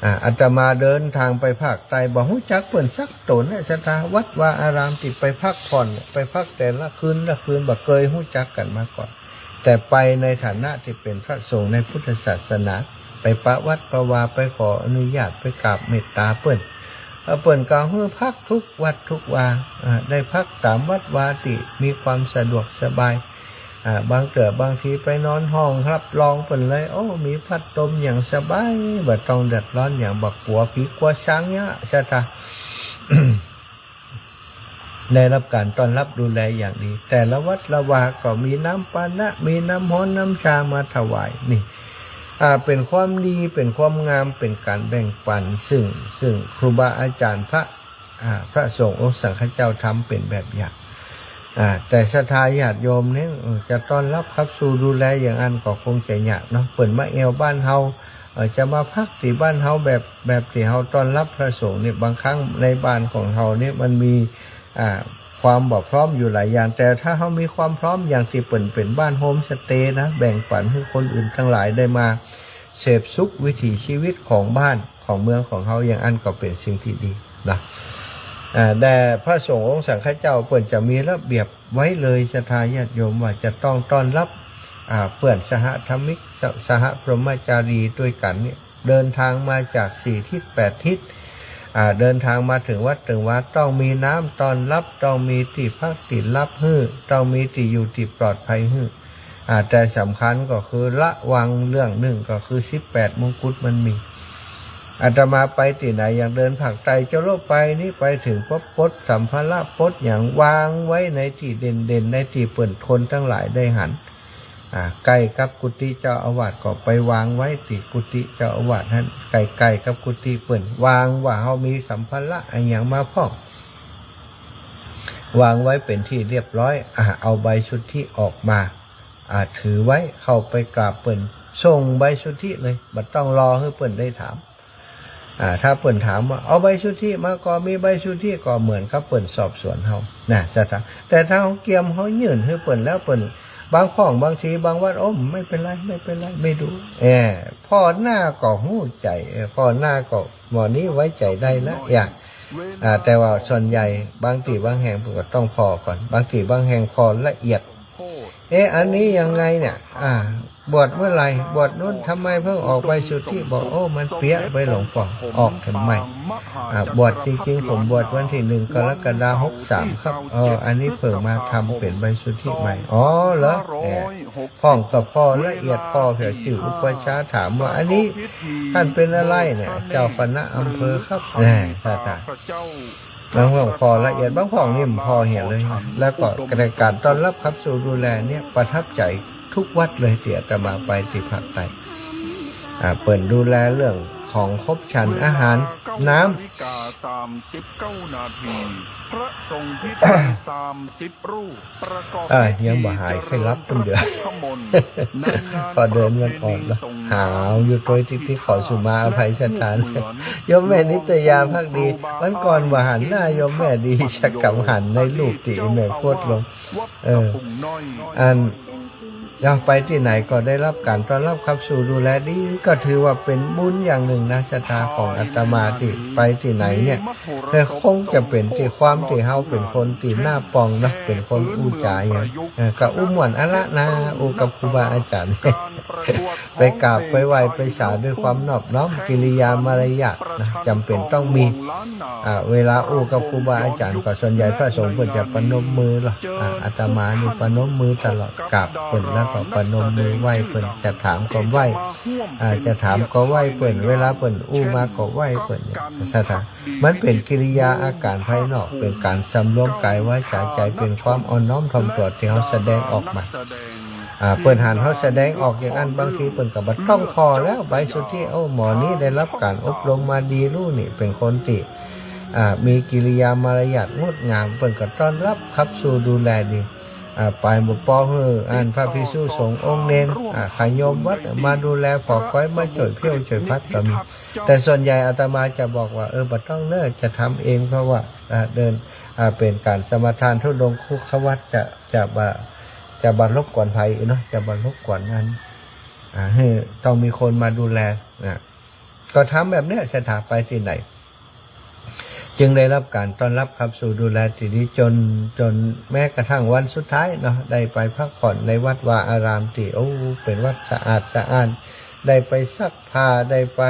อ่า อาตมาเดินทางไปภาคใต้ บ่ฮู้จักเปิ้นสักต๋นนะ ศรัทธา วัดวาอารามตี้ไปพักผ่อน ไปพักแต่ละคืนละคืน บ่เกยฮู้จักกั๋นมาก่อน แต่ไปในฐานะตี้เป๋นพระสงฆ์ในพุทธศาสนา ไปประวัติประวา ไปขออนุญาต ไปกราบเมตตาเปิ้น เอ่อ เปิ้นก็หื้อพักทุกวัดทุกวา อ่า ได้พักต๋ามวัดวาตี้มีความสะดวกสบาย อ่า บางเตื้อบางทีไปนอนห้องฮับรองเปิ้นเลย โอ้ มีพัดลมอย่างสบาย บ่ต้องเดือดร้อนอย่าง บ่กั๋วผีกั๋วสางเยียะ ศรัทธา ได้รับก๋านต้อนรับดูแลอย่างดี แต่ละวัดละวาก็มีน้ำปานะ มีน้ำฮ้อนน้ำชามาถวาย นี่ อ่า เป๋นความดี เป๋นความงาม เป๋นก๋านแบ่งปั๋น ซึ่ง ซึ่งครูบาอาจ๋ารย์พระ อ่า พระสงฆ์องค์สังฆเจ้าทำเป๋นแบบอย่าง อ่า แต่ศรัทธาญาติโยมเนี่ย เออ จะต้อนรับขับสู้ดูแลอย่างอั้นก็คงจะยากเนาะ เปิ้นมาแอ่วบ้านเฮา เอ่อ จะมาพักตี้บ้านเฮาแบบ แบบตี้เฮาต้อนรับพระสงฆ์เนี่ย บางครั้งในบ้านของเฮาเนี่ยมันมี อ่า ความบ่พร้อมอยู่หลายอย่าง แต่ถ้าเฮามีความพร้อมอย่างตี้เปิ้นเป๋นบ้านโฮมสเตย์นะ แบ่งปั๋นหื้อคนอื่นตังหลายได้มาเสพสุขวิถีชีวิตของบ้านของเมืองของเฮา อย่างอั้นก็เป๋นสิ่งตี้ดีนะ อ่า แต่พระสงฆ์องค์สังฆเจ้าเปิ้นจะมีระเบียบไว้เลย ศรัทธาญาติโยม ว่าจะต้องต้อนรับ อ่า เปื้อนสหธรรมิก ส- สหพรหมจารีตวยกั๋นเนี่ย เดินทางมาจากสี่ทิศแปดทิศ อ่า เดินทางมาเถิงวัดเถิงวา ต้องมีน้ำต้อนรับ ต้องมีตี้พักตี้หลับหื้อ ต้องมีตี้อยู่ตี้ปลอดภัยหื้อ อ่า แต่สำคัญก็คือระวังเรื่องนึ่งก็คือสิบแปดมงกุฎมันมี อาตมาไปตี้ไหนอย่างเดินภาคใต้เจ้าโลกไปนี่ ไปเถิงปั๊บปลดสัมภาระปลดหยังวางไว้ในตี้เด่นๆ ในตี้เปิ้นคนตังหลายได้หัน อ่า ใก้กับกุฏิเจ้าอาวาสก็ไปวางไว้ตี้กุฏิเจ้าอาวาสหั้น ใก้ๆ กับกุฏิเปิ้น วางว่าเฮามีสัมภาระอะหยังมาพร้อม วางไว้เป๋นตี้เรียบร้อย อ่า เอาใบสุทธิออกมา อ่า ถือไว้ เข้าไปกราบเปิ้น ส่งใบสุทธิเลย บ่ต้องรอหื้อเปิ้นได้ถาม อ่า ถ้าเปิ้นถามว่า เอาใบสุทธิมาก่อ มีใบสุทธิก่อ เหมือนกับเปิ้นสอบสวนเฮานะ ศรัทธา แต่ถ้าเฮาเกียม เฮายื่นหื้อเปิ้นแล้วเปิ้น บางพ่องบางทีบางวัด โอ้ ไม่เป็นไร ไม่เป็นไร ไม่ดู เออ ผ่อหน้าก็ฮู้ใจ๋ เออ ผ่อหน้าก็ หม่อนี้ไว้ใจ๋ได้ละ อย่าง อ่า แต่ว่าส่วนใหญ่บางตี้บางแห่งเปิ้นก็ต้องผ่อก่อน บางตี้บางแห่งผ่อละเอียด เอ๊ะ อันนี้ยังไงเนี่ย อ่า บวชเมื่อไหร่ บวชนู้น ทำไมเพิ่งออกใบสุทธิ บอก โอ้ มันเปียะไปหลวงป้อ ออกแถมใหม่ อ่า บวชจริงๆ ผมบวชวันที่หนึ่งกรกฎาคมหกสามครับ เออ อันนี้เพิ่งมาทำเป๋นใบสุทธิใหม่ อ๋อเหรอ แหม พ่องก็ผ่อละเอียด ผ่อเผื่อจื้ออุปัชฌาย์ถามว่า อันนี้ท่านเป๋นอะไรเนี่ย เจ้าคณะอำเภอครับ แหม ถ้าๆ บางพ่องผ่อละเอียด บางพ่องนี่บ่ผ่อเหียเลย แล้วก็ในก๋านต้อนรับขับสู่ดูแลเนี่ย ประทับใจ๋ทุกวัดเลย ตี้อาตมาไปตี้ภาคใต้ อ่า เปิ้นดูแลเรื่องของคบฉันอาหาร น้ำ นาฬิกาสามสิบเก้านาที พระสงฆ์พิธีสามสิบรูป ประกอบ เอ้ย พิธี ยังบ่หายไข้หลับ เจริญ เพิ่นเดือ พระพุทธมนต์ ในงาน พอเดินมันอ่อนละ ประเพณีส่งน้ำ หาวอยู่โตยติ๊กๆ ขอสุมาอภัยสถาน โยมแม่นิตยาภักดี วันก่อนบ่หันหน้าโยมแม่ดี จะกำหันในรูปตี้แม่โพสต์ลง เออ อัน เราไปตี้ไหนก็ได้รับก๋านต้อนรับขับสู่ดูแลดี ก็ถือว่าเป๋นบุญอย่างนึ่งนะ ศรัทธาของอาตมาตี้ไปตี้ไหนเนี่ย ก็คงจะเป๋นตี้ความตี้เฮาเป๋นคนตี้หน้าป่องเนาะ เป๋นคนอู้จ๋าอย่าง เออ ก็อู้ม่วนอะละนา อู้กับครูบาอาจ๋ารย์ ไปกราบไปไหว้ไปสาด้วยความนอบน้อม กิริยามารยาทนะ จ๋ำเป๋นต้องมี อ่า เวลาอู้กับครูบาอาจ๋ารย์ก็ส่วนใหญ่พระสงฆ์เปิ้นจะประนมมือเนาะ อ่า อาตมานี่ประนมมือตลอด กราบเปิ้นแล้วก็ประนมมือไหว้เปิ้น จะถามก็ไหว้ อ่า จะถามก็ไหว้เปิ้น เวลาเปิ้นอู้มาก็ไหว้เปิ้นเนี่ย ศรัทธา มันเป๋นกิริยาอาก๋ารภายนอก เป๋นก๋านสำรวมกายวาจาใจ๋ เป๋นความอ่อนน้อมถ่อมตั๋วตี้เฮาแสดงออกมา อ่า เปิ้นหันเฮาแสดงออกอย่างอั้น บางทีเปิ้นก็บ่ต้องผ่อแล้ว ใบสุทธิ โอ้ หมอนี้ได้รับก๋านอบรมมาดีลู่นี่ เป๋นคนตี้ อ่า มีกิริยามารยาทงดงาม เปิ้นก็ต้อนรับขับสู่ดูแลดี อ่า ไปบ่ปอหื้ออันพระภิกษุสงฆ์องค์เณร อ่า ญาติโยมวัดมาดูแล ผ่อก๊อยมาจ้วยเผี้ยวจ้วยพัดก็มี แต่ส่วนใหญ่อาตมาจะบอกว่า เออ บ่ต้องเน้อ จะทำเอง เพราะว่า อ่า เดิน อ่า เป๋นก๋านสมาทานธุดงควัตร จะ จะบ่ จะบ่รบกวนใผเนาะ จะบ่รบกวนอัน อ่า หื้อต้องมีคนมาดูแลนะ ก็ทำแบบเนี้ย ศรัทธาไปตี้ไหน จึงได้รับก๋านต้อนรับขับสู่ดูแลตี้ดี จ๋น จ๋นแม้กระทั่งวันสุดท้ายเนาะ ได้ไปพักผ่อนในวัดวาอารามตี้ โอ้ เป๋นวัดสะอาดสะอ้าน ได้ไปซักผ้า ได้ไป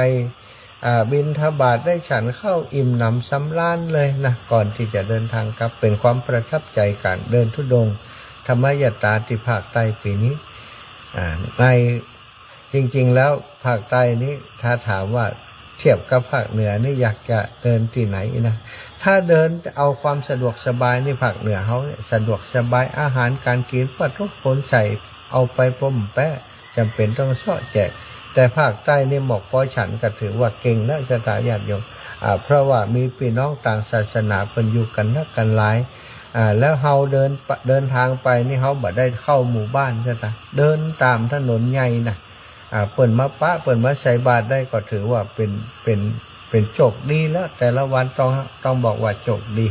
อ่า บิณฑบาต ได้ฉันข้าวอิ่มหนำสำราญเลยนะ ก่อนตี้จะเดินทางกลับ เป๋นความประทับใจ๋ก๋านเดินธุดงค์ธรรมยัตราตี้ภาคใต้ปี๋นี้ อ่า ใน จริงๆ แล้วภาคใต้นี้ ถ้าถามว่าเทียบกับภาคเหนือนี่ อยากจะเดินตี้ไหนนะ ถ้าเดินเอาความสะดวกสบายนี่ ภาคเหนือเฮาเนี่ยสะดวกสบาย อาหารก๋านกิ๋น ปะทุ คนใส่ เอาไปป้อมแป๊ะ จ๋ำเป๋นต้องเซาะแจก แต่ภาคใต้นี่ หมอกปอฉันก็ถือว่าเก่งแล้ว ศรัทธาญาติโยม อ่า เพราะว่ามีปี้น้องต่างศาสนาเปิ้นอยู่กั๋นนักกั๋นหลาย อ่า แล้วเฮาเดินปะ เดินทางไปนี่ เฮาบ่ได้เข้าหมู่บ้าน ศรัทธา เดินต๋ามถนนใหญ่นะ อ่า เปิ้นมาปะ เปิ้นมาใส่บาตรได้ก็ถือว่าเป๋น เป๋น เป๋นโจคดีแล้ว แต่ละวันต้อง ต้องบอกว่าโจคดี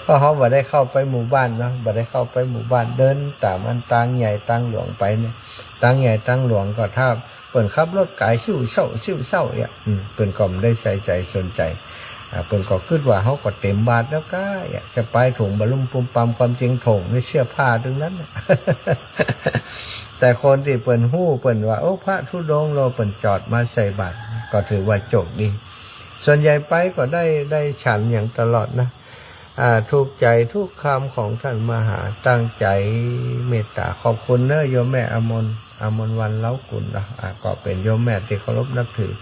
เพราะเฮาบ่ได้เข้าไปหมู่บ้านเนาะ บ่ได้เข้าไปหมู่บ้าน เดินต๋ามอันตางใหญ่ตางหลวงไปเนี่ย ตางใหญ่ตางหลวงก็ถ้าเปิ้นขับรถก๋ายซิ่วเซ้าซิ่วเซ้าเนี่ย อืม เปิ้นก็บ่ได้ใส่ใจ๋สนใจ๋ อ่า เปิ้นก็กึ๊ดว่าเฮาก็เต๋มบาตรแล้วก้า เนี่ย สะปายถุงบ่ลุ่มปุมปำ ความจริงถุงนี่เสื้อผ้าตึงนั้นน่ะ แต่คนตี้เปิ้นฮู้ เปิ้นว่า โอ้ พระธุดงค์โล เปิ้นจอดมาใส่บาตร ก็ถือว่าโจคดี ส่วนใหญ่ไปก็ได้ ได้ฉันอย่างตลอดนะ อ่า ถูกใจ๋ทุกคำของท่านมหา ตั้งใจ๋เมตต๋า ขอบคุณเน้อโยมแม่อมร อมรวรรณ เล้ากุลเนาะ อ่า ก็เป๋นโยมแม่ตี้เคารพนับถือ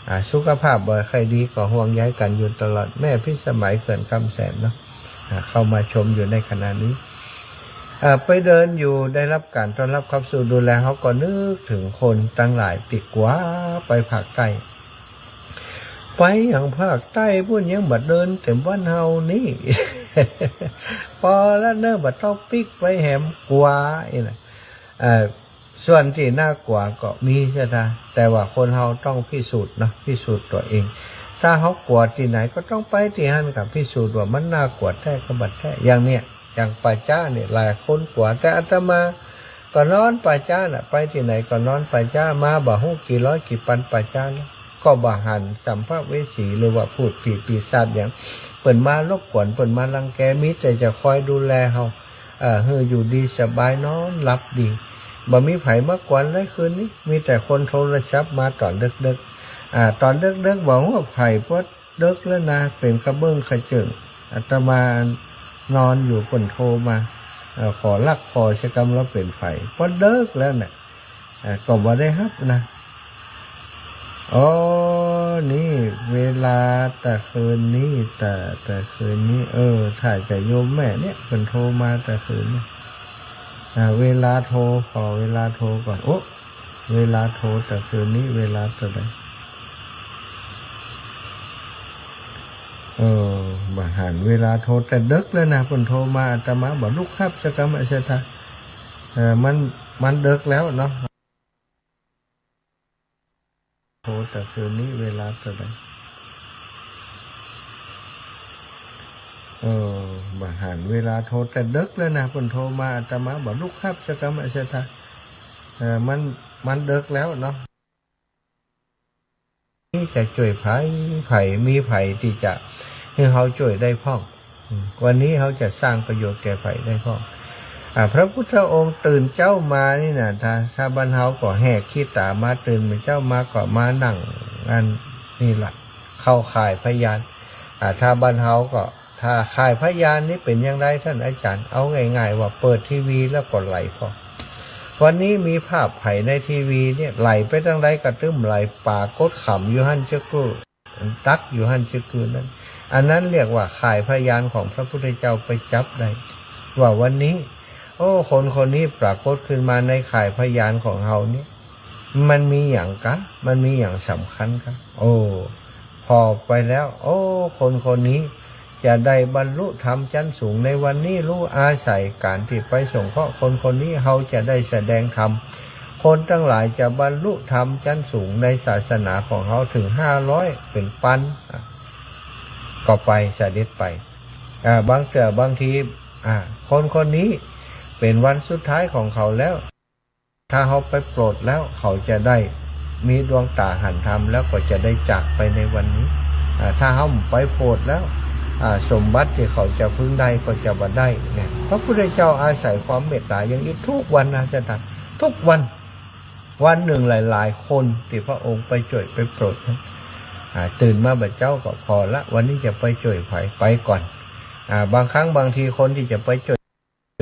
อ่า สุขภาพบ่ค่อยดี ก็ห่วงใยกั๋นอยู่ตลอด แม่พิสมัย เขื่อนคำแสนเนาะ อ่า เข้ามาชมอยู่ในขณะนี้ อ่า ไปเดินอยู่ ได้รับก๋านต้อนรับขับสู่ดูแล เฮาก็นึกเถิงคนตังหลายตี้กั๋วไปภาคใต้ ไปหยังภาคใต้ปู้น ยังบ่เดินเต๋มบ้านเฮานี่ ปอละเน้อ บ่ต้องปิ๊กไปแหม กั๋วอี้นะ เอ่อ ส่วนตี้น่ากั๋วก็มี ศรัทธา แต่ว่าคนเฮาต้องพิสูจน์เนาะ พิสูจน์ตั๋วเอง ถ้าเฮากั๋วตี้ไหนก็ต้องไปตี้หั้น ก็พิสูจน์ว่ามันน่ากั๋วแต๊ก็บ่แต๊ อย่างเนี้ย อย่างป่าจ๊าเนี่ย หลายคนกั๋ว แต่อาตมาก็นอนป่าจ๊าน่ะ ไปตี้ไหนก็นอนป่าจ๊า มาบ่ฮู้กี่ร้อยกี่ปันป่าจ๊าแล้ว ก็บ่หันสัมภเวสี หรือว่าพูดผีปีศาจหยัง เปิ้นมารบกวน เปิ้นมารังแก มีแต่จะคอยดูแลเฮา เอ่อ หื้ออยู่ดีสบาย นอนหลับดี บ่มีใผมากวนเลยคืนนี้ มีแต่คนโทรศัพท์มาต๋อนเดิ็กๆ อ่า ต๋อนเดิ็กๆ บ่ฮู้ว่าใผ ปอเดิ็กแล้วนะ เป๋นกระเบื้องกระเจิ่ง อาตมานอนอยู่ เปิ้นโทรมา เอ่อ ขอลักขอชะกำ แล้วเป๋นใผ ปอเดิ็กแล้วน่ะ อ่า ก็บ่ได้ฮับนะ อ๋อ นี่เวลาตะคืนนี้ ตะ ตะคืนนี้ เออ ถ้าจะโยมแม่เนี่ย เปิ้นโทรมาตะคืนนี้ อ่า เวลาโทร ขอเวลาโทรก่อน โอ้ เวลาโทรตะคืนนี้ เวลาเต้าใด เออ บ่หัน เวลาโทรแต่เดิ็กแล้วนะ เปิ้นโทรมา อาตมาบ่ลุกฮับสักกำ อาจารย์ เออ มัน มันเดิ็กแล้วเนาะ โทรตะคืนนี้ เวลาเต้าใด เออ บ่หัน เวลาโทรแต่เดิ็กแล้วนะ เปิ้นโทรมา อาตมาบ่ลุกฮับสักกำ อาจารย์ เออ มัน มันเดิ็กแล้วเนาะ นี่จะจ้วยใผ ใผ มีใผตี้จะหื้อเฮาจ้วยได้พ่อง อืม วันนี้เฮาจะสร้างประโยชน์แก่ใผได้พ่อง อ่า พระพุทธองค์ตื่นเจ๊ามานี่นะ ถ้า ถ้าบ้านเฮาก็แหกขี้ต๋ามา ตื่นเจ๊ามาก็มานั่งอันนี่ละ เข้าข่ายพยาน อ่า ถ้าบ้านเฮาก็ ถ้าข่ายพยานนี่เป๋นอย่างไรต้านอาจารย์ เอาง่ายๆ ว่าเปิดทีวีแล้วก็ไหลพ่อง วันนี้มีภาพใผในทีวีเนี่ย ไหลไปตางใดก็ตึ้มไหล ป๋ากดขำอยู่หั้นจะกึ๊ด ตั๊กอยู่หั้นจะกึ๊ดนั้น อันนั้นเรียกว่าข่ายพยานของพระพุทธเจ้าไปจับได้ ว่าวันนี้ โอ้ คนคนนี้ปรากฏขึ้นมาในข่ายพยานของเฮาเนี่ย มันมีหยังกะ มันมีหยังสำคัญกะ โอ้ ผ่อไปแล้ว โอ้ คนคนนี้จะได้บรรลุธรรมชั้นสูงในวันนี้ ฮู้ อาศัยก๋านตี้ไปสงเคราะห์คนคนนี้ เฮาจะได้แสดงธรรม คนตังหลายจะบรรลุธรรมชั้นสูงในศาสนาของเฮา เถิงห้าร้อยเป๋นปัน อ่ะ ก็ไป เสด็จไป อ่า บางเตื้อบางที อ่า คนคนนี้เป๋นวันสุดท้ายของเขาแล้ว ถ้าเฮาไปโปรดแล้ว เขาจะได้มีดวงต๋าหันธรรม แล้วก็จะได้จากไปในวันนี้ อ่า ถ้าเฮาบ่ไปโปรดแล้ว อ่า สมบัติตี้เขาจะพึงได้ก็จะบ่ได้เนี่ย พระพุทธเจ้าอาศัยความเมตต๋าอย่างอี้ทุกวันนะ อาจารย์ ทุกวัน วันนึ่งหลายๆ คนตี้พระองค์ไปจ้วยไปโปรดนะ อ่า ตื่นมาบ่าเจ๊าก็ผ่อละ วันนี้จะไปจ้วยใผ ไปก่อน อ่า บางครั้งบางทีคนตี้จะไปจ้วย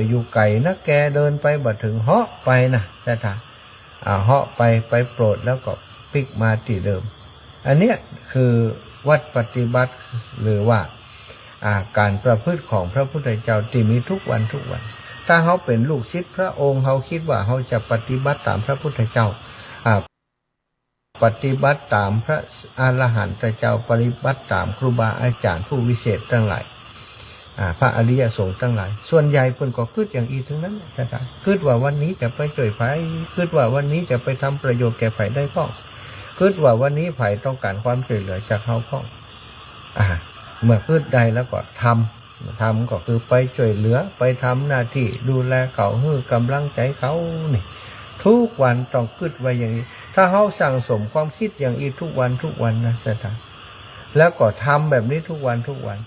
อยู่ไก๋นักแก เดินไปบ่เถิง เหาะไปนะ แต่ถ้า อ่า เหาะไป ไปโปรดแล้วก็ปิ๊กมาตี้เดิม อันเนี้ยคือวัตรปฏิบัติ หรือว่า อ่า ก๋านประพฤติของพระพุทธเจ้าตี้มีทุกวันทุกวัน ถ้าเฮาเป๋นลูกศิษย์พระองค์ เฮากึ๊ดว่าเฮาจะปฏิบัติต๋ามพระพุทธเจ้า อ่า ปฏิบัติต๋ามพระอรหันตเจ้า ปฏิบัติต๋ามครูบาอาจ๋ารย์ผู้วิเศษตังหลาย อ่า พระอริยสงฆ์ตังหลาย ส่วนใหญ่เปิ้นก็กึ๊ดอย่างอี้ตึงนั้น อาจารย์ กึ๊ดว่าวันนี้จะไปจ้วยใผ กึ๊ดว่าวันนี้จะไปทำประโยชน์แก่ใผได้พ่อง กึ๊ดว่าวันนี้ใผต้องก๋านความจ้วยเหลือจากเฮาพ่อง อ่า เมื่อกึ๊ดได้แล้วก็ทำ ทำก็คือไปจ้วยเหลือ ไปทำหน้าตี้ดูแลเขา หื้อก๋ำลังใจ๋เขา นี่ ทุกวันต้องกึ๊ดไว้อย่างอี้ ถ้าเฮาสั่งสมความกึ๊ดอย่างอี้ทุกวันทุกวันนะ อาจารย์ แล้วก็ทำแบบนี้ทุกวันทุกวัน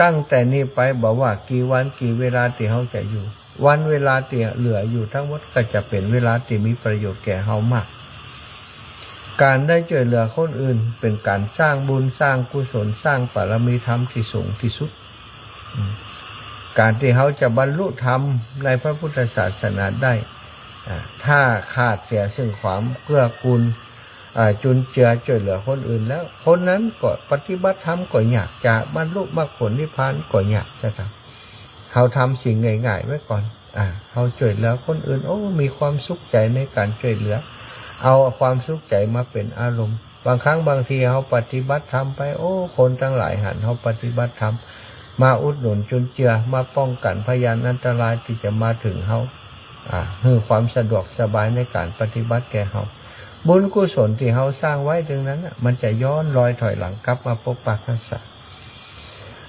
ตั้งแต่นี้ไป บ่ว่ากี่วันกี่เวลาตี้เฮาจะอยู่ วันเวลาตี้เหลืออยู่ตังหมดก็จะเป๋นเวลาตี้มีประโยชน์แก่เฮามาก ก๋านได้จ้วยเหลือคนอื่นเป๋นก๋านสร้างบุญ สร้างกุศล สร้างบารมีธรรมตี้สูงตี้สุด อืม ก๋านตี้เฮาจะบรรลุธรรมในพระพุทธศาสนาได้ อ่า ถ้าขาดเสียซึ่งความเกื้อกูล อ่า จุนเจือจ้วยเหลือคนอื่นแล้ว คนนั้นก็ปฏิบัติธรรมก็ยาก จะบรรลุมรรคผลนิพพานก็ยาก อาจารย์ เฮาทำสิ่งง่ายๆ ไว้ก่อน อ่า เฮาจ้วยเหลือคนอื่น โอ้ มีความสุขใจ๋ในก๋านจ้วยเหลือ เอาความสุขใจ๋มาเป๋นอารมณ์ บางครั้งบางทีเฮาปฏิบัติธรรมไป โอ้ คนตังหลายหันเฮาปฏิบัติธรรม มาอุดหนุนจุนเจือ มาป้องกั๋นพยานอันตรายตี้จะมาเถิงเฮา อ่า หื้อความสะดวกสบายในก๋านปฏิบัติแก่เฮา บุญกุศลตี้เฮาสร้างไว้ตึงนั้นน่ะ มันจะย้อนรอยถอยหลังกลับมาปกปักรักษา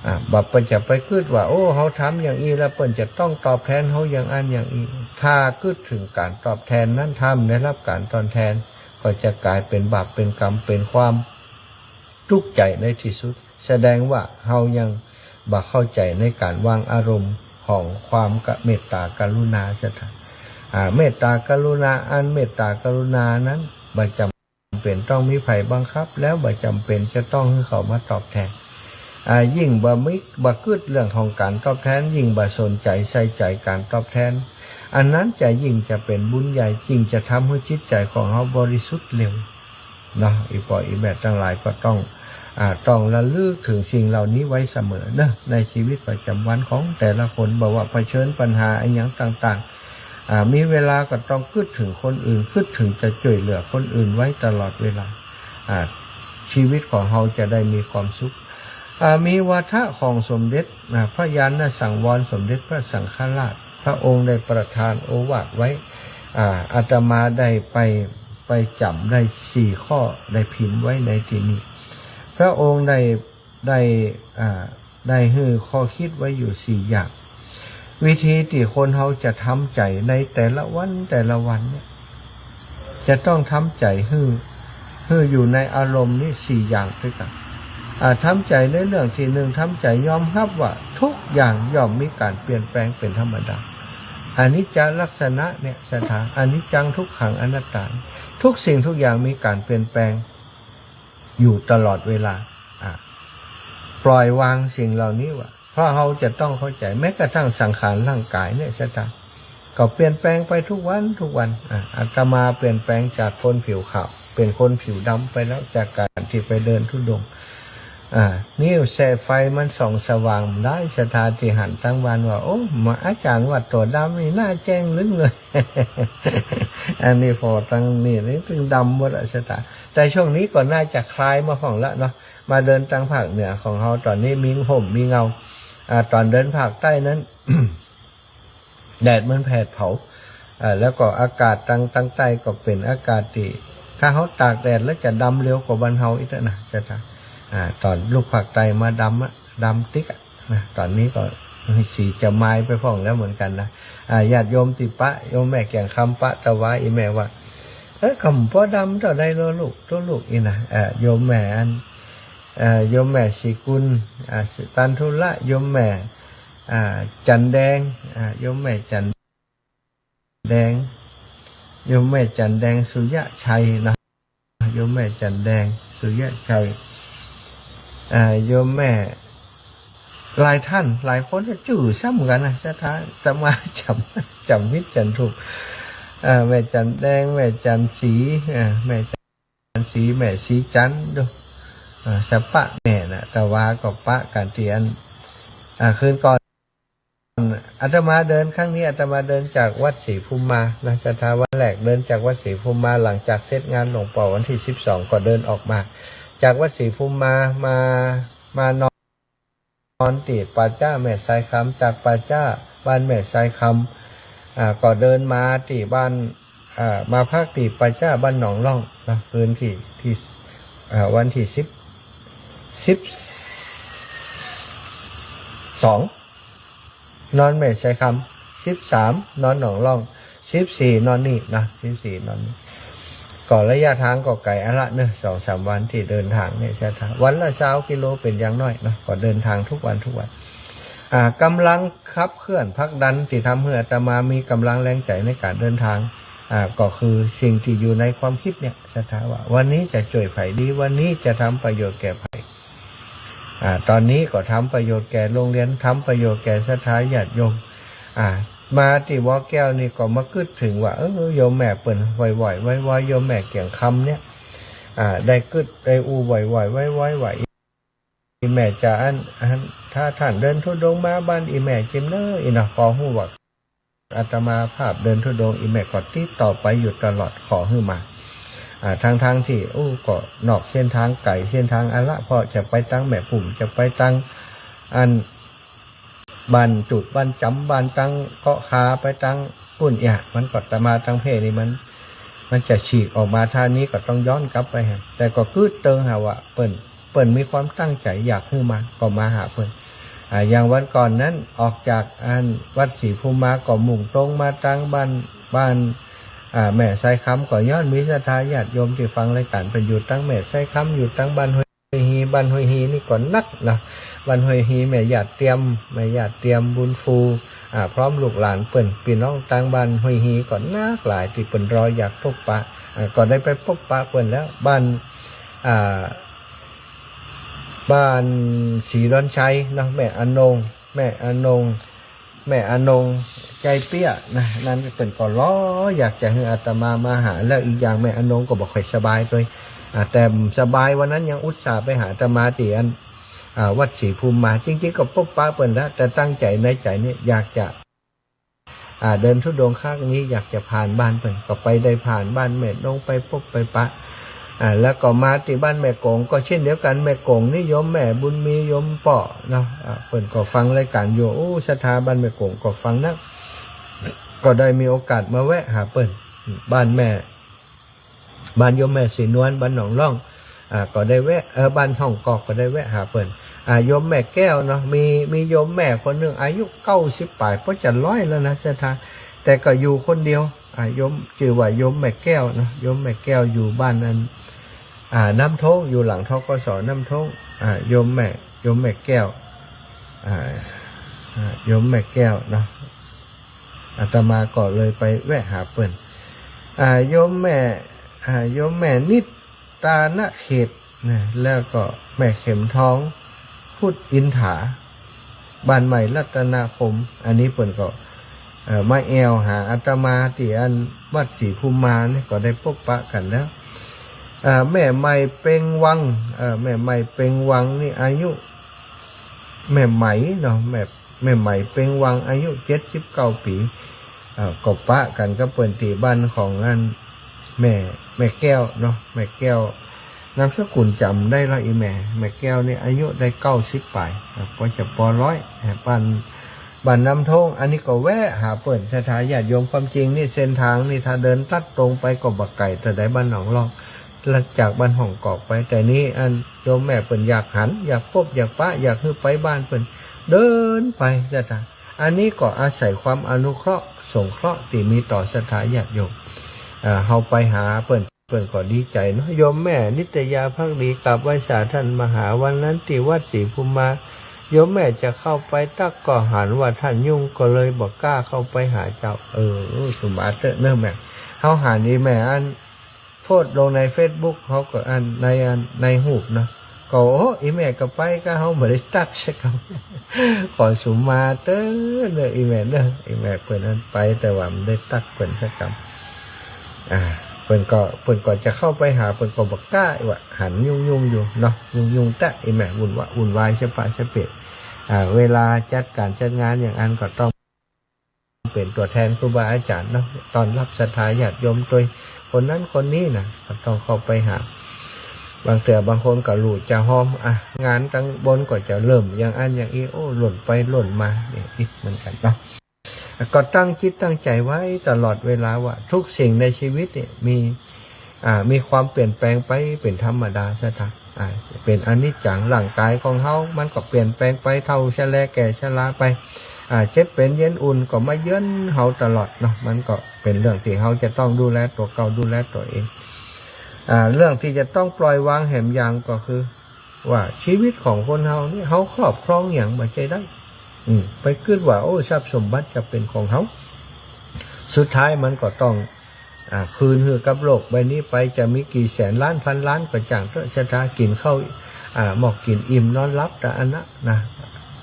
อ่า บ่าเปิ้นจะไปกึ๊ดว่า โอ้ เฮาทำอย่างอี้แล้วเปิ้นจะต้องตอบแทนเฮาอย่างอั้นอย่างอี้ ถ้ากึ๊ดเถิงก๋านตอบแทนนั้น ถ้าบ่ได้ฮับก๋านตอบแทน ก็จะก๋ายเป๋นบาปเป๋นกรรม เป๋นความตุ๊กข์ใจ๋ในตี้สุด แสดงว่าเฮายังบ่เข้าใจ๋ในก๋านวางอารมณ์ ของความกะ เมตตากรุณาเสียเถาะ อ่า เมตตากรุณา อันเมตตากรุณานั้นบ่จำเป็นต้องมีใผบังคับ แล้วบ่จำเป็นจะต้องหื้อเขามาตอบแทน อ่า ยิ่งบ่มี บ่กึ๊ดเรื่องของก๋านตอบแทน ยิ่งบ่สนใจ๋ใส่ใจ๋ก๋านตอบแทน อันนั้นจะยิ่งจะเป๋นบุญใหญ่ ยิ่งจะทำหื้อจิตใจ๋ของเฮาบริสุทธิ์เร็ว เนาะ อี่ป้ออี่แม่ตังหลายก็ต้อง อ่า ต้องระลึกเถิงสิ่งเหล่านี้ไว้เสมอเนาะ ในชีวิตประจำวันของแต่ละคน บ่ว่าเผชิญปัญหาอะหยังต่างๆ อ่า มีเวลาก็ต้องกึ๊ดเถิงคนอื่น กึ๊ดเถิงจะจ้วยเหลือคนอื่นไว้ตลอดเวลา อ่า ชีวิตของเฮาจะได้มีความสุข อ่า มีวาทะของสมเด็จ อ่า พระญาณสังวรสมเด็จพระสังฆราช พระองค์ได้ประทานโอวาทไว้ อ่า อาตมาได้ไป ไปจ๋ำได้สี่ข้อ ได้พิมพ์ไว้ในตี้นี่ พระองค์ได้ ได้ อ่า ได้หื้อข้อคิดไว้อยู่สี่อย่าง วิธีตี้คนเฮาจะทำใจ๋ในแต่ละวันแต่ละวันเนี่ย จะต้องทำใจ๋หื้อ หื้ออยู่ในอารมณ์นี้สี่อย่างตวยกั๋น อ่า ทำใจ๋ในเรื่องตี้นึ่ง ทำใจ๋ยอมฮับว่าทุกอย่างย่อมมีก๋านเปลี่ยนแปลงเป๋นธรรมดา อนิจจลักษณะเนี่ยเสียเถาะ อนิจจัง ทุกขัง อนัตตา ทุกสิ่งทุกอย่างมีก๋านเปลี่ยนแปลงอยู่ตลอดเวลา อ่า ปล่อยวางสิ่งเหล่านี้ว่า เพราะเฮาจะต้องเข้าใจ๋ แม้กระทั่งสังขารร่างก๋ายเนี่ยเสียเถาะ ก็เปลี่ยนแปลงไปทุกวันทุกวัน อ่ะ อาตมาเปลี่ยนแปลงจากคนผิวขาวเป๋นคนผิวดำไปแล้ว จากก๋านตี้ไปเดินธุดงค์ อ่า นี่แสงไฟมันส่องสว่างได้ ศรัทธาตี้หันตังบ้านว่า โอ้ มาอาจ๋ารย์วัดตั๋วดำนี่หน้าแจ้งลึ้งเลย อันนี้ผ่อตังนี่ นี่เถิงดำหมดละศรัทธา แต่ช่วงนี้ก็น่าจะคลายมาพ่องละเนาะ มาเดินตังภาคเหนือของเฮา ต๋อนนี้มีฮ่มมีเงา อ่า ต๋อนเดินภาคใต้นั้น แดดมันแผดเผา อ่า แล้วก็อากาศตัง ตังใต้ก็เป๋นอากาศตี้ ถ้าเฮาตากแดดแล้วจะดำเร็วกว่าบ้านเฮาอีกนะศรัทธา อ่า ต๋อนลูกภาคใต้มาดำอะ ดำติ๊กอะนะ ต๋อนนี้ก็สีจะมายไปพ่องแล้วเหมือนกั๋นนะ อ่า ญาติโยมตี้ปะ โยมแม่แก่งคำปะตะวา อี่แม่ว่า เอ้ย ก็บ่ดำเต้าใดลอลูก โตลูก อี่นะ อ่า โยมแม่อัน อ่า โยมแม่ศรีกุล อ่า ศรีตันธุระ โยมแม่ อ่า จันแดง อ่า โยมแม่จันแดง โยมแม่จันแดง สุยะชัยนะ โยมแม่จันแดง สุยะชัย อ่า โยมแม่ หลายต้าน หลายคนก็จื้อซ้ำกั๋นนะศรัทธา อาตมาจ๋ำ จ๋ำผิดจ๋ำถูก อ่า แม่จันแดง แม่จันศรี อ่า แม่ ศรี แม่ศรีจันทร์ดู อ่า สะปะแม่นะ ตะวาก็ปะกั๋นตี้อัน อ่า คืนก่อน อาตมาเดินครั้งนี้ อาตมาเดินจากวัดศรีภูมิมานะศรัทธา วันแรกเดินจากวัดศรีภูมิมา หลังจากเสร็จงานหลวงปู่วันตี้สิบสอง ก็เดินออกมา จากวัดศรีภูมิมา มา มานอน นอนตี้ป่าจ๊าแม่ทรายคำ จากป่าจ๊าบ้านแม่ทรายคำ อ่า ก็เดินมาตี้บ้าน อ่า มาพักตี้ป่าจ๊าบ้านหนองล่องนะ คืนตี้ ตี้ อ่า วันตี้สิบ สิบสอง นอนแม่ทรายคำ สิบสาม นอนหนองล่อง สิบสี่ นอนนี่นะ สิบสี่ นอนนี่ ก็ระยะตางก็ไก๋อะละเนาะ สองสามวันตี้เดินตางเนี่ยศรัทธา วันละซาวกิโลเป๋นอย่างน้อยเนาะ ก็เดินตางทุกวันทุกวัน อ่า ก๋ำลังขับเคลื่อนผลักดันตี้ทำหื้ออาตมามีก๋ำลังแรงใจ๋ในก๋านเดินตาง อ่า ก็คือสิ่งตี้อยู่ในความกึ๊ดเนี่ยศรัทธาว่า วันนี้จะจ้วยใผดี วันนี้จะทำประโยชน์แก่ใผ อ่า ต๋อนนี้ก็ทำประโยชน์แก่โรงเรียน ทำประโยชน์แก่ศรัทธาญาติโยม อ่า มาตี้บ่อแก้วนี่ก็มากึ๊ดเถิงว่า เออ โยมแม่เปิ้นไหว้ๆ ไหว้ๆ โยมแม่แก่งคำเนี่ย อ่า ได้กึ๊ดได้อู้ไหว้ๆ ไหว้ๆ ว่า อี่แม่จ๋า อัน อัน ถ้าต้านเดินธุดงค์มาบ้านอี่แม่จิมเน่อ อี่เนาะ ปอฮู้ว่า อาตมาภาพเดินธุดงค์ อี่แม่ก็ติดต่อไปอยู่ตลอด ขอหื้อมา อ่า ตังๆ ตี้ โอ้ ก็นอกเส้นตางไก๋ เส้นตางอะละ เพราะจะไปตังแม่ปุ้ม จะไปตัง อัน บ้านจุด บ้านจ๋ำ บ้านตังเกาะคา ไปตังปุ้นเอียะ มันก็ตะมาตังเพ่นี่มัน มันจะฉีกออกมาตางนี้ก็ต้องย้อนกลับไปฮะ แต่ก็กึ๊ดเติงหาว่าเปิ้น เปิ้นมีความตั้งใจ๋อยากหื้อมา ก็มาหาเปิ้น อ่า อย่างวันก่อนนั้น ออกจากอันวัดศรีภูมิมา ก็มุ่งตรงมาตังบ้าน บ้าน อ่า แม่ทรายคำ ก็ย้อนมีศรัทธาญาติโยมตี้ฟังรายก๋านเปิ้นอยู่ตังแม่ทรายคำ อยู่ตังบ้านห้วยฮี บ้านห้วยฮีนี่ก็นักเนาะ บ้านห้วยฮี แม่หยาดเตียม แม่หยาดเตียม บุญฟู อ่า พร้อมลูกหลานเปิ้น ปี้น้องตางบ้านห้วยฮีก็นักหลายตี้เปิ้นรออยากปบปะ อ่า ก็ได้ไปปบปะเปิ้นแล้ว บ้าน อ่า บ้านศรีดอนชัยเนาะ แม่อนง แม่อนง แม่อนงใจเปี้ยนะ นั้นเปิ้นก็รออยากจะหื้ออาตมามาหา แล้วอีกอย่างแม่อนงก็บ่ค่อยสบายตวย อ่า แต่สบายวันนั้นยังอุตส่าห์ไปหาอาตมาตี้อัน อ่า วัดศรีภูมิมา จริงๆ ก็ปบปะเปิ้นแล้ว แต่ตั้งใจ๋ในใจ๋นี่อยากจะ อ่า เดินธุดงค์ครั้งนี้อยากจะผ่านบ้านเปิ้น ก็ไปได้ผ่านบ้านแม่อนง ไปปบไปปะ อ่า แล้วก็มาตี้บ้านแม่กง ก็เช่นเดียวกั๋น แม่กงนี่โยมแม่บุญมี โยมป้อเนาะ อ่า เปิ้นก็ฟังรายก๋านอยู่ โอ้ ศรัทธาบ้านแม่กงก็ฟังนัก ก็ได้มีโอกาสมาแวะหาเปิ้น บ้านแม่ บ้านโยมแม่ศรีนวล บ้านหนองล่อง อ่า ก็ได้แวะ เออ บ้านห้องกอกก็ได้แวะหาเปิ้น อ่า โยมแม่แก้วเนาะ มี มีโยมแม่คนนึ่งอายุเก้าสิบป๋าย ป้อจะร้อยแล้วนะศรัทธา แต่ก็อยู่คนเดียว อ่า โยม จื้อว่าโยมแม่แก้วเนาะ โยมแม่แก้วอยู่บ้านนั้น อ่า น้ำโท้ง อยู่หลัง ธ.ก.ส. น้ำโท้ง อ่า โยมแม่ โยมแม่แก้ว อ่า อ่า โยมแม่แก้วเนาะ อาตมาก็เลยไปแวะหาเปิ้น อ่า โยมแม่ อ่า โยมแม่นิตตานะเขตนะ แล้วก็แม่เข็มทอง พุทธอินถา บ้านใหม่รัตนคม อันนี้เปิ้นก็ เอ่อ มาแอ่วหาอาตมาตี้อันวัดศรีภูมิมานี่ ก็ได้ปบปะกั๋นแล้ว อ่า แม่ใหม่เปงวัง เอ่อ แม่ใหม่เปงวังนี่อายุ แม่ใหม่เนาะ แม่ แม่ใหม่เปงวัง อายุเจ็ดสิบเก้าปี๋ เอ่อ ก็ปะกั๋นกับเปิ้นตี้บ้านของอันแม่ แม่แก้วเนาะ แม่แก้ว นามสกุลจ๋ำได้แล้ว อี่แม่ แม่แก้วนี่อายุได้เก้าสิบป๋าย อ่ะ ป้อจะปอร้อย อ่ะ บ้าน บ้านน้ำโท้ง อันนี้ก็แวะหาเปิ้น ศรัทธาญาติโยม ความจริงนี่เส้นตางนี่ถ้าเดินตัดตรงไปก็บ่ไก๋เต้าใด บ้านหนองล่อง ลัดจากบ้านห้องกอกไป แต่นี้อันโยมแม่เปิ้นอยากหัน อยากปบ อยากปะ อยากหื้อไปบ้านเปิ้น เดินไป ศรัทธา อันนี้ก็อาศัยความอนุเคราะห์สงเคราะห์ตี้มีต่อศรัทธาญาติโยม อ่า เฮาไปหาเปิ้น เปิ้นก็ดีใจ๋เนาะ โยมแม่นิตยาภักดี กราบไหว้สาท่านมหา วันนั้นตี้วัดศรีภูมิมา โยมแม่จะเข้าไปตั๊กก็หันว่าท่านยุ่ง ก็เลยบ่กล้าเข้าไปหาเจ้า เออ สุมาเต๊อะเนาะแม่ เฮาหันอี่แม่อันโพสต์ลงในเฟซบุ๊ก เฮาก็อันในอันในฮูปเนาะ ก็ โอ้ อี่แม่ก็ไปก้า เฮาบ่ได้ตั๊กสักกำ ขอสุมาเต๊อะเนาะ อี่แม่เนาะ อี่แม่เปิ้นอันไป แต่ว่าบ่ได้ตั๊กเปิ้นสักกำ อ่า เปิ้นก็ เปิ้นก็จะเข้าไปหา เปิ้นก็บ่กล้าว่าหันยุ่งๆ อยู่เนาะ ยุ่งๆ แต๊ อี่แม่ วุ่นวะ วุ่นวายสะปะสะเปะ อ่า เวลาจัดก๋านจัดงานอย่างอั้นก็ต้องเป๋นตั๋วแทนครูบาอาจ๋ารย์เนาะ ต้อนฮับศรัทธาญาติโยมตวย คนนั้นคนนี้นะ ก็ต้องเข้าไปหา บางเตื้อบางคนก็หลู่จะฮอม อ่ะ งานตังบนก็จะเริ่มอย่างอั้นอย่างอี้ โอ้ ล่นไปล่นมา เนี่ย อิดเหมือนกั๋นเนาะ ก็ตั้งจิตตั้งใจ๋ไว้ตลอดเวลาว่าทุกสิ่งในชีวิตเนี่ยมี อ่า มีความเปลี่ยนแปลงไปเป๋นธรรมดา ศรัทธา อ่า เป๋นอนิจจัง ร่างก๋ายของเฮามันก็เปลี่ยนแปลงไป เฒ่าชะแลแก่ชราไป อ่า เจ็บเป๋นเย็นอุ่นก็มาเยือนเฮาตลอดเนาะ มันก็เป๋นเรื่องตี้เฮาจะต้องดูแลตั๋วเก่า ดูแลตั๋วเอง อ่า เรื่องตี้จะต้องปล่อยวางแหมอย่างก็คือ ว่าชีวิตของคนเฮานี่ เฮาครอบครองหยังบ่ใจ้ได้ อืม ไปกึ๊ดว่า โอ้ ทรัพย์สมบัติจะเป๋นของเฮา สุดท้ายมันก็ต้อง อ่า คืนหื้อกับโลกใบนี้ไป จะมีกี่แสนล้านพันล้านก็จ้างเต๊อะ ศรัทธา กิ๋นข้าว อ่า หมอกกิ๋นอิ่มนอนหลับแต่อันนั้นนะ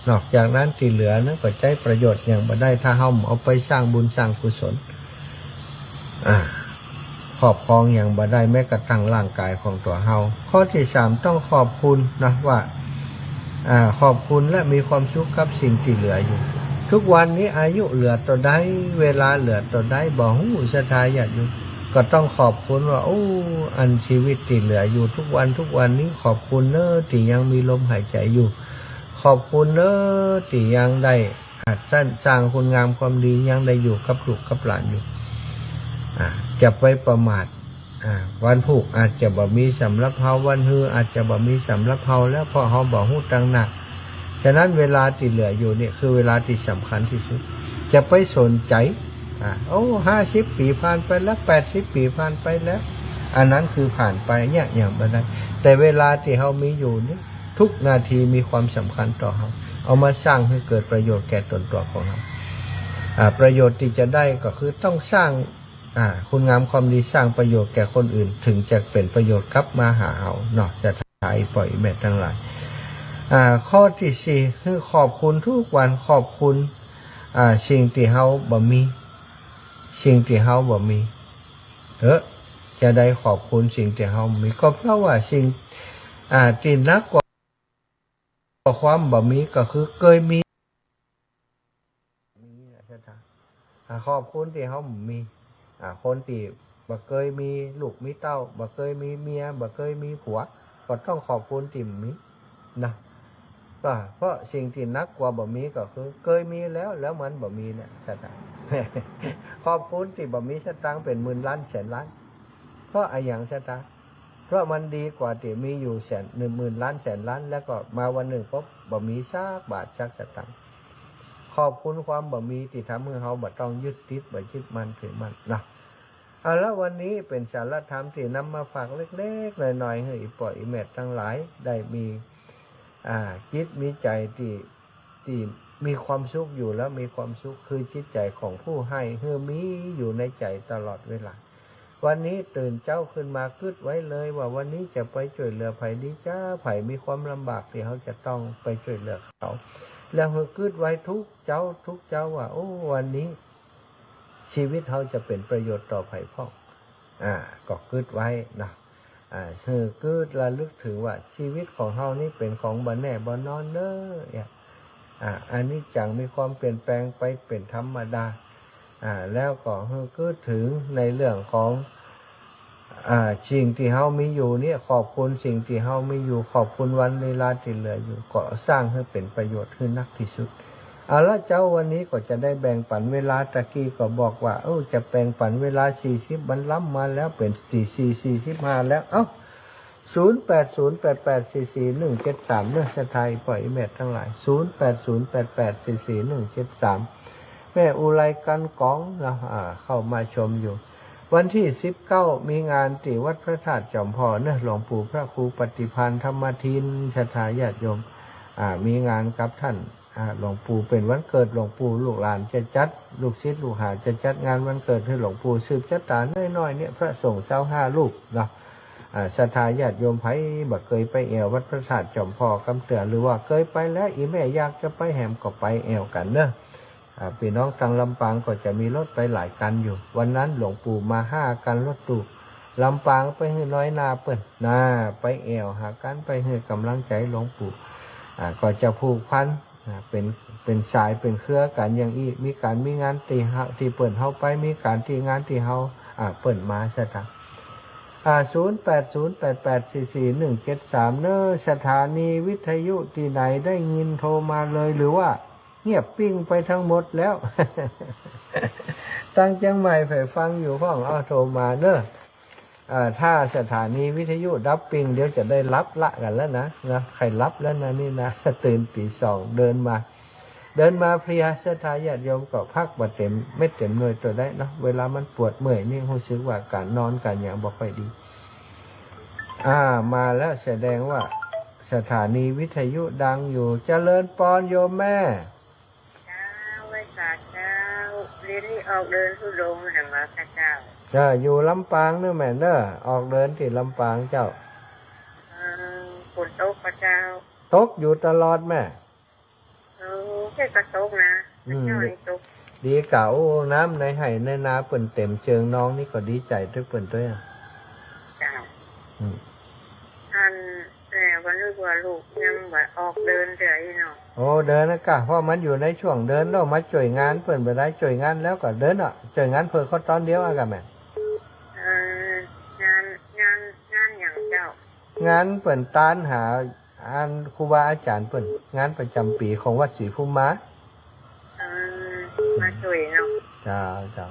นอกจากนั้นตี้เหลือนั้นก็ใจ๊ประโยชน์หยังบ่ได้ ถ้าเฮาบ่เอาไปสร้างบุญสร้างกุศล อ่า ครอบครองหยังบ่ได้ แม้กระทั่งร่างก๋ายของตั๋วเฮา ข้อตี้สามต้องขอบคุณนะ ว่า อ่า ขอบคุณและมีความสุขกับสิ่งตี้เหลืออยู่ ทุกวันนี้อายุเหลือเต้าใด เวลาเหลือเต้าใด บ่ฮู้ ศรัทธาญาติโยม ก็ต้องขอบคุณว่า โอ้ อันชีวิตตี้เหลืออยู่ทุกวันทุกวันนี้ ขอบคุณเน้อตี้ยังมีลมหายใจ๋อยู่ ขอบคุณเน้อตี้ยังได้ อ่า สร้าง สร้างคุณงามความดี ยังได้อยู่กับลูกกับหลานอยู่ อ่า จะไปประมาท อ่า วันพูกอาจจะบ่มีสำหรับเฮา วันฮืออาจจะบ่มีสำหรับเฮาแล้ว เพราะเฮาบ่ฮู้ตังหน้า ฉะนั้นเวลาตี้เหลืออยู่นี่คือเวลาตี้สำคัญตี้สุด จะไปสนใจ๋ อ่า โอ้ ห้าสิบปี๋ผ่านไปแล้ว แปดสิบปี๋ผ่านไปแล้ว อันนั้นคือผ่านไปเนี่ย หยังบ่ได้ แต่เวลาตี้เฮามีอยู่นี่ ทุกนาทีมีความสำคัญต่อเฮา เอามาสร้างหื้อเกิดประโยชน์แก่ตนตั๋วของเฮา อ่า ประโยชน์ตี้จะได้ก็คือต้องสร้าง อ่า คุณงามความดี สร้างประโยชน์แก่คนอื่น ถึงจะเป๋นประโยชน์กลับมาหาเฮาเนาะ ศรัทธาอีป้ออีแม่ตังหลาย อ่า ข้อตี้สี่ คือขอบคุณทุกวัน ขอบคุณ อ่า สิ่งตี้เฮาบ่มี สิ่งตี้เฮาบ่มี เออ จะได้ขอบคุณสิ่งตี้เฮาบ่มี ก็เพราะว่าสิ่ง อ่า ตี้หนักกว่า ความบ่มีก็คือเกยมี มีนะ ศรัทธา อ่า ขอบคุณตี้เฮาบ่มี อ่า คนตี้บ่เกยมีลูกมีเต้า บ่เกยมีเมีย บ่เกยมีผัว ก็ต้องขอบคุณตี้มีนะ ก็เพราะสิ่งตี้หนักกว่าบ่มีก็คือเกยมีแล้ว แล้วมันบ่มีเนี่ย ศรัทธา ขอบคุณตี้บ่มีสตางค์เป๋นหมื่นล้านแสนล้าน เพราะอะหยัง ศรัทธา เพราะมันดีกว่าตี้มีอยู่แสน หนึ่งหมื่นล้านแสนล้าน แล้วก็มาวันนึ่งปุ๊บบ่มีสักบาทสักสตางค์ ขอบคุณความบ่มีตี้ทำหื้อเฮาบ่ต้องยึดติด บ่ยึดมั่นถือมั่นนะ เอาละ วันนี้เป๋นสาระธรรมตี้นำมาฝากเล็กๆ น้อยๆ หื้ออีป้ออีแม่ตังหลายได้มี อ่า จิตมีใจ๋ตี้ ตี้มีความสุขอยู่แล้วมีความสุข คือจิตใจ๋ของผู้ให้ หื้อมีอยู่ในใจ๋ตลอดเวลา วันนี้ตื่นเจ๊าขึ้นมากึ๊ดไว้เลยว่าวันนี้จะไปจ้วยเหลือใผดีจ๊ะ ใผมีความลำบากตี้เฮาจะต้องไปจ้วยเหลือเขา แล้วหื้อกึ๊ดไว้ทุกเจ๊าทุกเจ๊าว่า โอ้ วันนี้ ชีวิตเฮาจะเป๋นประโยชน์ต่อใผพ่อง อ่า ก็กึ๊ดไว้นะ อ่า หื้อกึ๊ดระลึกถึงว่าชีวิตของเฮานี้เป๋นของบ่แน่บ่นอนเน้อ เนี่ย อ่า อนิจจัง มีความเปลี่ยนแปลงไปเป๋นธรรมดา อ่า แล้วก็หื้อกึ๊ดถึงในเรื่องของ อ่า สิ่งตี้เฮามีอยู่เนี่ย ขอบคุณสิ่งตี้เฮามีอยู่ ขอบคุณวันเวลาตี้เหลืออยู่ ก็สร้างหื้อเป๋นประโยชน์หื้อนักตี้สุด เอาละเจ้า วันนี้ก็จะได้แบ่งปันเวลา ตะกี้ก็บอกว่า เอ้า จะแบ่งปันเวลา สี่สิบ มันล้ำมาแล้ว เป๋น สี่สี่ สี่สิบห้า แล้ว เอ้า ศูนย์แปดศูนย์แปดแปดสี่สี่หนึ่งเจ็ดสาม เน้อ ศรัทธาอีป้ออีแม่ตังหลาย ศูนย์แปดศูนย์แปดแปดสี่สี่หนึ่งเจ็ดสาม แม่อุไรกันกองเนาะ อ่า เข้ามาชมอยู่ วันตี้สิบเก้า มีงานตี้วัดพระธาตุจอมผ่อเน้อ หลวงปู่พระครูปฏิภาณธรรมทิน ศรัทธาญาติโยม อ่า มีงานกับต้าน อ่า หลวงปู่ เป๋นวันเกิดหลวงปู่ ลูกหลานจะจัด ลูกศิษย์ลูกหาจะจัดงานวันเกิดหื้อหลวงปู่ สืบจะต๋าน้อยๆ เนี่ย พระสงฆ์ซาวห้ารูปเนาะ อ่า ศรัทธาญาติโยมใผบ่เกยไปแอ่ววัดพระธาตุจอมผ่อกำเตื้อ หรือว่าเกยไปแล้ว อี่แม่อยากจะไปแหมก็ไปแอ่วกั๋นเน้อ อ่า ปี้น้องตังลำปางก็จะมีรถไปหลายคันอยู่ วันนั้นหลวงปู่มาห้าคันรถตู้ ลำปางไปหื้อน้อยหน้าเปิ้น น่า ไปแอ่วหากั๋น ไปหื้อก๋ำลังใจ๋หลวงปู่ อ่า ก็จะผูกพัน อ่า เป๋น เป๋นสายเป๋นเครือกั๋นอย่างอี้ มีก๋านมีงานตี้เฮา ตี้เปิ้นเฮาไป มีก๋านตี้งานตี้เฮา อ่า เปิ้นมา ศรัทธา อ่า ศูนย์แปดศูนย์แปดแปดสี่สี่หนึ่งเจ็ดสาม เน้อ สถานีวิทยุตี้ไหนได้ยินโทรมาเลย หรือว่า เงียบปิ้งไปทั้งหมดแล้ว ตังเจียงใหม่ใผฟังอยู่พ่อง เอาโทรมาเน้อ อ่า ถ้าสถานีวิทยุดับปิ้ง เดี๋ยวจะได้หลับละกั๋นแล้วนะ นะ ใค่หลับแล้วนะนี่นะ ตื่นตี๋สอง เดินมา เดินมาเพลีย ศรัทธาญาติโยมก็พักบ่เต๋มเม็ดเต๋มหน่วยเต้าใดเนาะ เวลามันปวดเมื่อยนี่ฮู้สึกว่าก๋านนอนก๋านหยังบ่ค่อยดี อ่า มาแล้ว แสดงว่าสถานีวิทยุดังอยู่ เจริญปอนโยมแม่ เจ้า ไหว้สาเจ้า เดี๋ยวนี้ออกเดินธุดงค์แหมคะเจ้า เจ้า อยู่ลำปางเน้อแม่เน้อ ออกเดินตี้ลำปางเจ้า เออ ฝนตกกาเจ้า ตกอยู่ตลอดแม่ เออ แค่กระตกนะ อืม เจ้านี่ตก ดีก๋า โอ้ น้ำในไฮ่ในนาเปิ้นเต๋มเจิงนองนี่ก็ดีใจ๋ตวยเปิ้นตวยอะ เจ้า อืม อัน แต่ว่านึกว่าลูกยังบ่ออกเดินเตื้ออี้เนาะ โอ้ เดินนะกะ เพราะมันอยู่ในช่วงเดินเนาะ มาจ้วยงานเปิ้นบ่ได้ จ้วยงานแล้วก็เดินเนาะ จ้วยงานเปิ้นก็ต๋อนเดียวอะกะแม่ เออ งาน งาน งานหยังเจ้า งานเปิ้นตานหา อันครูบาอาจ๋ารย์เปิ้น งานประจ๋ำปี๋ของวัดศรีภูมิมา เออ มาจ้วยเนาะ เจ้า เจ้า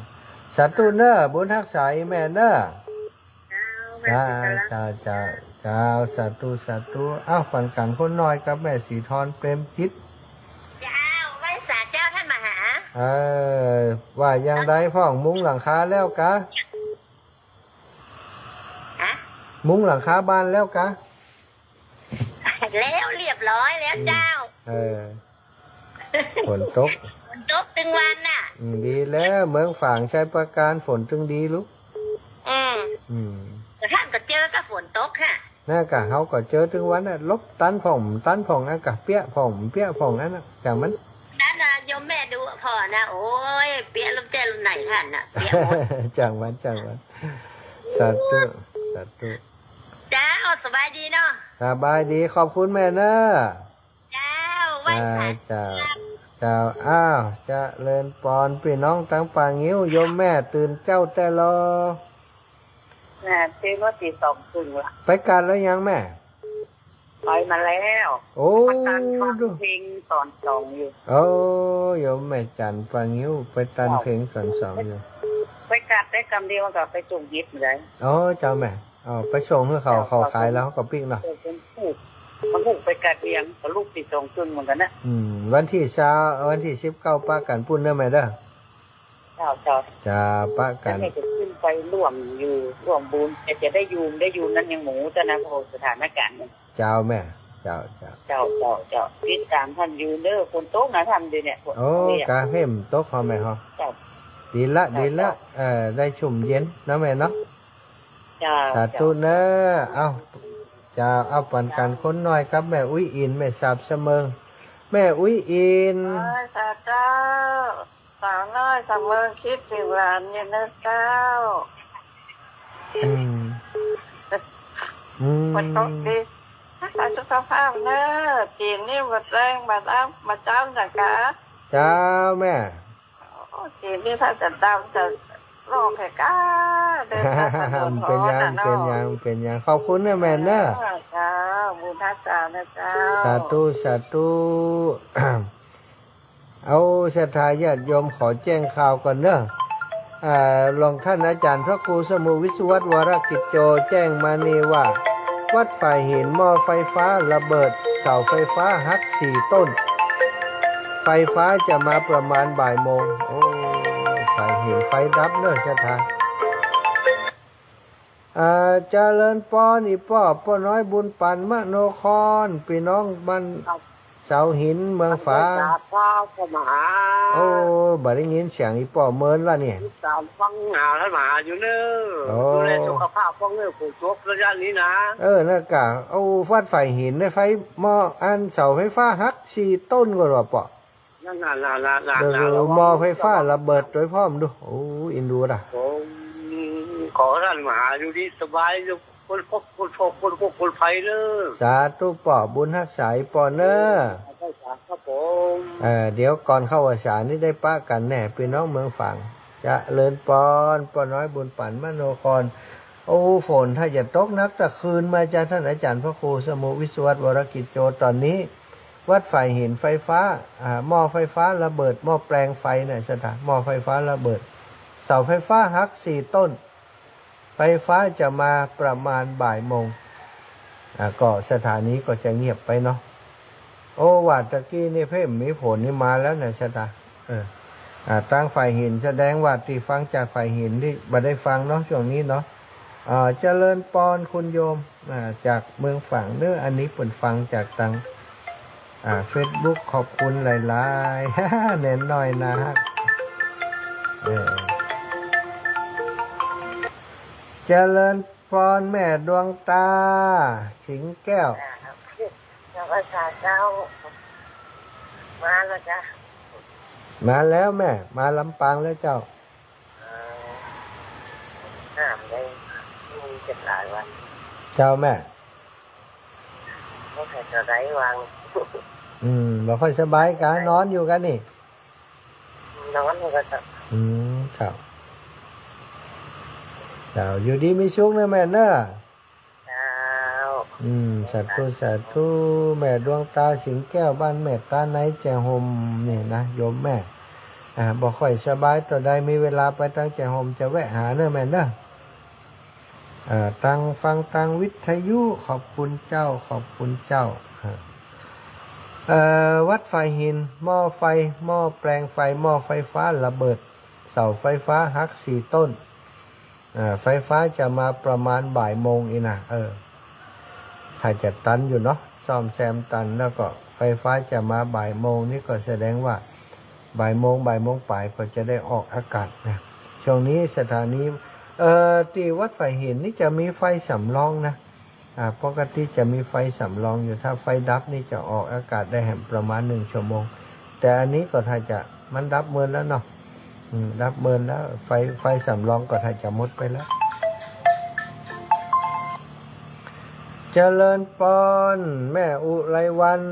สาธุเน้อ บุญฮักษาอีแม่เน้อ เจ้า เจ้า เจ้า เจ้า สาธุ สาธุ อ้าว ปันกั๋นคนน้อยกับแม่สีทรเปรมจิต เจ้า ไหว้สาเจ้าต้านมหา เออ ว่าอย่างใดพ่อง มุงหลังคาแล้วกา ฮะ มุงหลังคาบ้านแล้วกา แล้วเรียบร้อยแล้วเจ้า เออ ฝนตก ฝนตกตึงวันน่ะ อืม ดีแล้ว เมืองฝาง ชัยปราการ ฝนตึงดีลูก อืม อืม แต่ต้านก็เจอกับฝนตกค่ะ นั่นกะ เฮาก็เจอตึงวันน่ะ ลบตันพ่อง ตันพ่อง อันกะ เปียะพ่อง เปียะพ่อง อันน่ะ จ่างมัน ตันน่ะ โยมแม่ดูพ่อนะ โอ้ย เปียะลบแจ้ลบไหนต้านน่ะ เปียะหมด จ่างมัน จ่างมัน สาธุ สาธุ เจ้า สบายดีเนาะ สบายดี ขอบคุณแม่เนอะ เจ้า ไหว้พระ เจ้า เจ้า อ้าว เจริญปอน ปี้น้องตังป่างิ้ว โยมแม่ตื่นเจ๊าแต๊ลอ แม่ตื่นมาตี้สองครึ่งละ ไปกัดแล้วยังแม่ ไปมาแล้ว โอ้ มาตันฟังเพลงต๋อนสองอยู่ โอ้ โยมแม่จันทร์ป่างิ้ว ไปตันเพลงต๋อนสองอยู่ ไปกัดได้กำเดียวก็ไปส่งเห็ดเลย โอ้ เจ้าแม่ อ๋อ ไปส่งหื้อเขา เจ้า เขาขายแล้วเขาก็ปิ๊กเนาะ เออ มันผูก มันผูกไปกัดเลี้ยง ก็ลูกตี้สองครึ่งเหมือนกั๋นนะ อืม วันตี้ซาว วันตี้สิบเก้าปะกั๋นปู๊นเนอะแม่เด้อ เจ้า เจ้า จะปะกั๋น แล้วแม่จะขึ้นไปร่วมอยู่ ร่วมบุญ แต่จะได้อยู่ ได้อยู่นั้นยังหมู่เจ้านะ เพราะสถานการณ์เนี่ย เจ้าแม่ เจ้า เจ้า เจ้า เจ้า เจ้า ติดต๋ามต้านอยู่เด้อ ฝนตกนะต้านเดี๋ยวเนี่ย โอ้ กะเห็นตกฮอแม่ฮอ เจ้า ดีละ เจ้า ดีละ เจ้า เออ ได้ชุ่มเย็นเนาะแม่เนาะ เจ้า สาธุเนอะ เจ้า เอ้า เจ้า เอ้า ปันกั๋นคนน้อยกับแม่อุ๊ยอิน แม่สาบเสมิง แม่อุ๊ยอิน เอ้ย สาธุ สาวน้อยสาวเมืองคิดเถิงหลานอยู่นะเจ้า อืม อืม ฝนตกดี รักษาสุขภาพเนอะ จีนนี่บ่แจ้งบ่อั้น บ่เจ้าจ้ะกะ เจ้าแม่ โอ้ จีนนี่ถ้าจะดำจะลอกแค่กะ เดินทางสะดวก บ่เป๋นหยัง เนาะ บ่เป๋นหยัง บ่เป๋นหยัง ขอบคุณเนอะแม่เนอะ เจ้า บุญฮักษานะเจ้า สาธุ สาธุ เอาศรัทธาญาติโยมขอแจ้งข่าวก่อนเนอะ อ่า รองต้านอาจ๋ารย์พระครูสมุห์วิศวัตร วรกิจโจ แจ้งมานี่ว่า วัดฝายหินหม้อไฟฟ้าระเบิด เสาไฟฟ้าหักสี่ต้น ไฟฟ้าจะมาประมาณบ่ายโมง โอ้ ฝายหินไฟดับเนอะศรัทธา อ่า เจริญปอนอีป้อ ป้อน้อยบุญปันมโนคร ปี้น้องบ้าน ครับ เสาหินเมืองฝาง พระเจ้าพระมหา โอ้ บ่ได้ยินเสียงอีป้อเมินละเนี่ย ติดต๋ามฟังหาต้านมหาอยู่เนอะ โอ้ ดูแลสุขภาพฟังเนอะ ฝนตกระยะนี้นะ เออ นั่นกะ โอ้ วัดฝายหินได้ไฟหม้ออันเสาไฟฟ้าหักสี่ต้นก็ว่าป้อ นั่นน่ะ น่ะ น่ะ น่ะ เดี๋ยว น่ะ ระวัง หม้อไฟฟ้า ระวัง ระเบิดโดยพร้อมดู โอ้ อินดูนะ ผมขอต้านมหาอยู่ดีสบาย อยู่คนพบคนโชคคนพบคนภัยเนอะ สาธุป้อ บุญฮักษาอีป้อเนอะ สาธุครับผม เอ่อ เดี๋ยวก่อนเข้าพรรษานี่ได้ปะกั๋นแน่ ปี้น้องเมืองฝาง เจริญปอน ป้อน้อยบุญปันมโนคร โอ้ ฝนถ้าจะตกหนักตะคืนมาจ้ะ ต้านอาจ๋ารย์พระครูสมุห์วิศวัตร วรกิจโจ ต๋อนนี้ วัดฝายหินไฟฟ้า อ่า หม้อไฟฟ้าระเบิด หม้อแปลงไฟน่ะศรัทธา หม้อไฟฟ้าระเบิด เสาไฟฟ้าหักสี่ต้น ไฟฟ้าจะมาประมาณบ่ายโมง อ่า ก็สถานีก็จะเงียบไปเนาะ โอ้ ว่าตะกี้นี่เพ่มมีฝนนี่มาแล้วน่ะศรัทธา เออ อ่า ตางฝายหินแสดงว่าตี้ฟังจากฝายหินนี่บ่ได้ฟังเนาะ ช่วงนี้เนาะ อ่า เจริญปอนคุณโยม อ่า จากเมืองฝางเนอะ อันนี้เปิ้นฟังจากตาง อ่า เฟซบุ๊ก ขอบคุณหลายๆ แนนน้อยนะฮะ เออ เจริญปอนแม่ดวงตา สิงห์แก้ว อ่า เจ้า มาแล้วเจ้า มาแล้วแม่ มาลำปางแล้วเจ้า เออ ห้ามได้ มีเจ็บหลายวัน เจ้าแม่ บ่ค่อยสบายวาง อืม บ่ค่อยสบายกะ นอนอยู่กะนี่ นอนอยู่กะเจ้า อืม ครับ เจ้า อยู่ดีมีสุขเนอะแม่เนอะ เจ้า อืม สาธุ สาธุ แม่ดวงตาสิงห์แก้ว บ้านแม่ตาไน แจ้ห่ม นี่นะ โยมแม่ อ่า บ่ค่อยสบาย เตื้อใดมีเวลาไปตางแจ้ห่ม จะแวะหาเนอะแม่เนอะ อ่า ตางฟังตางวิทยุ ขอบคุณเจ้า ขอบคุณเจ้า อ่า เอ่อ วัดฝายหิน หม้อไฟ หม้อแปลงไฟ หม้อไฟฟ้าระเบิด เสาไฟฟ้าหักสี่ต้น อ่า ไฟฟ้าจะมาประมาณบ่ายโมงอี้นะ เออ ถ้าจะตันอยู่เนาะ ซ่อมแซมตันแล้วก็ไฟฟ้าจะมาบ่ายโมงนี่ก็แสดงว่า บ่ายโมง บ่ายโมงป๋ายก็จะได้ออกอากาศนะ ช่วงนี้สถานี เอ่อ ตี้วัดฝายหินนี่จะมีไฟสำรองนะ อ่า ปกติจะมีไฟสำรองอยู่ ถ้าไฟดับนี่จะออกอากาศได้แหมประมาณหนึ่งชั่วโมง แต่อันนี้ก็ถ้าจะ มันดับเมินแล้วเนาะ อืม ดับเมินแล้ว ไฟ ไฟสำรองก็ถ้าจะหมดไปแล้ว เจริญปอน แม่อุไรวัน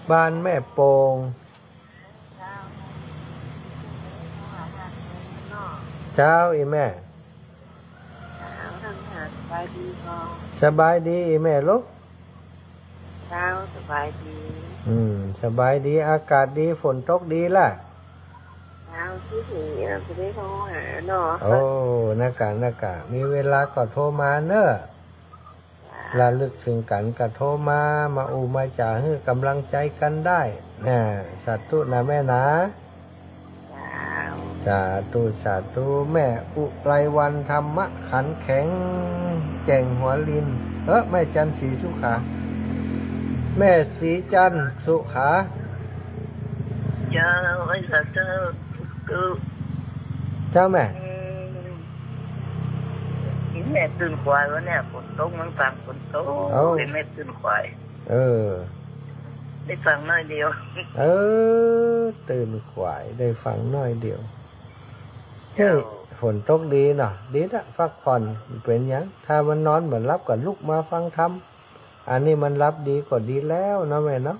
บ้านแม่โป่ง เจ้า อีแม่ สบายดีก่อ สบายดีอีแม่ลูก เจ้า สบายดี อืม สบายดี อากาศดี ฝนตกดีล่ะ เจ้า ตี้นี่ เอ่อ จะได้โทรหาเนาะ โอ้ นักกะ นักกะ มีเวลาก็โทรมาเนอะ ระลึกถึงกั๋นก็โทรมา มาอู้มาจ๋าหื้อกำลังใจ๋กั๋นได้ น่ะ สาธุนะแม่นะ สาธุ สาธุ แม่อุไรวัน ธรรมะขันแข็ง แจ้งหัวลิน เออ แม่จันทร์ศรีสุขา แม่ศรีจันทร์สุขา เจ้า ไอ้สัตว์เจ้า คือ เจ้าแม่ อืม อีแม่ตื่นขวายวันเนี่ย ฝนตก มันฟังฝนตก เอ้า อีแม่ตื่นขวาย เออ ได้ฟังหน้อยเดียว เออ ตื่นขวาย ได้ฟังหน้อยเดียว เฮ้ย เจ้า ฝนตกดีเนาะ ดีละ พักผ่อน เป๋นหยัง ถ้ามันนอนบ่หลับก็ลุกมาฟังธรรม อันนี้มันหลับดีก็ดีแล้วเนาะแม่เนาะ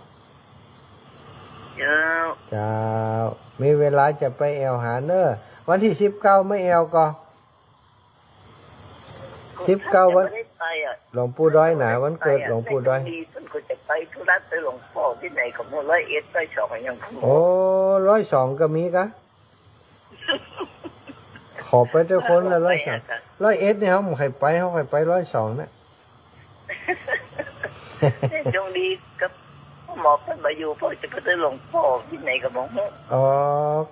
เจ้า เจ้า มีเวลาจะไปแอ่วหาเน้อ วันตี้สิบเก้ามาแอ่วก่อ สิบเก้าวัน จะไม่ได้ไปอะ หลวงปู่ดอยนะ วันเกิดหลวงปู่ดอย ไม่ต้องมี เปิ้นก็จะไปธุระไปหลวงป้อตี้ไหนก็หมู่ร้อยเอ็ด ร้อยสอง ยัง โอ้ ร้อยสองก็มีกะ ขอไปด้วยคนละ ร้อยสอง ร้อยเอ็ดนี่เฮาบ่ใค่ไป เฮาใค่ไปร้อยสองเนี่ย จงดีกับหมอเปิ้นบ่อยู่ เปิ้นจะไปเจอหลวงป้อตี้ไหนก็บ่ฮู้ อ๋อ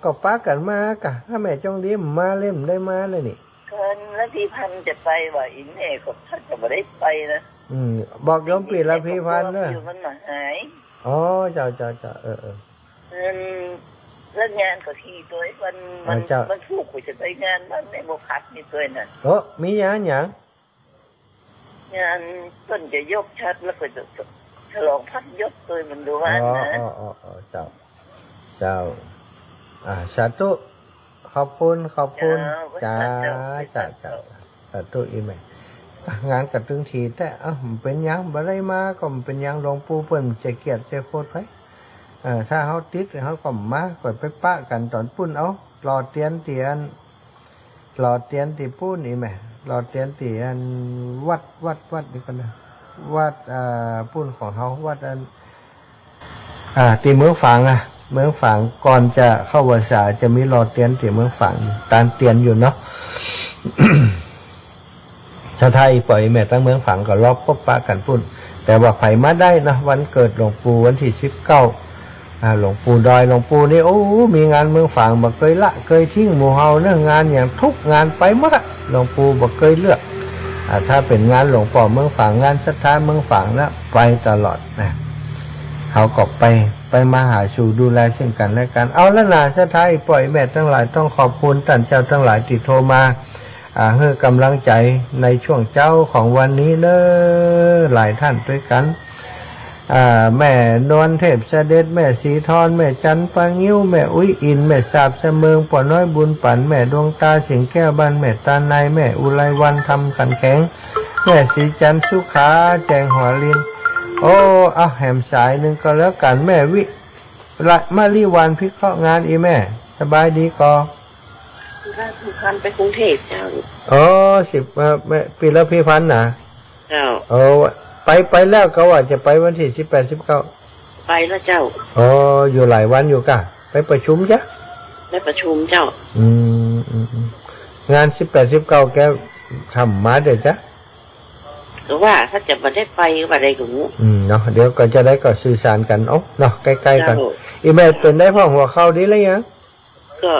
ก็ปะกั๋นมากะ ถ้าแม่จงดีบ่มาเลย บ่ได้มาเลยนี่ เปิ้นละพีพันธ์จะไปว่า อีแม่ก็ถ้าจะบ่ได้ไปนะ อืม บอกโยมปี๋ละพีพันธ์เน้อ อยู่มันบ่หาย อ๋อ เจ้า เจ้า เจ้า เออ เออ เปิ้นเลิกงานก็ทีตวย วัน วัน อ่า เจ้า วันพูกก็จะไปงานบ้านแม่บัวผัดนี่ตวยน่ะ โอ้ มีงานหยัง งานเปิ้นจะยกฉัตรแล้วก็จะฉลองพัดยศตวยมันดูว่า อ๋อ นะ อ๋อ อ๋อ อ๋อ เจ้า เจ้า อ่า สาธุ ขอบคุณ ขอบคุณ เจ้า เจ้า สาธุ เจ้า สาธุ สาธุ อีแม่ อ่ะ งานก็ตึงถี่แต๊ เอ้า บ่เป๋นหยัง บ่ได้มาก็บ่เป๋นหยัง หลวงปู่เปิ้นจะเกียจจะโกรธใผ เออ ถ้าเฮาติด เฮาก็บ่มา ก็ไปปะกั๋นต๋อนปู๊น เอ้า หล่อเตียนตี้อัน หล่อเตียนตี้ปู๊นอีแม่ หล่อเตียนตี้อันวัด วัด วัด เดี๋ยวก่อนนะ วัด อ่า ปู๊นของเฮา วัดอัน อ่า ตี้เมืองฝางอะ เมืองฝาง ก่อนจะเข้าพรรษาจะมีหล่อเตียนตี้เมืองฝาง ตานเตียนอยู่เนาะ ถ้าใผไปแม่ตังเมืองฝางก็ลองปะกั๋นปู๊น แต่ว่าใผมาได้เนาะ วันเกิดหลวงปู่วันตี้สิบเก้า อ่า หลวงปู่ดอย หลวงปู่นี่ โอ้ มีงานเมืองฝางบ่เกยละเกยทิ้งหมู่เฮาเนาะ งานหยังกู้งานไปหมดอะ หลวงปู่บ่เกยเลือก อ่า ถ้าเป๋นงานหลวงป้อเมืองฝาง งานศรัทธาเมืองฝางนะ ไปตลอดนะ เฮาก็ไป ไปมาหาสู่ดูแลซึ่งกั๋นและกั๋น เอาละนา ศรัทธาป้อแม่ตังหลาย ต้องขอบคุณต้านเจ้าตังหลายตี้โทรมา อ่า หื้อกำลังใจ๋ในช่วงเจ๊าของวันนี้เน้อ หลายต้านตวยกั๋น อ่า แม่นวลเทพเสด็จ แม่ศรีทร แม่จันทร์ปางิ้ว แม่อุ๊ยอิน แม่สาบเสมิง ป้อน้อยบุญปั๋น แม่ดวงตาสิงแก้ว บ้านแม่ตาใน แม่อุไรวัน ธรรมขันแข็ง แม่ศรีจันทร์สุขา แจ้งหัวลิน โอ้ เอาแหมสายนึ่งก็แล้วกั๋น แม่วิ ละ มะลิวัน พิเคราะห์งาน อีแม่ สบายดีก่อ ราชบุรีไปกรุงเทพฯเจ้า อ๋อ สิบ เอ่อ แม่ ปี๋ละพีพันธ์นะ เจ้า โอ้ ไป ไปแล้ว ก็ว่าจะไปวันตี้สิบแปด สิบเก้า ไปแล้วเจ้า อ๋อ อยู่หลายวันอยู่ก่ะ ไปประชุมจ๊ะ ไปประชุมเจ้า อืม อืม อืม งานสิบแปด สิบเก้า แกทำมาเดี๋ยวจ๊ะ ก็ว่าถ้าจะบ่ได้ไปก็บ่ได้ก็ฮู้ อืม เนาะ เดี๋ยวก็จะได้ก็สื่อสารกั๋น เอ้า เนาะ ใก้ๆ กั๋น เจ้า อีแม่เป๋นใดพ่องหัวเข่าดีแล้วยัง ก็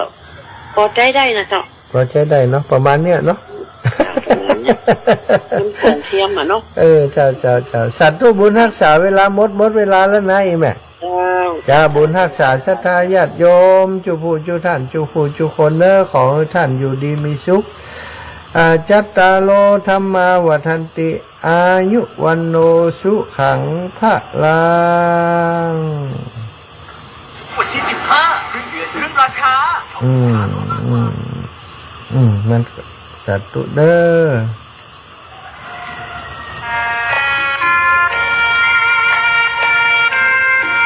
ปอใจ๊ได้นะเจ้า ปอใจ๊ได้เนาะ ประมาณเนี้ยเนาะ เจ้า ประมาณเนี้ย มันของเทียมอะเนาะ เออ เจ้า เจ้า เจ้า สาธุบุญฮักษาเวลาหมด หมดเวลาแล้วนะ อีแม่ จ้า บุญฮักษาศรัทธาญาติโยม จุผู้จุท่าน จุผู้จุคนเน่อ ขอหื้อท่านอยู่ดีมีสุข อา จัตตาโร ธัมมา วัฑฒันติ อายุ วัณโณ สุขัง พะลัง วันที่สิบห้า ขึ้นเดือนขึ้นราคา อืม อืม อืม มัน สาธุเน่อ